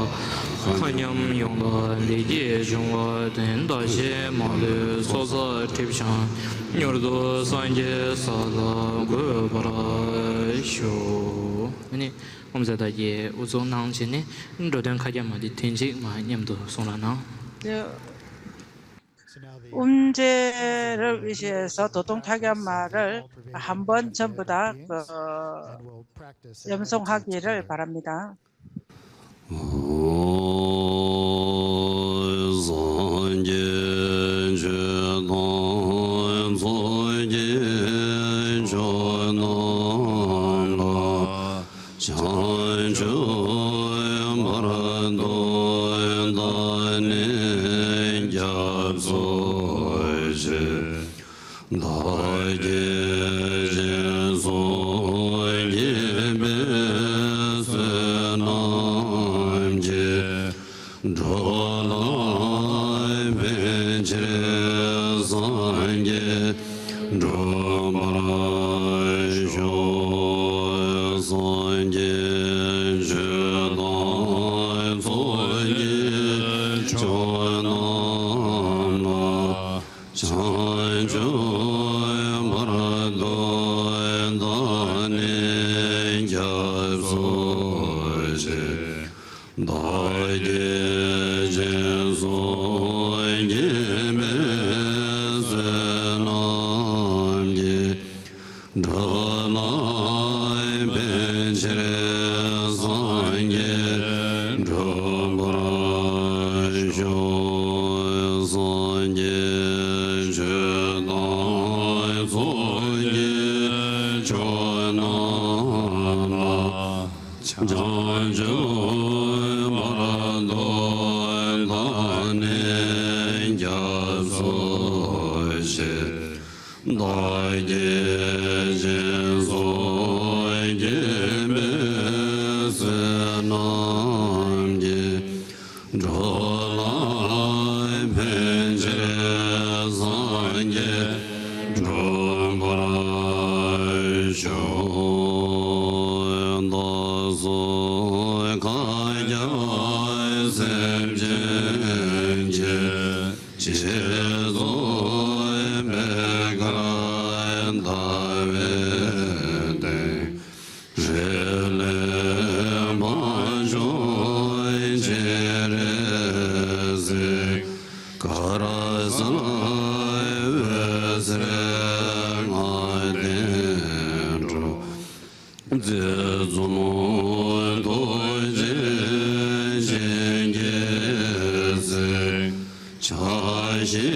མཁའ་མཉམ་ཡོངས་ལ་བདེ་སྐྱིད་འབྱུང་བར་བརྟེན། བདག་གཞན་མ་ལུས་ཚོགས་བསགས་སྒྲིབ་སྦྱངས། མྱུར་དུ་སངས་རྒྱས་ས་ལ་འགོད་པར་ཤོག། ཨ་ནི་ཨོཾ་ཛ་ད་གིས་དབུ་འཛུགས་གནང་བྱས་ནས་འགྲོ་དོན་མཁའ་ཁྱབ་མ་དེ་ཐེངས་གཅིག་མ་མཉམ་དུ་གསུང་རོགས་གནང་། ཨོཾ་ཛ་를 위시해서 도통 타겐마를 한번 전부 다 그, 염송하기를 바랍니다. སངས་རྒྱས་ཆོས་དང་ཚོགས་ཀྱི་མཆོག་རྣམས་ལ། བྱང་ཆུབ་བར་དུ་བདག་ནི་སྐྱབས་སུ་མཆི། བདག་བསྐྱེད་སྦྱིན་སོགས་བགྱིས་པའི་བསོད་ནམས་ཀྱིས། འགྲོ་ལ་ཕན་ཕྱིར་སངས་རྒྱས་འགྲུབ་པར་ཤོག། སངས་རྒྱས་ཆོས་དང་ཚོགས་ཀྱི་མཆོག་རྣམས་ལ། བྱང་ཆུབ་བར་དུ་བདག་ནི་སྐྱབས་སུ་མཆི། བདག་བསྐྱེད་སྦྱིན་སོགས་བགྱིས་པའི་བསོད་ནམས་ཀྱིས། འགྲོ་ལ་ཕན་ཕྱིར་སངས་རྒྱས་འགྲུབ་པར་ཤོག། སངས་རྒྱས་ཆོས་དང་ཚོགས་ཀྱི་མཆོག་རྣམས་ལ། བྱང་ཆུབ་བར་དུ་བདག་ནི་སྐྱབས་སུ་མཆི། བདག་བསྐྱེད་སྦྱིན་སོགས་བགྱིས་ ཕན་ཕྱིར་སངས་རྒྱས་འགྲུབ་པར་ཤོག་བདག་སོགས་མཁའ་ཁྱབ་སེམས་ཅན་གྱི། བསྐྱེད་རྫོགས་པད་དཀར་ཟླ་བའི་སྟེང་། རིག་ལས་འཕགས་མཆོག་སྤྱན་རས་གཟིགས། གར་གསལ་འོད་ཟེར་ལྔ་ལྡན་འཕྲོ། རྩེ་གསུམ་ཐུགས་རྗེ་ཅན་གྱི་སྲས། ཕྱག་བཞི་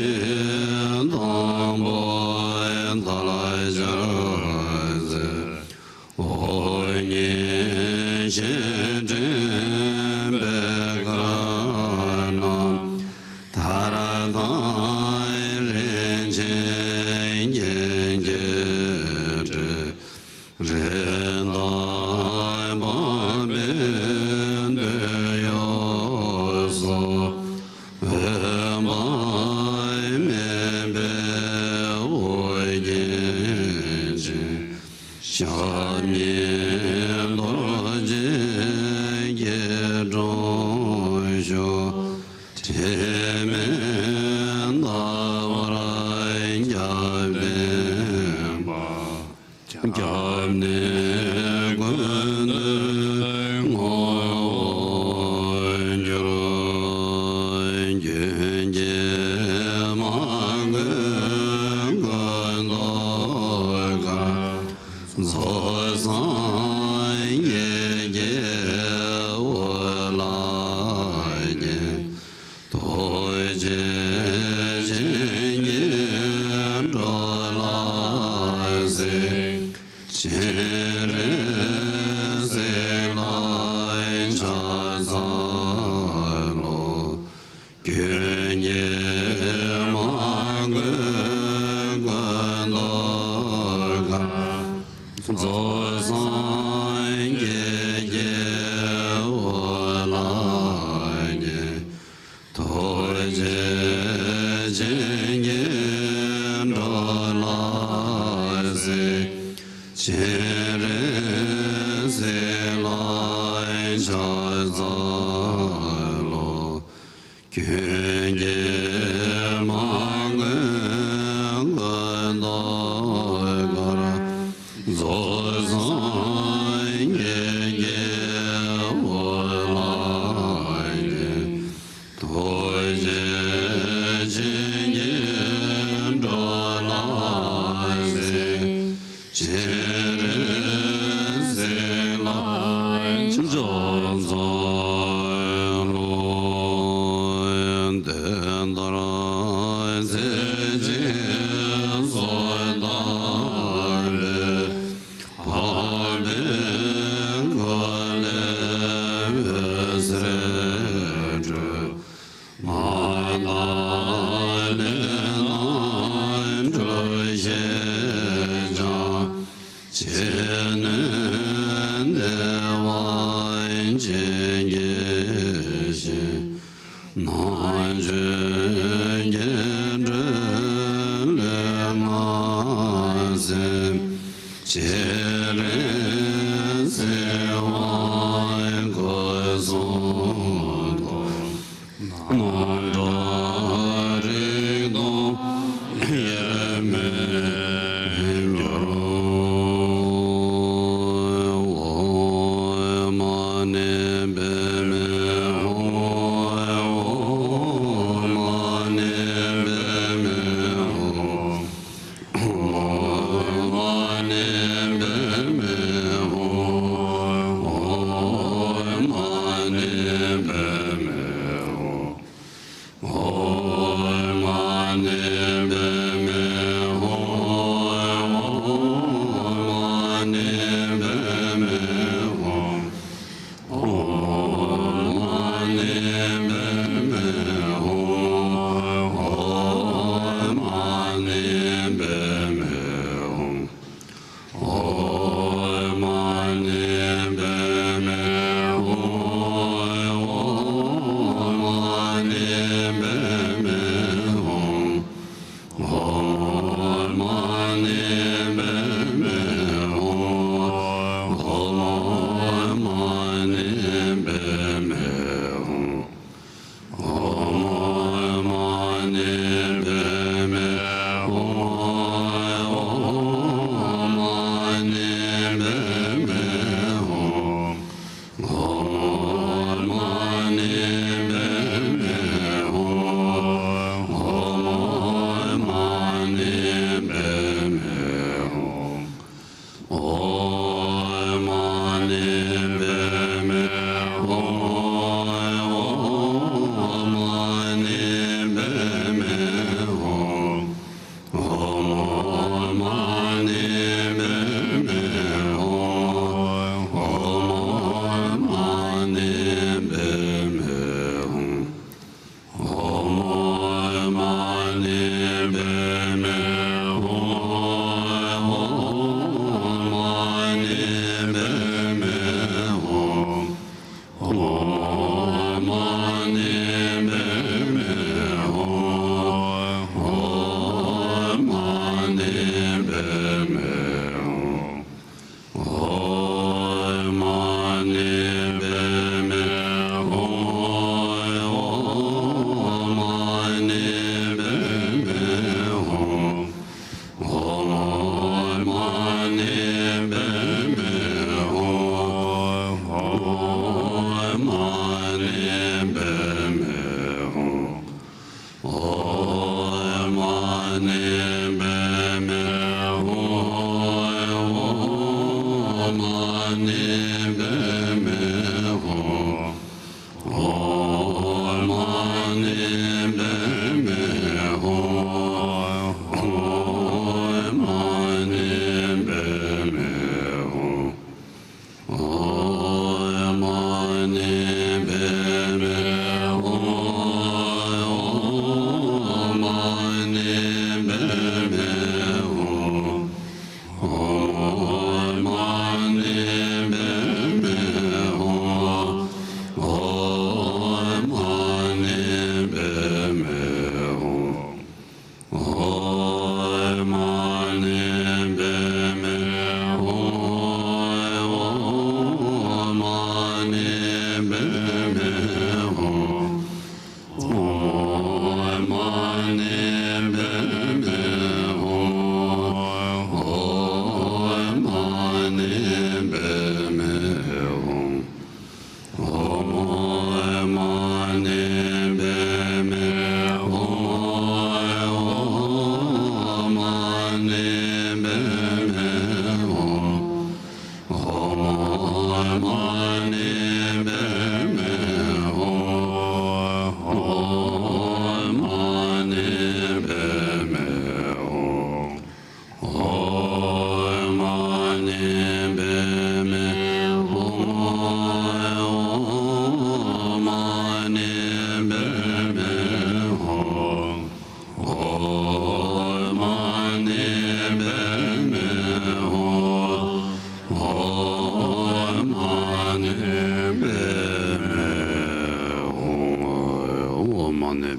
དང་པོ་དལ་འབྱོར་མཛད། འོག་མིན་གཞན་འདྲེན་པད་དཀར་བསྣམས། ཐར་དང་རིན་ཆེན་རྒྱན་གྱིས་སྤྲས། རིགས་དང་བམ་པའི་འདོད་ཡོན་སོགས། འོད་དཔག་མེད་པའི་ཨོ་རྒྱན་ཅན། ཞབས་གཉིས་རྡོ་རྗེ་སྐྱིལ་ཀྲུང་བཞུགས། དྲི་མེད་ཟླ་བར་རྒྱབ་བརྟེན་པ། སྐྱབས་གནས་ཀུན་འདུས་ངོ་བོར་གྱུར། མགོན་བསྐྱེད་མ་བསྐུལ་ཀུན་ཏུ་དགའ། རྫོགས་སངས་རྒྱས་ཀྱི་འོད་ལ་བརྒྱན། རྡོ་རྗེ་འཆང་གིས་འགྲོ་ལ་གཟིགས། སྤྱན་རས་གཟིགས་ལ་ཕྱག་འཚལ་ལོ། མགོན་བསྐྱེད་མ་བསྐུལ་ཀུན་ཏུ་དགའ། རྫོགས་སངས་རྒྱས་ཀྱི་འོད་ལ་བརྒྱན། རྡོ་རྗེ་འཆང་གིས་འགྲོ་ལ་གཟིགས། སྤྱན་རས་གཟིགས་ལ་ཕྱག་འཚལ་ལོ། མགོན་བསྐྱེད་མ་བསྐུལ་ཀུན་ཏུ་དགའ། རྫོགས་སངས་རྒྱས་ཀྱི་འོད་ལ་བརྒྱན། རྡོ་རྗེ་འཆང་གིས་འགྲོ་ལ་གཟིགས། སྤྱན་རས་གཟིགས་ལ་ཕྱག་འཚལ་ལོ། དེ་ལྟར་ཚེ་གཅིག་གསོལ་བཏབ་པས། འཕགས་པའི་མགུལ་ལས་འོད་ཟེར་འཕྲོས། མ་དག་ལས་རྣམ་གྲོལ་ཞེས་བྱ། ཅི་ནུས་བདེ་བ་ཅན་གྱི་ཞིང་། རྣལ་འབྱོར་སྐྱེ་འགྲོའི་ལུས་ངག་སེམས། སྤྱན་རས་གཟིགས་དབང་བསྐུར་གསུམ་དང་། རྣམ་གྲངས་རིགས་དང་དབྱེར་མེད་འགྱུར། ཨོཾ་མ་ཎི་པདྨེ་ཧཱུྃ། ཨོཾ་མ་ཎི་པདྨེ་ཧཱུྃ། ཨོཾ་མ་ཎི་པདྨེ་ཧཱུྃ། ཨོཾ་མ་ཎི་པདྨེ་ཧཱུྃ། ཨོཾ་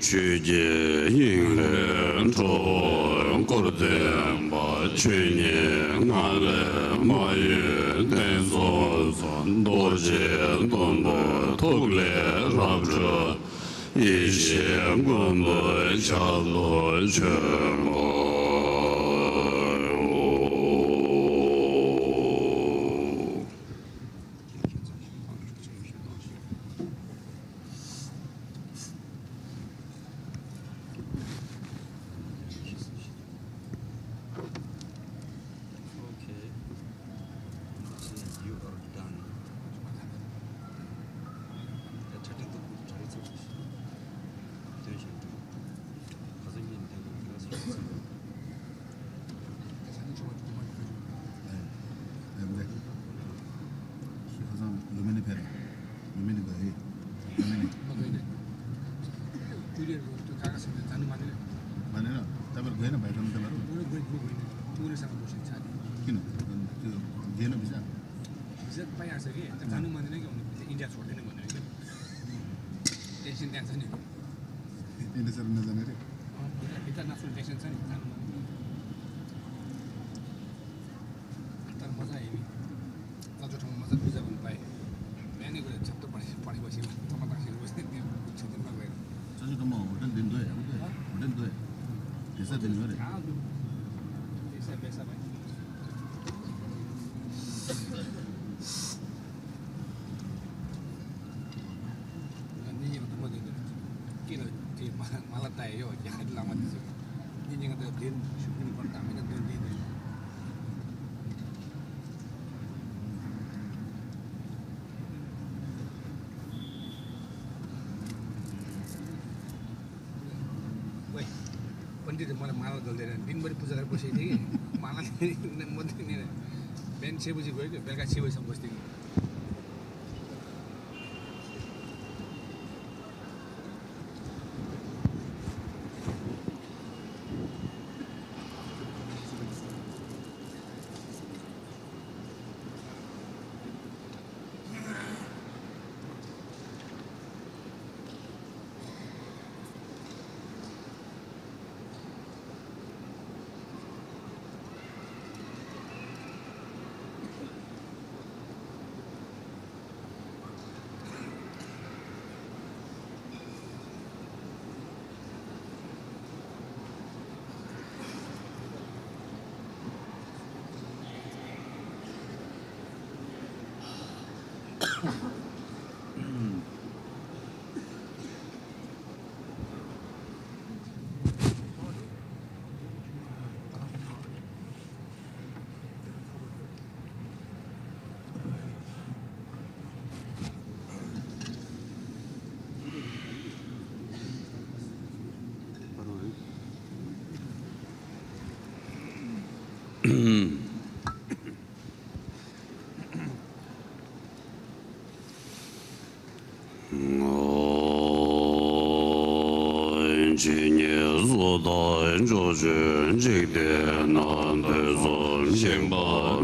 ཆོས་ཀྱི་དབྱིངས་ལས་འཕྲོ་བར་འཁོར་འདས་པ། ཆོས་ཉིད་ངང་ལས་མ་གཡོས་གཏན་གསུམ་གསལ། རྡོ་རྗེ་སྟོང་པའི་ཐུགས་ལས་རབ་འཕྲོས། ཡེ་ཤེས་མགོན་པོའི་ཞབས་ཏོག་ཆེན་པོ། Okay. You are done. ད་ཆ་འཕྲིན་དུ་གྲ་རེ་ཚོགས་ཤིག་སྟོན་བཞིན་འདུག་ཁ་སང་ཉིན་དེ་ལ་དེ་ག་སོང་ཚུལ། ཁ་སང་ལུ་མི་ནི་ཕེ་ར། ལུ་མི་ནི་ག་ཧེ། ལུ་མི་ནི། ཀུ་རེ་རུ་ཏུ་ཁ་ཁ་སེ་ནི་ཛ་ནུ་མ་ནི། མ་ནི་ན། ད་བར་གོས་ན་བའི་ཀམ་ཏེ་མ་རུ། ཀུ་རེ་ཀུ་རེ་ཀུ་རེ་ཀུ་རེ་ས་ཀ་བོ་ཤིན་ཆ་ཏེ། ཀི་ནི། ཏུ་གེ་ན་བི་ཟ། བི་ཟ་པ་ཡ་ས་གེ་ད་ཛ་ནུ་མ་ནི་ན་གི་འོ་ནི་བི་ཟ་ཨིན་ཌི་ཡ་ཚོར་ཏེ་ནི་མ་ནི་རེ། ཏེན་ཤིན་ཏེན་ས་ནི། ཨིན་ཌི་ཡ་ཚོར་ནི་ཟ་ནི་རེ། ཨ་བི་ཟ་ན་སུ་ཏེན་ཤིན་ས་ནི་ཛ་ནུ་མ་ནི། ད་མ་ཟ་ཡིན་ནི། ད་ཚོ་ཁྲོམ་མ་ཟ་བི་ཟ་བུན་པའི། མེ་ནི་གུ་ཆབ་ཏུ་པར་པར་བ་ཞིག་ལ་ཐོ་མ་ཏང་ཞིག་རུ་སེ་ནི་ཆུ་ཏི་མ་བའི། ཚོ་ཆུ་ཁྲོམ་ཧོ་ཏེལ་འདི་འདུག་ཡ། ཧོ་ཏེལ་འདི་འདུག་ཡ། བི་ཟ་འདི་འདུག་རེད། ཡང་འདུག་བི་ཟ་བི་ཟ་བའི། ང་ནི་ཡང་དུ་མ་དེ་དེ་ཀི་ལ་དེ་མ་མ་ལ་ལྟ་ཡོད་རྒྱ་གར་ལ་མ་དེ་ཚོ། ནི་ཉིན་ང་དེ་དེ་ཞུ་ཀུན་པར་དང་མི་ན་དོན་དེ་དེ། ཝེ། པཎ་ཌི་ཏ་མ་ལ་མ་ལ་དོལ་དེ་རེད། འདིན་པར་པུ་ཛ་ར་པོ་ཤེ་དེ་མ་ལ་ནི་མོ་དེ་ནི་རེད། བན་ཆེ་བུ་ཞིག་དགོས་ཀྱི་བེར་ཀ་ཆེ་བུ་སམ་གོ་སྟེ། ཇི་སྙེད་སུ་དག་ཕྱོགས་བཅུའི་འཇིག་རྟེན་ན། དུས་གསུམ་གཤེགས་པ་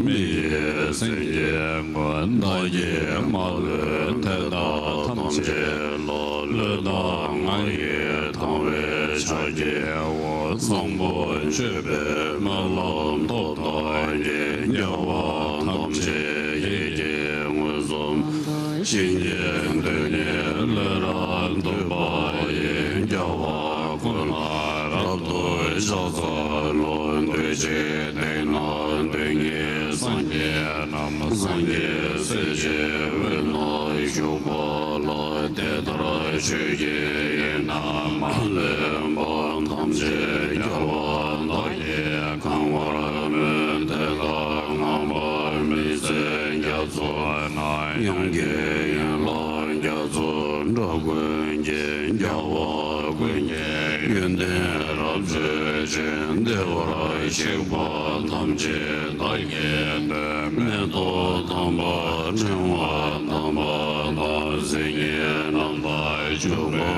མི་ཡི་སེང་གེ་མགོན། བདག་གིས་མ་ལུས་དེ་དག་ཐམས་ཅད་བསླུས། ལུས་དང་ངག་ཡིད་དང་བས་ཕྱག་བགྱིའོ། བཟང་པོ་སྤྱོད་པའི་སྨོན་ལམ་ཐོབ་པར་བགྱི། རྒྱལ་བ་ཐམས་ཅད་ཡིད་ཀྱིས་མངོན་སུམ། བྱིན་གྱིས་བརླབ་ནས་ལས་རབ་བསྡུས་པ་ཡི། རྒྱལ་བ་ཀུན་ལ་རབ་ཏུ་ཕྱག་འཚལ་ལོ། འདུས་བྱས་སྟེང་ན་སྡུག་བསྔལ་སངས་རྒྱས་རྣམས། སངས་རྒྱས་སྲས་ཀྱི་དབུས་ན་བཞུགས་པ་ལ། དེ་ལྟར་ཆོས་ཀྱི་དབྱིངས་རྣམས་མ་ལུས་པ། ཐམས་ཅད་རྒྱལ་བ་དག་གིས་གང་བར་མོས། དེ་དག་བསྔགས་པ་མི་ཟད་རྒྱ་མཚོ་ན། དབྱངས་ཀྱི་ཡན་ལག་རྒྱ་མཚོ་འགྲོ་ཀུན་གྱི། རྒྱལ་བ་ཀུན་གྱི་ཡོན་ཏན་རབ་མཛོད་ཅིང་། བདེ་བར་གཤེགས་པ་ཐམས་ཅད་བདག་གིས་བསྟོད། མེ་ཏོག་དམ་པ་ཕྲེང་བ་དམ་པ་དང་། སིལ་སྙན་རྣམ་དག་བྱུག་པའི་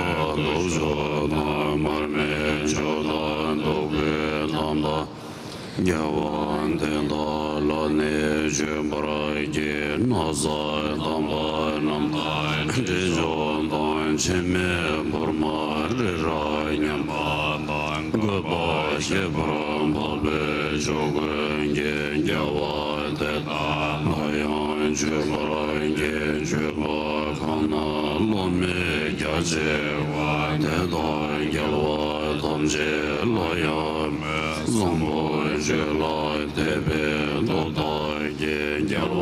ལྷུན་གྲུབ་དང་། མར་མེ་མཆོག་དང་བདུག་སྤོས་དམ་དང་། རྒྱལ་བ་དེ་དག་ལ་ནི་མཆོད་པར་བགྱི། ན་བཟའ་དམ་པ་རྣམས་དང་། དྲི་མཆོག་དང་ འཆི་མེད་ཕུར་མ་རི་རབ་མཉམ་པ་དང་། བཀོད་པ་ཤེས་པར་འཕགས་པའི་ཕྱོགས་ཀུན་གྱི་རྒྱལ་བ་དེ་དག་ལ་ཡང་མཆོད་པར་བགྱི། མཆོད་པ་གང་ན་སློབ་མའི་རྒྱ་ཆེ་བ་དེ་དག་རྒྱལ་བ་ཐམས་ཅད་ལ་ཡང་སྨོན། བཟང་པོ་སྤྱོད་ལ་དད་པའི་སྟོབས་དག་གིས་རྒྱལ་བ་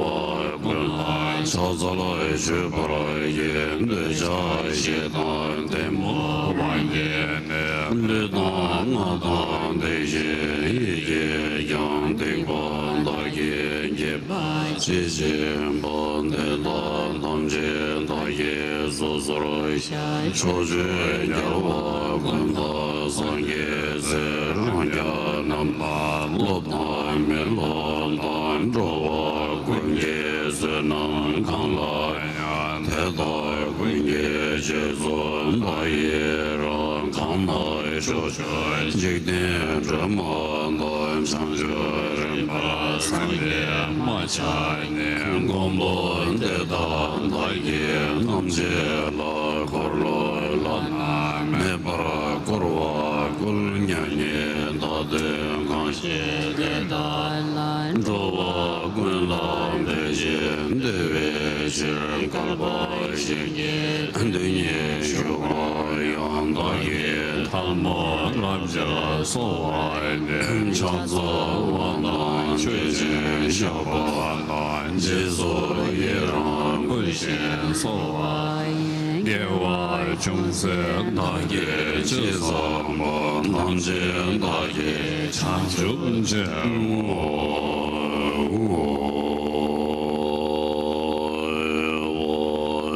ཀུན་ལ་ཕྱག་འཚལ་མཆོད་པར་བགྱི། འདོད་ཆགས་ཞེ་སྡང་གཏི་མུག་དབང་གིས་ནི། ལུས་དང་ངག་དང་བདེ་གཤེགས་ཡིད་ཀྱིས་ཀྱང་སྡིག་པ་བདག་གིས་བགྱིས་པ་ཇི་བཞིན་པ། དེ་དག་ཐམས་ཅད་བདག་གིས་སོ་སོར་ཕྱག་ཕྱོགས་བཅུའི་རྒྱལ་བ་ཀུན་དང་སངས་རྒྱས་ཚེ་རིང་བརྒྱ་རྣམས་དང་། སློབ་དང་མི་སློབ་དང་འགྲོ་བ་ཀུན་གྱི་བསོད་ནམས་གང་ལ་ཡང་། དེ་དག་ཀུན་གྱི་རྗེས་སུ་བདག་ཡི་རང་། གང་ན་ཕྱོགས་བཅུའི་འཇིག་རྟེན་སྒྲོན་མ་དང་། བྱང་ཆུབ་རིམ་པར་སངས་རྒྱས་མ་ཆགས་ནས། མགོན་པོ་དེ་དག་བདག་གིས་ཐམས་ཅད་ལ། འཁོར་ལོ་བླ་ན་མེད་པར་བསྐོར་བ་ཀུན། མྱ་ངན་འདའ་སྟོན་གང་བྱེད་དེ་དག་ལ། འགྲོ་བ་ཀུན་ལ་ཕན་ཕྱིར་བདེ་བའི་ཕྱིར། བསྐལ་པ་གཞན་གྱི་དུས་ཉིད་བཞུགས་པར་ཡང་། བདག་གིས་ཐལ་མོ་རབ་སྦྱར་གསོལ་བ་འདེབས། ཕྱག་འཚལ་བ་དང་མཆོད་ཅིང་བཤགས་པ་དང་། རྗེས་སུ་ཡི་རང་བསྐུལ་ཞིང་གསོལ་བ་ཡི། དགེ་བ་ཅུང་ཟད་བདག་གིས་ཅི་བསགས་པ། ཐམས་ཅད་བདག་གིས་བྱང་ཆུབ་ཕྱིར།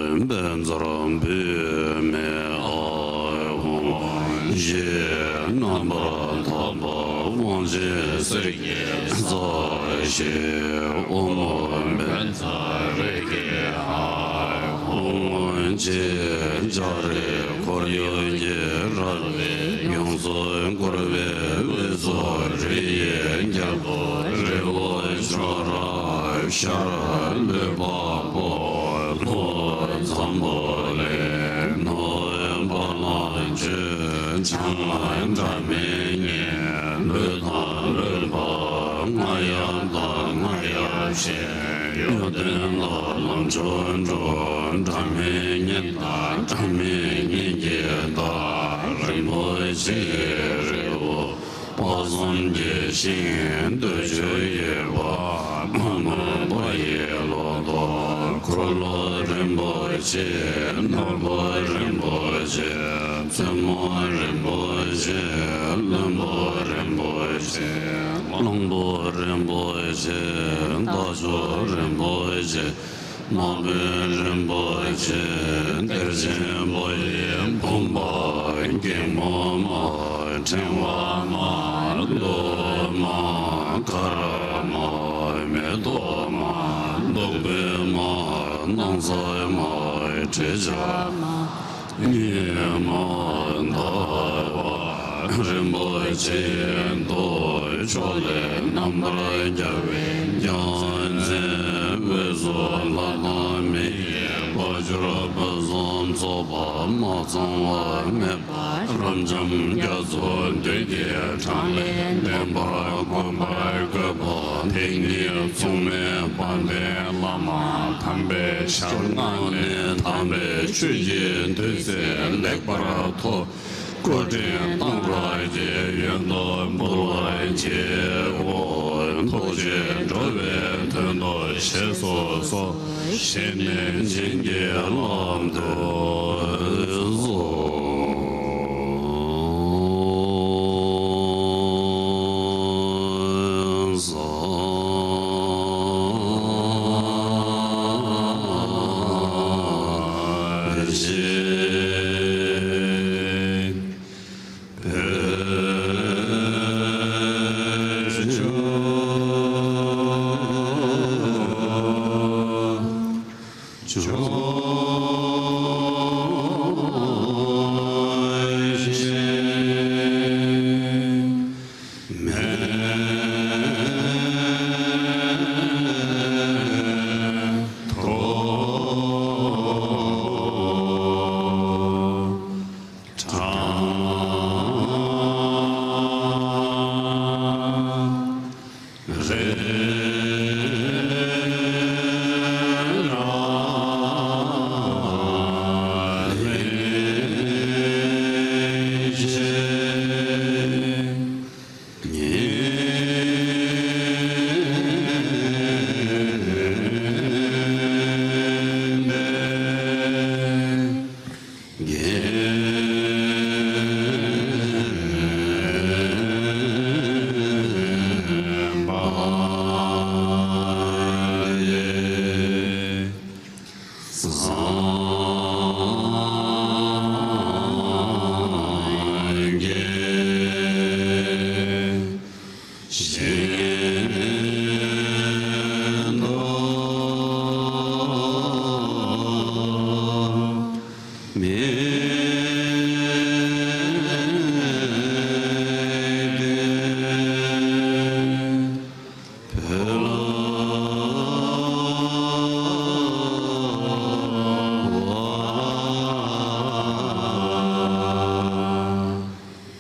ཨོ། བཛྲ་བྷྱཿ་མེ་ཨཱཿཧཱུྃ། ཞེས་རྣམ་པར་ཐར་པ་དབང་ཆེན་གསེར་གྱི་རྩ་ཞེས། ཨོཾ་བཛྲ་རེ་ཀེ་ཧཱུྃ། ཨོཾ་ཅེ་ཙཱ་རེ་འཁོར་ཡུག་གི་རལ་པས་ཡོངས་སུ་བསྐོར་བའི་དབུས་སུ་རི་ཡི་རྒྱལ་པོ་རི་བོ་ཅོག་ར་ཤར་ལུས་འཕགས་པོ་ལྷོ་འཛམ་བུ་གླིང་ནུབ་བ་ལང་སྤྱོད་བྱང་སྒྲ་མི་སྙན། ལུས་དང་ལུས་འཕགས་རྔ་ཡབ་དང་རྔ་ཡབ་ཆེན། གཡོ་ལྡན་དང་ལམ་མཆོག་འགྲོ། སྒྲ་མི་སྙན་དང་སྒྲ་མི་སྙན་གྱི་བདག་རིན་པོ་ཆེའི་རི་བོ་དཔག་བསམ་གྱི་ཤིང་། འདོད་ཆོས་ཡོད་པ་མ་མུན་པ་ཡི་ལོ་ཏོག་འཁོར་ལོ་རིན་པོ་ཆེ། ནོར་བུ་རིན་པོ་ཆེ། བཙུན་མོ་རིན་པོ་ཆེ། བློན་པོ་རིན་པོ་ཆེ། གླང་པོ་རིན་པོ་ཆེ། རྟ་མཆོག་རིན་པོ་ཆེ། ནག་པོ་རིན་པོ་ཆེ། གཏེར་ཆེན་པོ་ཡི་བུམ་པ། སྒེག་མོ་མ། ཕྲེང་བ་མ། གླུ་མ། དཀར་མ། མེ་ཏོག་མ། བདུག་སྤོས་མ། སྣང་གསལ་མ། དྲི་ཆབ་མ། ཉི་མ་ཟླ་བ་རིན་པོ་ཆེ་འདུ། ཕྱོགས་ལས་རྣམ་པར་རྒྱལ་བའི་རྒྱལ་མཚན། དབུས་སུ་ལྷ་དང་མི་ཡི་དཔལ་འབྱོར་ཕུན་སུམ་ཚོགས་པ། མ་ཚང་བ་མེད་པ་རབ་འབྱམས་རྒྱ་མཚོ་བདུད་ཀྱི་འཕྲང་ལས་འདྲེན་པར་མགོན་པོའི་བཀོད་པ། དེ་ཉིད་མཚུངས་མེད་དཔལ་ལྡན་བླ་མ་དམ་པའི་ཞལ་སྔ་ནས་དམ་པའི་ཆོས་ཀྱི་བདུད་རྩི་ལེགས་པར་ཐོབ། སྐུ་དྲིན་གཏང་རག་གི་ཡོན་དུ་འབུལ་བར་བགྱིའོ། ཐུགས་རྗེས་འགྲོ་བའི་དོན་དུ་བཞེས་སུ་གསོལ། བཞེས་ནས་བྱིན་གྱིས་བརླབ་ཏུ་གསོལ།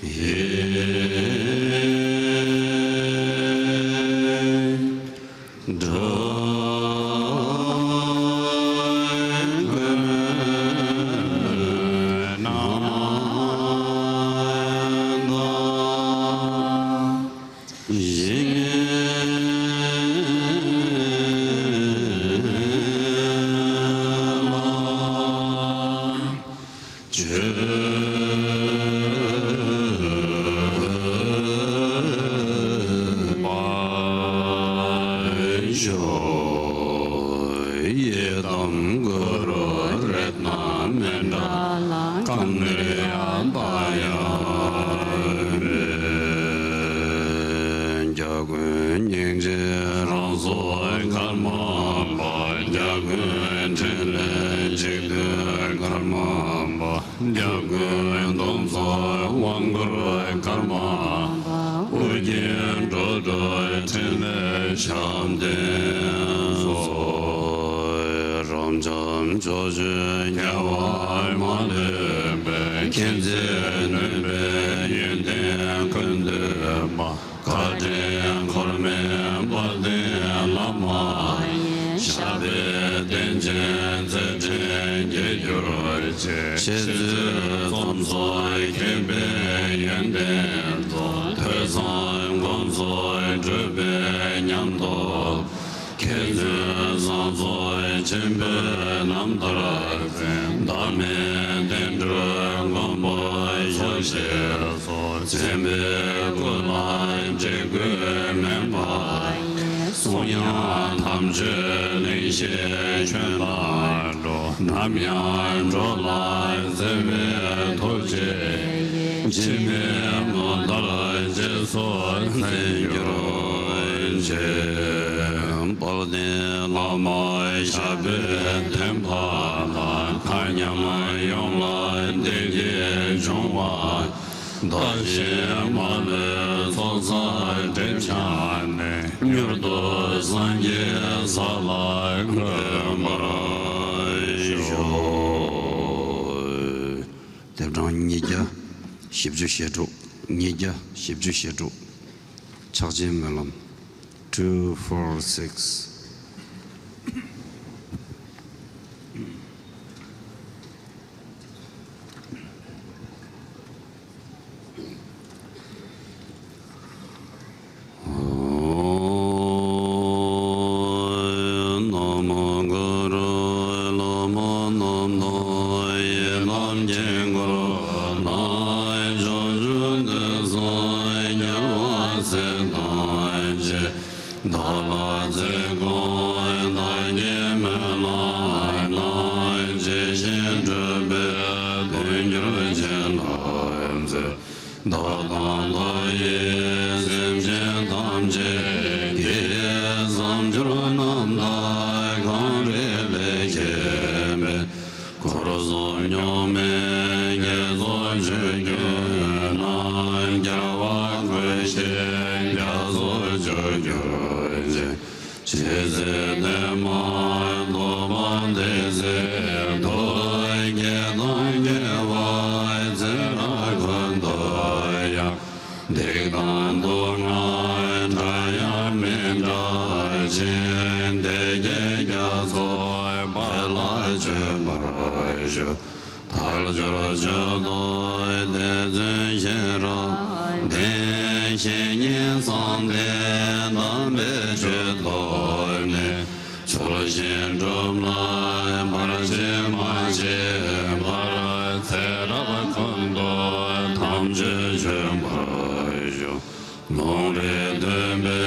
ཡི་དམ་གུ་རུ་རཏྣ་མཎྜལ་ཀ་ནིར་ཡ་ཏ་ཡ། འཇམ་མགོན་སྙིང་རྗེ་རང་སོགས་ཀརྨ་པ། འཇམ་མགོན་འཕྲིན་ལས་འཇིག་རྟེན་ཀརྨ་པ། འཇམ་མགོན་སྟོང་གསུམ་དབང་བསྐུར་ཀརྨ་པ། ཨོ་རྒྱན་འགྲོ་དྲུག་འཕྲིན་ལས་བཤམས་ལྡན་སོགས། རབ་འབྱམས་ཕྱོགས་བཅུའི་རྒྱལ་བ་མ་ལུས་པའི། མཁྱེན་བརྩེ་ནུས་པའི་ཡོན་ཏན་ཀུན་བསྡུས་པ། བཀའ་དྲིན་འཁོར་མེད་དཔལ་ལྡན་བླ་མ་ཡི། ཞབས་པད་བརྟན་ཅིང་མཛད་འཕྲིན་རྒྱས་གྱུར་ཅིག། འཆད་རྩོད་རྩོམ་གསུམ་མཁྱེན་པའི་ཡོན་ཏན་རྫོགས། ཐོས་བསམ་སྒོམ་གསུམ་གྲུབ་པའི་ཉམས་རྟོགས། མཁས་བཙུན་བཟང་ཕྱོགས་ཆེན་པོའི་རྣམ་ཐར་འཛིན། བདག་མེད་བསྟན་འགྲོའི་མགོན་པོ་ཆོག་ཤེས་སོ། མཚན་དཔེའི་སྐུ་ལ་བྲེ་བཀོད་མེད་པ་ཡི། གསུང་དབྱངས་དམ་ཆོས་གླིང་བཞི་ཁྱོན་ལ་སྒྲོག། ནམ་ཡང་འགྲོ་ལ་བརྩེ་བའི་ཐུགས་རྗེ་ཡིས། འཆི་མེད་མུ་མཐའི་རྗེས་སུ་འཛིན་གྱུར་ཅིག། དཔལ་ལྡན་བླ་མ་ཞབས་པད་བརྟན་པ་ལ། མཁའ་མཉམ་ཡོངས་ལ་བདེ་སྐྱིད་འབྱུང་བ། བདག་གཞན་མ་ལུས་ཚོགས་བསགས་སྒྲིབ་སྦྱངས་ནས། མྱུར་དུ་སངས་རྒྱས་ས་ལ་འཁོད་པར་ཤོག། དེབ་གྲངས་ཉིས་བརྒྱ་བཞི་བཅུ་ཞེ་དྲུག། ཉིས་བརྒྱ་བཞི་བཅུ་ཞེ་དྲུག། ཕྱག་ཆེན་སྨོན་ལམ། two four six། ན་མོ་གུ་རུ། བླ་མ་རྣམས་དང་ཡི་དམ་དཀྱིལ་འཁོར་ན། ཕྱོགས་བཅུ་དུས་གསུམ་རྒྱལ་བ་སྲས་དང་བཅས། བདག་ལ་བརྩེ་དགོངས་བདག་གིས་སྨོན་ལམ་གནང་། ཇི་བཞིན་སྒྲུབ་པའི་དོན་གྱུར་ཅིག་ལ་མཛོད། བདག་དང་བདག་གི་སེམས་ཅན་ཐམས་ཅད་ཀྱི་བསམ་འགྱུར་རྣམ་དག་གངས་རི་ལས་ཁྱད་པར། འཁོར་གསུམ་རྙོག་མའི་དགེ་ཚོགས་མཆོག་གྱུར་ན། རྒྱལ་བ་སྐུ་བཞིའི་རྒྱ་མཚོ་མཆོག་གྱུར་ཅིག། ཇི་སྲིད་བདེ་བ་ཐོབ་པ་དེ་སྲིད་དུ། དགེ་དང་དགེ་བའི་ཚེ་རབས་ཀུན་ཏུ་ཡང་། སྡིག་དང་སྡུག་བསྔལ་འདྲ་ཡང་མི་འདྲ་ཞིང་། བདེ་དགེ་རྒྱ་མཚོའི་དཔལ་ལ་སྤྱོད་པར་ཤོག། དལ་འབྱོར་སྤྱོད་དང་བདེན་རྫུན་ཤེས་རབ་ལྡན། བཤེས་གཉེན་གསང་བདེ་དམ་པའི་ཆོས་ཐོབ་ནས། ཆོས་བཞིན་སྒྲུབ་ལ་བར་ཆད་མ་བྱས་པར། ཚེ་རབས་ཀུན་ཏུ་དམ་ཆོས་སྤྱོད་པར་ཤོག། ལུང་རིགས་མཐུན་པའི་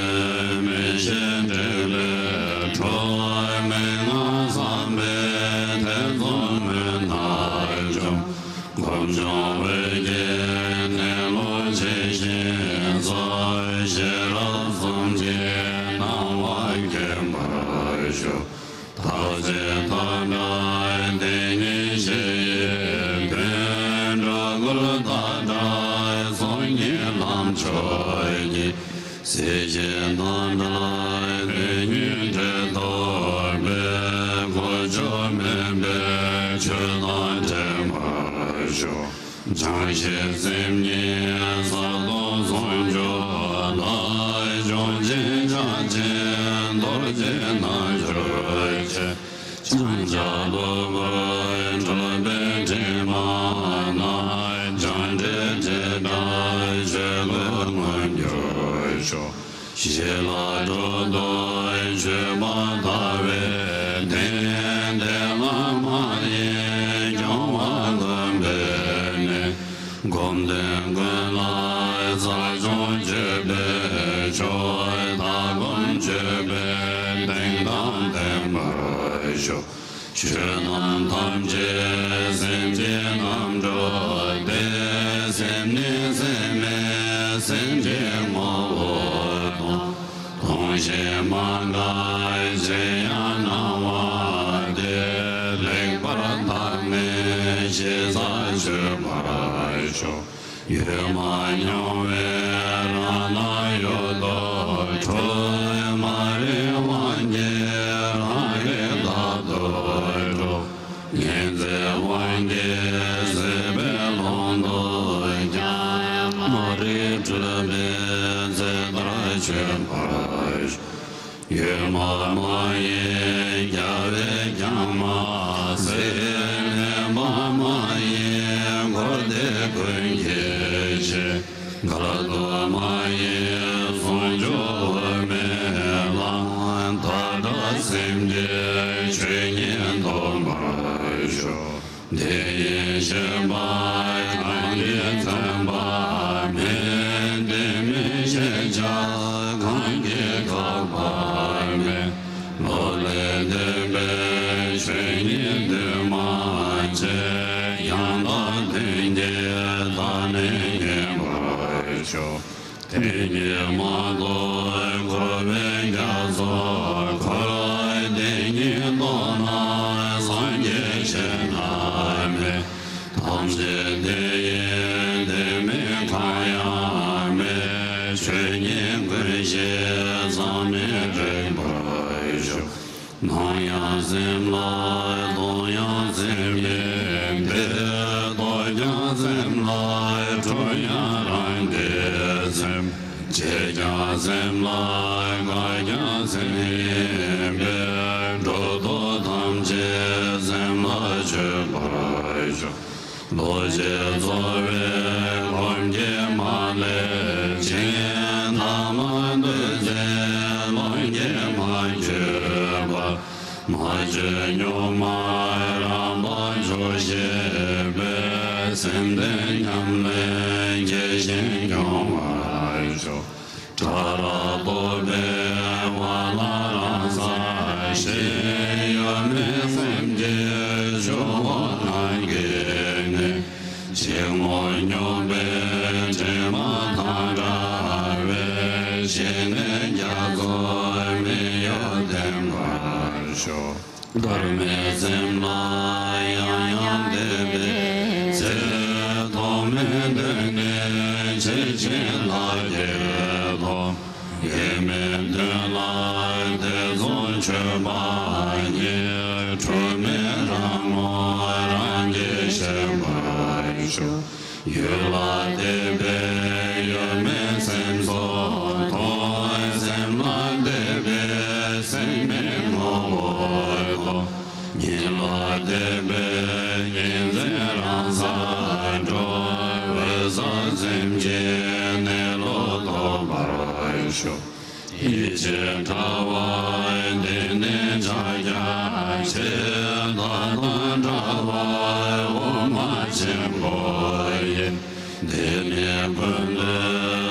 མི་ཤེས་འབྲེལ་ལས་གྲོལ། མན་ངག་བསམ་པའི་ཐེ་ཚོམ་མུན་ནག་བཅོམ། སྒོམ་བྱུང་འོད་ཀྱི་གནས་ལུགས་ཇི་བཞིན་གསལ། ཤེས་རབ་གསུམ་གྱི་སྣང་བ་མཁྱེན་པར་ཤོག། ཐེག་ཆེན་མཐའ་བྲལ་དེ་ཉིད་གཞི་ཡི་དོན། སྒྲོ་སྐུར་མཐའ་བྲལ་ཚོགས་གཉིས་ལམ་མཆོག་གི། སྲིད་ཞིའི་མཐའ་བྲལ་དེ་ཉིད་འབྲས་ཐོབ་པའི། གོ་ཆོད་མིན་པའི་ཆོས་དང་འཕྲད་པར་ཤོག། སྦྱངས་ཤིང་སེམས་ཉིད་ ཤོག། ཞི་ལ་སྒྲོལ་དུ་སྤྱོད་པ་དག་པའི་བདེན། དེ་ལ་མ་ཡེངས་སྐྱོང་བ་ཀུན་པས་ནི། སྒོམ་དོན་ཀུན་ལ་ས་སྦྱོང་སྤྱོད་པའི་མཆོག། ལྟ་སྒོམ་སྤྱོད་པའི་གདེང་དང་ལྡན་པར་ཤོག། ཆོས་རྣམས་ཐམས་ཅད་སེམས་ཀྱི་རྣམ་གྲངས་ཏེ། སེམས་ནི་སེམས་མེད་སེམས་ཀྱི་ངོ་བོ་དང་། སྟོང་ཞིང་མ་འགགས་གཞན་ཡང་སྣང་བ་སྟེ། ལེགས་པར་བརྟགས་ནས་ཞིབ་ཚགས་དཔྱོད་པར་ཤོག། ཡུལ་མ་མྱོང་བའི་རང་སྣང་ཡུལ་དུ་འཁྲུལ། མ་རིག་དབང་གིས་རང་རིག་བདག་ཏུ་གྲུབ། ཉི་ཟེར་དབང་གིས་སྲིད་པའི་ཀློང་དུ་འཁྱམས། མ་རིག་འཁྲུལ་པའི་ཚེ་ལྟར་སྤྱོད་པར་ཤོག། ཡུལ་མ་མ་ཡིན་རྒྱལ་བས་ཀྱང་མ་གཟིགས། གནས་མ་མ་ཡིན་འཁོར་འདས་ཀུན་གྱི་གཅིག། འགལ་རྟོག་མ་ཡིན་ཟུང་འཇུག་དབུ་མའི་ལམ། དག་བྲལ་སེམས་ཀྱི་ཆོས་ཉིད་རྟོགས་པར་ཤོག། དེ་ཡི་ཤེས་པ་གང་གིས་མཚོན་པ་མེད། དེ་མིན་ཤེས་བྱ་གང་གིས་དགག་པ་མེད། བློ་ལས་འདས་པའི་ཆོས་ཉིད་འདུས་མ་བྱས། ཡང་དག་དོན་གྱི་མཐའ་ནི་ཉན་པར་ཤོག། དེ་ཉིད་མ་རྟོགས་འཁོར་བའི་རྒྱ་མཚོར་འཁོལ། དེ་ཉིད་རྟོགས་ན་སངས་རྒྱས་གཞན་ན་མེད། ཐམས་ཅད་དེ་ཡིན་དེ་མིན་གང་ཡང་མེད། ཆོས་ཉིད་ཀུན་ཤེས་ཟག་མེད་རིག་པར་ཤོག། སྣང་ཡང་སེམས་ལ་རྟོག་ཡང་སེམས་ཡིན་ཏེ། རྟོག་ཀྱང་སེམས་ལ་འཁྲུལ་ཡང་རང་གི་སེམས། བྱེད་ཀྱང་སེམས་ལ་འགག་ཀྱང་སེམས་ཡིན་པས། འགྲོ་ལྡོག་ཐམས་ཅད་སེམས་ལ་ཆོད་པར་ཤོག། རྡོ་རྗེ་རྩོལ་བའི་སྒོམ་གྱིས་མ་བསླད་ཅིང་། ཐ་མལ་འདུ་བྱེད་ཀློང་གིས་མ་གོས་པ། མ་བཅོས་གཉུག་མ་རང་དབང་མཆོག་ཤེས་པས། སེམས་དོན་ཉམས་ལེན་དགྱེས་ཤིང་སྐྱོང་བར་ཤོག། ཕྲ་རགས་རྟོག་པའི་ཝ་ལ་རང་སར་ཞིག། ཡོད་མེད་སེམས་ཀྱི་ཆུ་བོ་ནང་གི་གནས། འཆིང་བ་མྱོང་བའི་དྲི་མ་དང་བྲལ་བའི། ཞི་གནས་རྒྱ་མཚོ་མི་གཡོ་ལྡན་པར་ཤོག། བདག་མེད་སེམས་ལ་ཡང་ཡང་དད་པའི་ཚེ། ཐོག་མེད་དོན་ནི་ཇི་བཞིན་ལ་སྐྱེས་ཐོབ། ཡེངས་མེད་དོན་ལ་ཐེ་ཚོམ་ཆོད་པ་ཉིད། འཁྲུལ་མེད་རང་ངོ་རང་རྒྱལ་ཤེས་པར་ཤོག། ཡུལ་ལ་དད་པས་ཡོད་མེད་སེམས་ཚོགས་ཐོབ། སེམས་ལ་དད་པས་སེམས་མེད་ངོ་བོ་རྟོགས། ཉིད་ལ་དད་པས་ཉིད་འཛིན་རང་སར་གྲོལ། འོད་གསལ་སེམས་ཀྱི་གནས་ལུགས་རྟོགས་པར་ཤོག། ཡིད་ཆེས་ཕྲ་བ་འདི་ནི་ཕྱག་རྒྱ་ཆེ། མཐའ་དང་བྲལ་བ་དབུ་མ་ཆེན་པོ་ཡིན། འདི་ནི་ཀུན་ཏུ་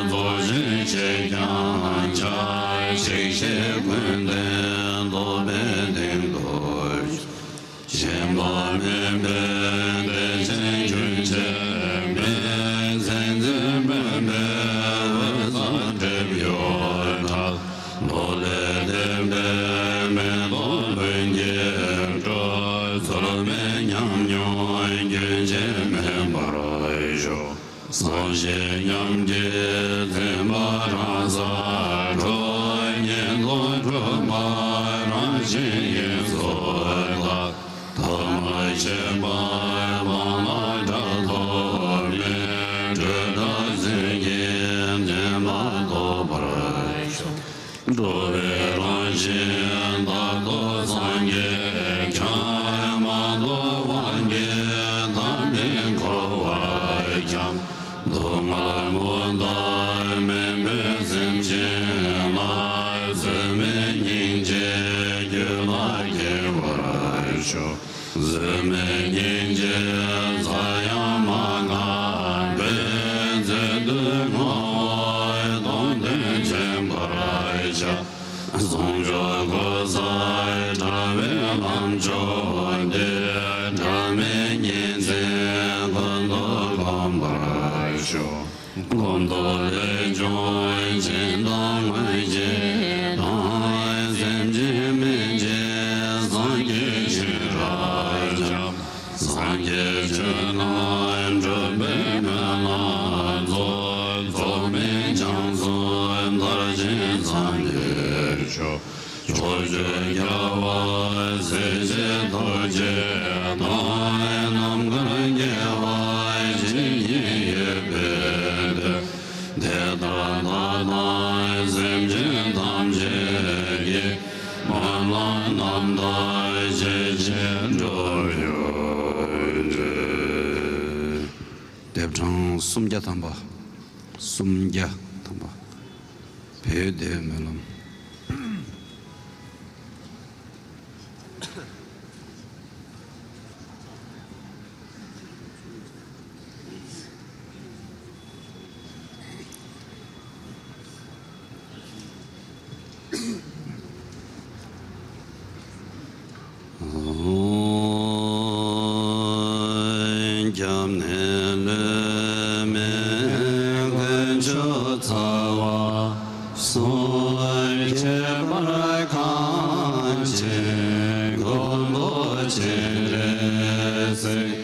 རྫོགས་ཤིང་གཤེགས་ཀྱང་ཆ། ཞིང་གཤེགས་ཀུན་ལྡན་རྟོགས་པའི་སྟེང་དུ། ཞེན་པ་མེད་པའི་བདེ་ཆེན་རྒྱུན་ཆད་མེད། མཚན་འཛིན་སྨོན་པའི་འོད་གསལ་སྒྲིབ་གཡོགས་བྲལ། བློ་ལས་འདས་པའི་མེ་ཏོག་ལྷུན་གྱིས་སྤྲོས། ཚུལ་མིན་ཉམས་མྱོང་རྒྱུན་ཆད་མེད་པར་ཤོག། སངས་རྒྱས་ཉམས་ཀྱིས་འཛིན་པ་རང་སར་གྲོལ། ཉེར་ལེན་འཁྲུལ་པ་རང་བཞིན་ཡིན་སོ་ཐལ། ཐ་མལ་ཁྱད་པར་སྤངས་ལ་བྲལ་ཐོབ་མེད། སྤྲོས་བྲལ་སེམས་ཀྱིས་འཛིན་པ་རྟོགས་པར་ཤོག། འགྲོ་བའི་རང་བཞིན་རྟག་ཏུ་སངས་རྒྱས་ཀྱང་། མ་རྟོགས་དབང་གིས་ཐ་མལ་འཁོར་བར་འཁྱམས། སྡུག་བསྔལ་མུ་མཐའ་མེད་པའི་སེམས་ཅན་ བཟོད་མེད་སྙིང་རྗེ་ཚ་ཡང་མ་ང་བའི་མཛད་དུ་ངོ་བོ་སྟོང་དོན་མཁྱེན་པར་བྱ། བཟང་སྤྱོད་གོ་ས་དྲ་བའི་ལམ་མཆོག་འདི། དྲ་མེད་ཉིན་མཚན་ཀུན་ཏུ་གོམས་པར་ཤོག། གོམས་ཏོག་ལས་བྱུང་སྦྱིན་དང་མངོན་ཤེས་དང་། སེམས་ཅན་སྨིན་བྱེད་སངས་རྒྱས་ཤེས་རབ་འབྱམས། སངས་རྒྱས་ཆོས་རྣམས་འགྲུབ་པའི་སྨོན་ལམ་རྫོགས། རྫོགས་པའི་བྱང་སེམས་མཐར་ཕྱིན་སངས་རྒྱས་མཆོག། ཕྱོགས་བཅུའི་རྒྱལ་བ་སྲས་བཅས་ཐུགས་རྗེ་དང་། ནམ་མཁའ་རྒྱལ་བ་ཇི་སྙེད་ཡོད་པའི་དེ། དེ་ལྟར་བདག་དང་སེམས་ཅན་ཐམས་ཅད་ཀྱི། སྨོན་ལམ་རྣམ་དག་བྱེད་ཕྱིར་འགྲོ་བའི་ཕྱིར། ལྡེབ་གྲངས་སུམ་བརྒྱ་ཐམ་པ། སུམ་བརྒྱ་ཐམ་པ། བོད་བསྟན་སྨོན་ལམ། སྐྱབས་གནས་ལུས་མེད་དཀོན་མཆོག་རྩ་བ་གསུམ། ཁྱད་པར་གང་ཞིག་མགོན་པོ་སྤྱན་རས་གཟིགས།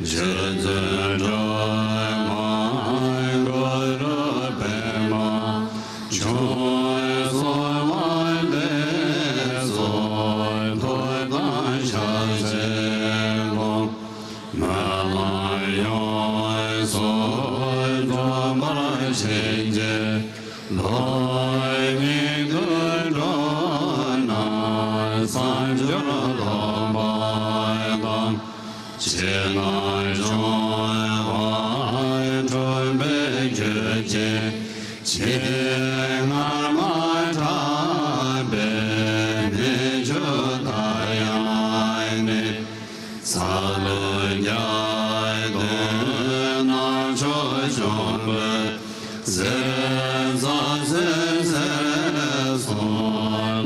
རྗེ་བཙུན་སྒྲོལ་མ་གུ་རུ་པདྨ་འབྱུང་གསུམ་དབང་ལྡན་གསུང་ཐུགས་དམ་ཕྱག་འཚལ་ལོ། སྨོན་ལམ་ཡོངས་སུ་རྫོགས་པར་བྱིན་གྱིས་རློབས། སྙིགས་དུས་འགྲོ་རྣམས་བསམ་སྦྱོར་རློམ་པ་དང་། ཕྱི་ནང་སྦྱོང་བ་འཁྲུལ་པའི་རྒྱུད་ཀྱི། ཕྱིར་སྔར་མ་དྲག་པའི་གནད་གཅིག་ལྟར་ཡང་ནི། འཚལ་ལོ་རྒྱལ་བསྟན་རྣམ་མཆོག་སྐྱོང་བའི། ཟས་གཙང་སྲས་སུ་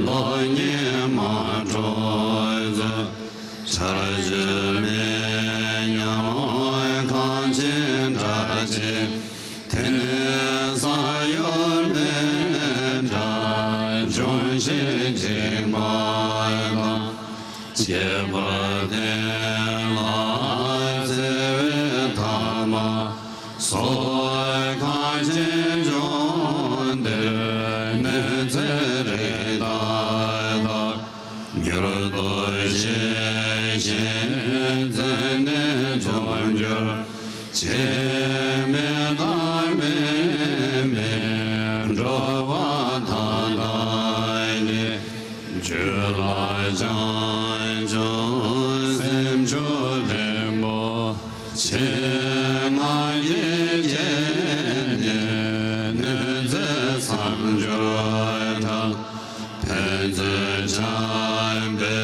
ལོ་ཉི་མ་འགྲོ་མཛད། འཆར་གཞི་མེད་ཉམས་མྱོང་གངས་ཅན་སྒྲ་གཅན། དེ་ནས་ས་ཡོམ་མེ་འབྲས་འབྱུང་བཞིའི་འཇིགས་པ་དང་། ཁྱད་པར་བསྟན་ལ་བརྩེ་བའི་ཐ་མ་སོགས། གངས་ཅན་ལྗོངས་འདིར་གནོད་འཚེ་རིགས་དག་དང་། མྱུར་དུ་ཞི་ཞིང་མཛད་ནས་འབྱུང་འགྱུར་ཅིག། མི་རྟག་མི་མིན་འགྲོ་བ་མཐའ་དག་གི། རྒྱུད་ལ་བྱང་ཆུབ་སེམས་མཆོག་རིན་པོ་ཆེ། ང་ཡི་རྐྱེན་ནི་གནོད་འཚེ་མཚམས་སྦྱོར་དང་། ཕན་ཚུན་བྱམས་པའི་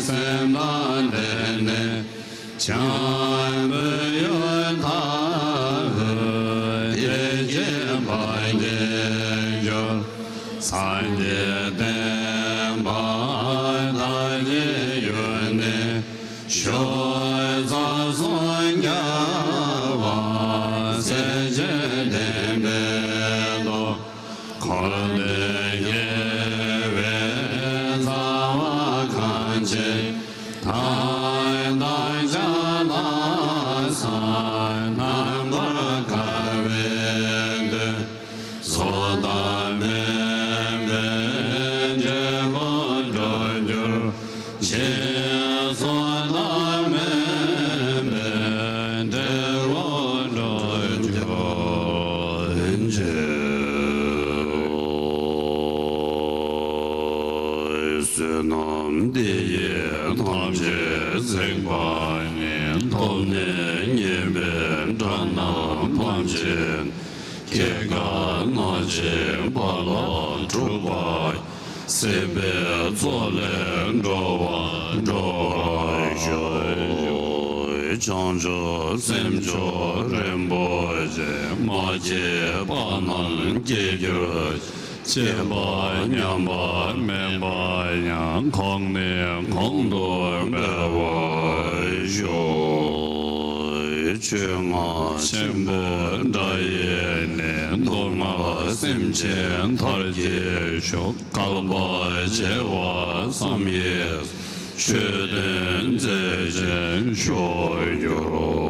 སེམས་དང་ལྡན་ནས། འཇམ་པའི་ཡུལ་དྭགས་པོའི་སྐྱེ་འཕགས་དགེ་སྦྱོར། སངས་རྒྱས་བསྟན་པ་དར་རྒྱས་ཡུལ་ནས། ཕྱོགས་བཅུ་སུམ་བརྒྱ་པ་སྲས་བཅས་བསྟན་པའི་སྟོབས། འཁོར་འདས་དགེ་བའི་རྩ་བ་གང་ཆེ། མཐའ་དག་ཕྱག་ལ་སོགས་རྣམ་པར་དཀར་བའི་མདོས། བཟོ་ལྟ་མེད་པའི་འབྲས་བུ་འགྲུབ་གྱུར་ཅིག། བཟོ་ལྟ་མེད་པའི་འབྲས་བུ་འགྲུབ་གྱུར་ཅིག། བསོད་ནམས་འདི་ཡིས་ཐམས་ཅད་གཟིགས་པ་ཉིད། ཐོབ་ནས་ཉེས་པའི་དགྲ་རྣམས་ཕམ་བྱས། སྐྱེ་རྒ་ན་འཆིའི་རྦ་རླབས་འཁྲུགས་པ། སྲིད་པའི་མཚོ་ལས་འགྲོ་བ་སྒྲོལ་བར་ ཤོག་བྱང་ཆུབ་སེམས་མཆོག་རིན་པོ་ཆེ། མ་སྐྱེས་པ་རྣམས་སྐྱེ་གྱུར་ཅིག་སྐྱེས་པ་ཉམས་པ་མེད་པ་ཡང་། གོང་ནས་གོང་དུ་འཕེལ་བར་ཤོག་ཆོས་རྔ་ཆེན་པོའི་སྒྲ་ཡིས་ནི། སྡུག་བསྔལ་སེམས་ཅན་མཐར་གྱིས་ཕྱུག་བསྐལ་པ་བྱེ་བ་བསམ་ཡས། ཆོས་དོན་མཛད་ཅིང་ཤོག་གྱུར་ཅིག